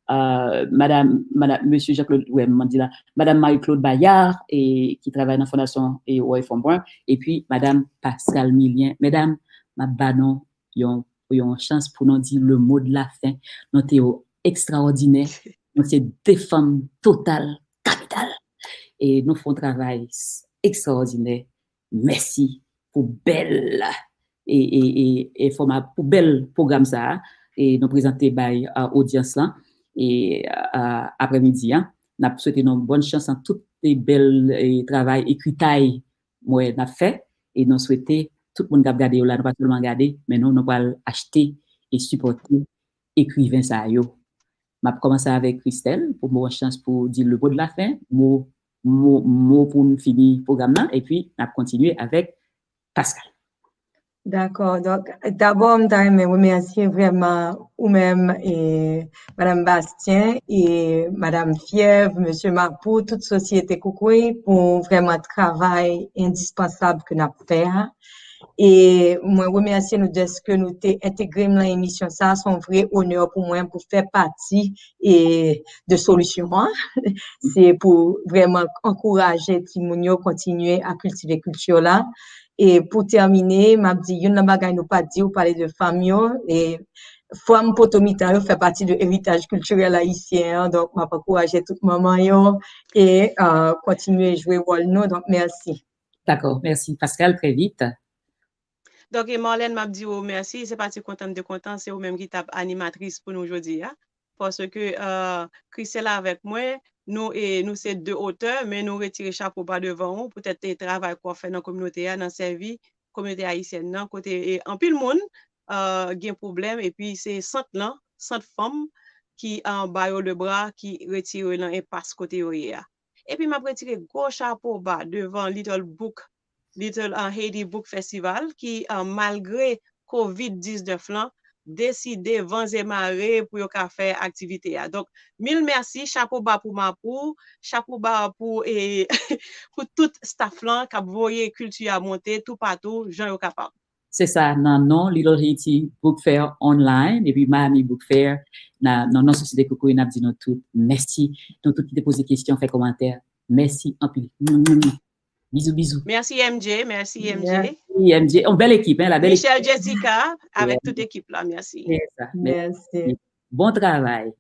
Madanm, madanm, Mesye Jean-Claude, wè, m di la, Madanm Marie-Claude Bayard, e, ki travay nan Fondasyon e Roy Fombrun, epi Madanm Pascale Millien. Medam, m ap ba nou yon, yon chans pou nou di le mot de la fin. Nou te ekstraòdinè. Nou se de fanm total, kapital. E nou fè yon travay ekstraòdinè. Mèsi pou bèl e, e, e, e fòma, pou bèl pwogram sa a, e nou prezante bay odyans lan e aprèmidi an. N ap swete nou bòn chans nan tout bèl travay ekritay mwen n ap fè, e nou swete tout moun k ap gade yo la, nou pa sèlman gade, men nou, nou pral achte e sipòte ekriven sa yo. M ap kòmanse avèk Christelle pou m ba w chans pou di le mot de la fin, mo, mo, mo pou n fini pwogram nan, epi n ap kontinye avèk Pascale. Dakò. Donk, dabò, m ta renmen remèsye vrèman ou menm, e, Madanm Bastien e Madanm Fièv, Mesye Mapou, tout sosyete Koukouy pou vrèman travay endispansab ke n ap fè a. E mwen remèsye nou dèske nou te entegre m nan emisyon sa. Se yon vre onè pou mwen pou fè pati e de solisyon an. Se pou vrèman ankouraje timoun yo kontinye a kiltive kilti la. E pou tèmine, m ap di youn nan bagay nou pa t di, ou pale de fanm yo, e fanm potomitan yo fè pati de eritaj kiltirèl ayisyen an, donk m ap ankouraje tout manman yo e kontinye jwe wòl nou, donk mèsi. Dakò, mèsi. Pascale, trè vit. Donk, e Marlène, m ap di w mèsi, se pa ti kontan m te kontan, se ou menm ki t ap animatris pou nou jodi a. Paske Christelle avèk mwen, nou e nou se de otè, men nou retire chapo ba devan ou poutèt travay ke w ap fè nan kominote a, nan sèvi kominote ayisyèn nan, kote anpil moun gen pwoblèm, epi se sant lan, sant fanm, ki uh, ba yo le bra, ki retire yo nan enpas kote yo ye a. Epi m ap retire gwo chapo ba devan Little Book, Little uh, Haiti Book Festival, ki uh, malgre kovid diznèf lan, deside vanze mare pou yo ka fè aktivite a. Donk, mil mèsi, chapo ba pou Mapou, chapo ba pou, e, pou tout staff lan k ap voye kilti a monte toupatou, jan yo kapab. Se sa, nan non Little Haiti Book Fair Online, epi Miami Book Fair, nan non Sosyete Kokoye, n ap di nou tout mèsi. Nou tout ki te poze kesyon, fè kòmantè, mèsi anpil. Bizou, bizou. Mèsi M J, mèsi M J. Mèsi M J. Yon bèl ekip, hein, la bèl ekip. Michel Jessica, avèk tout ekip la, mèsi. Mèsi. Bon travay.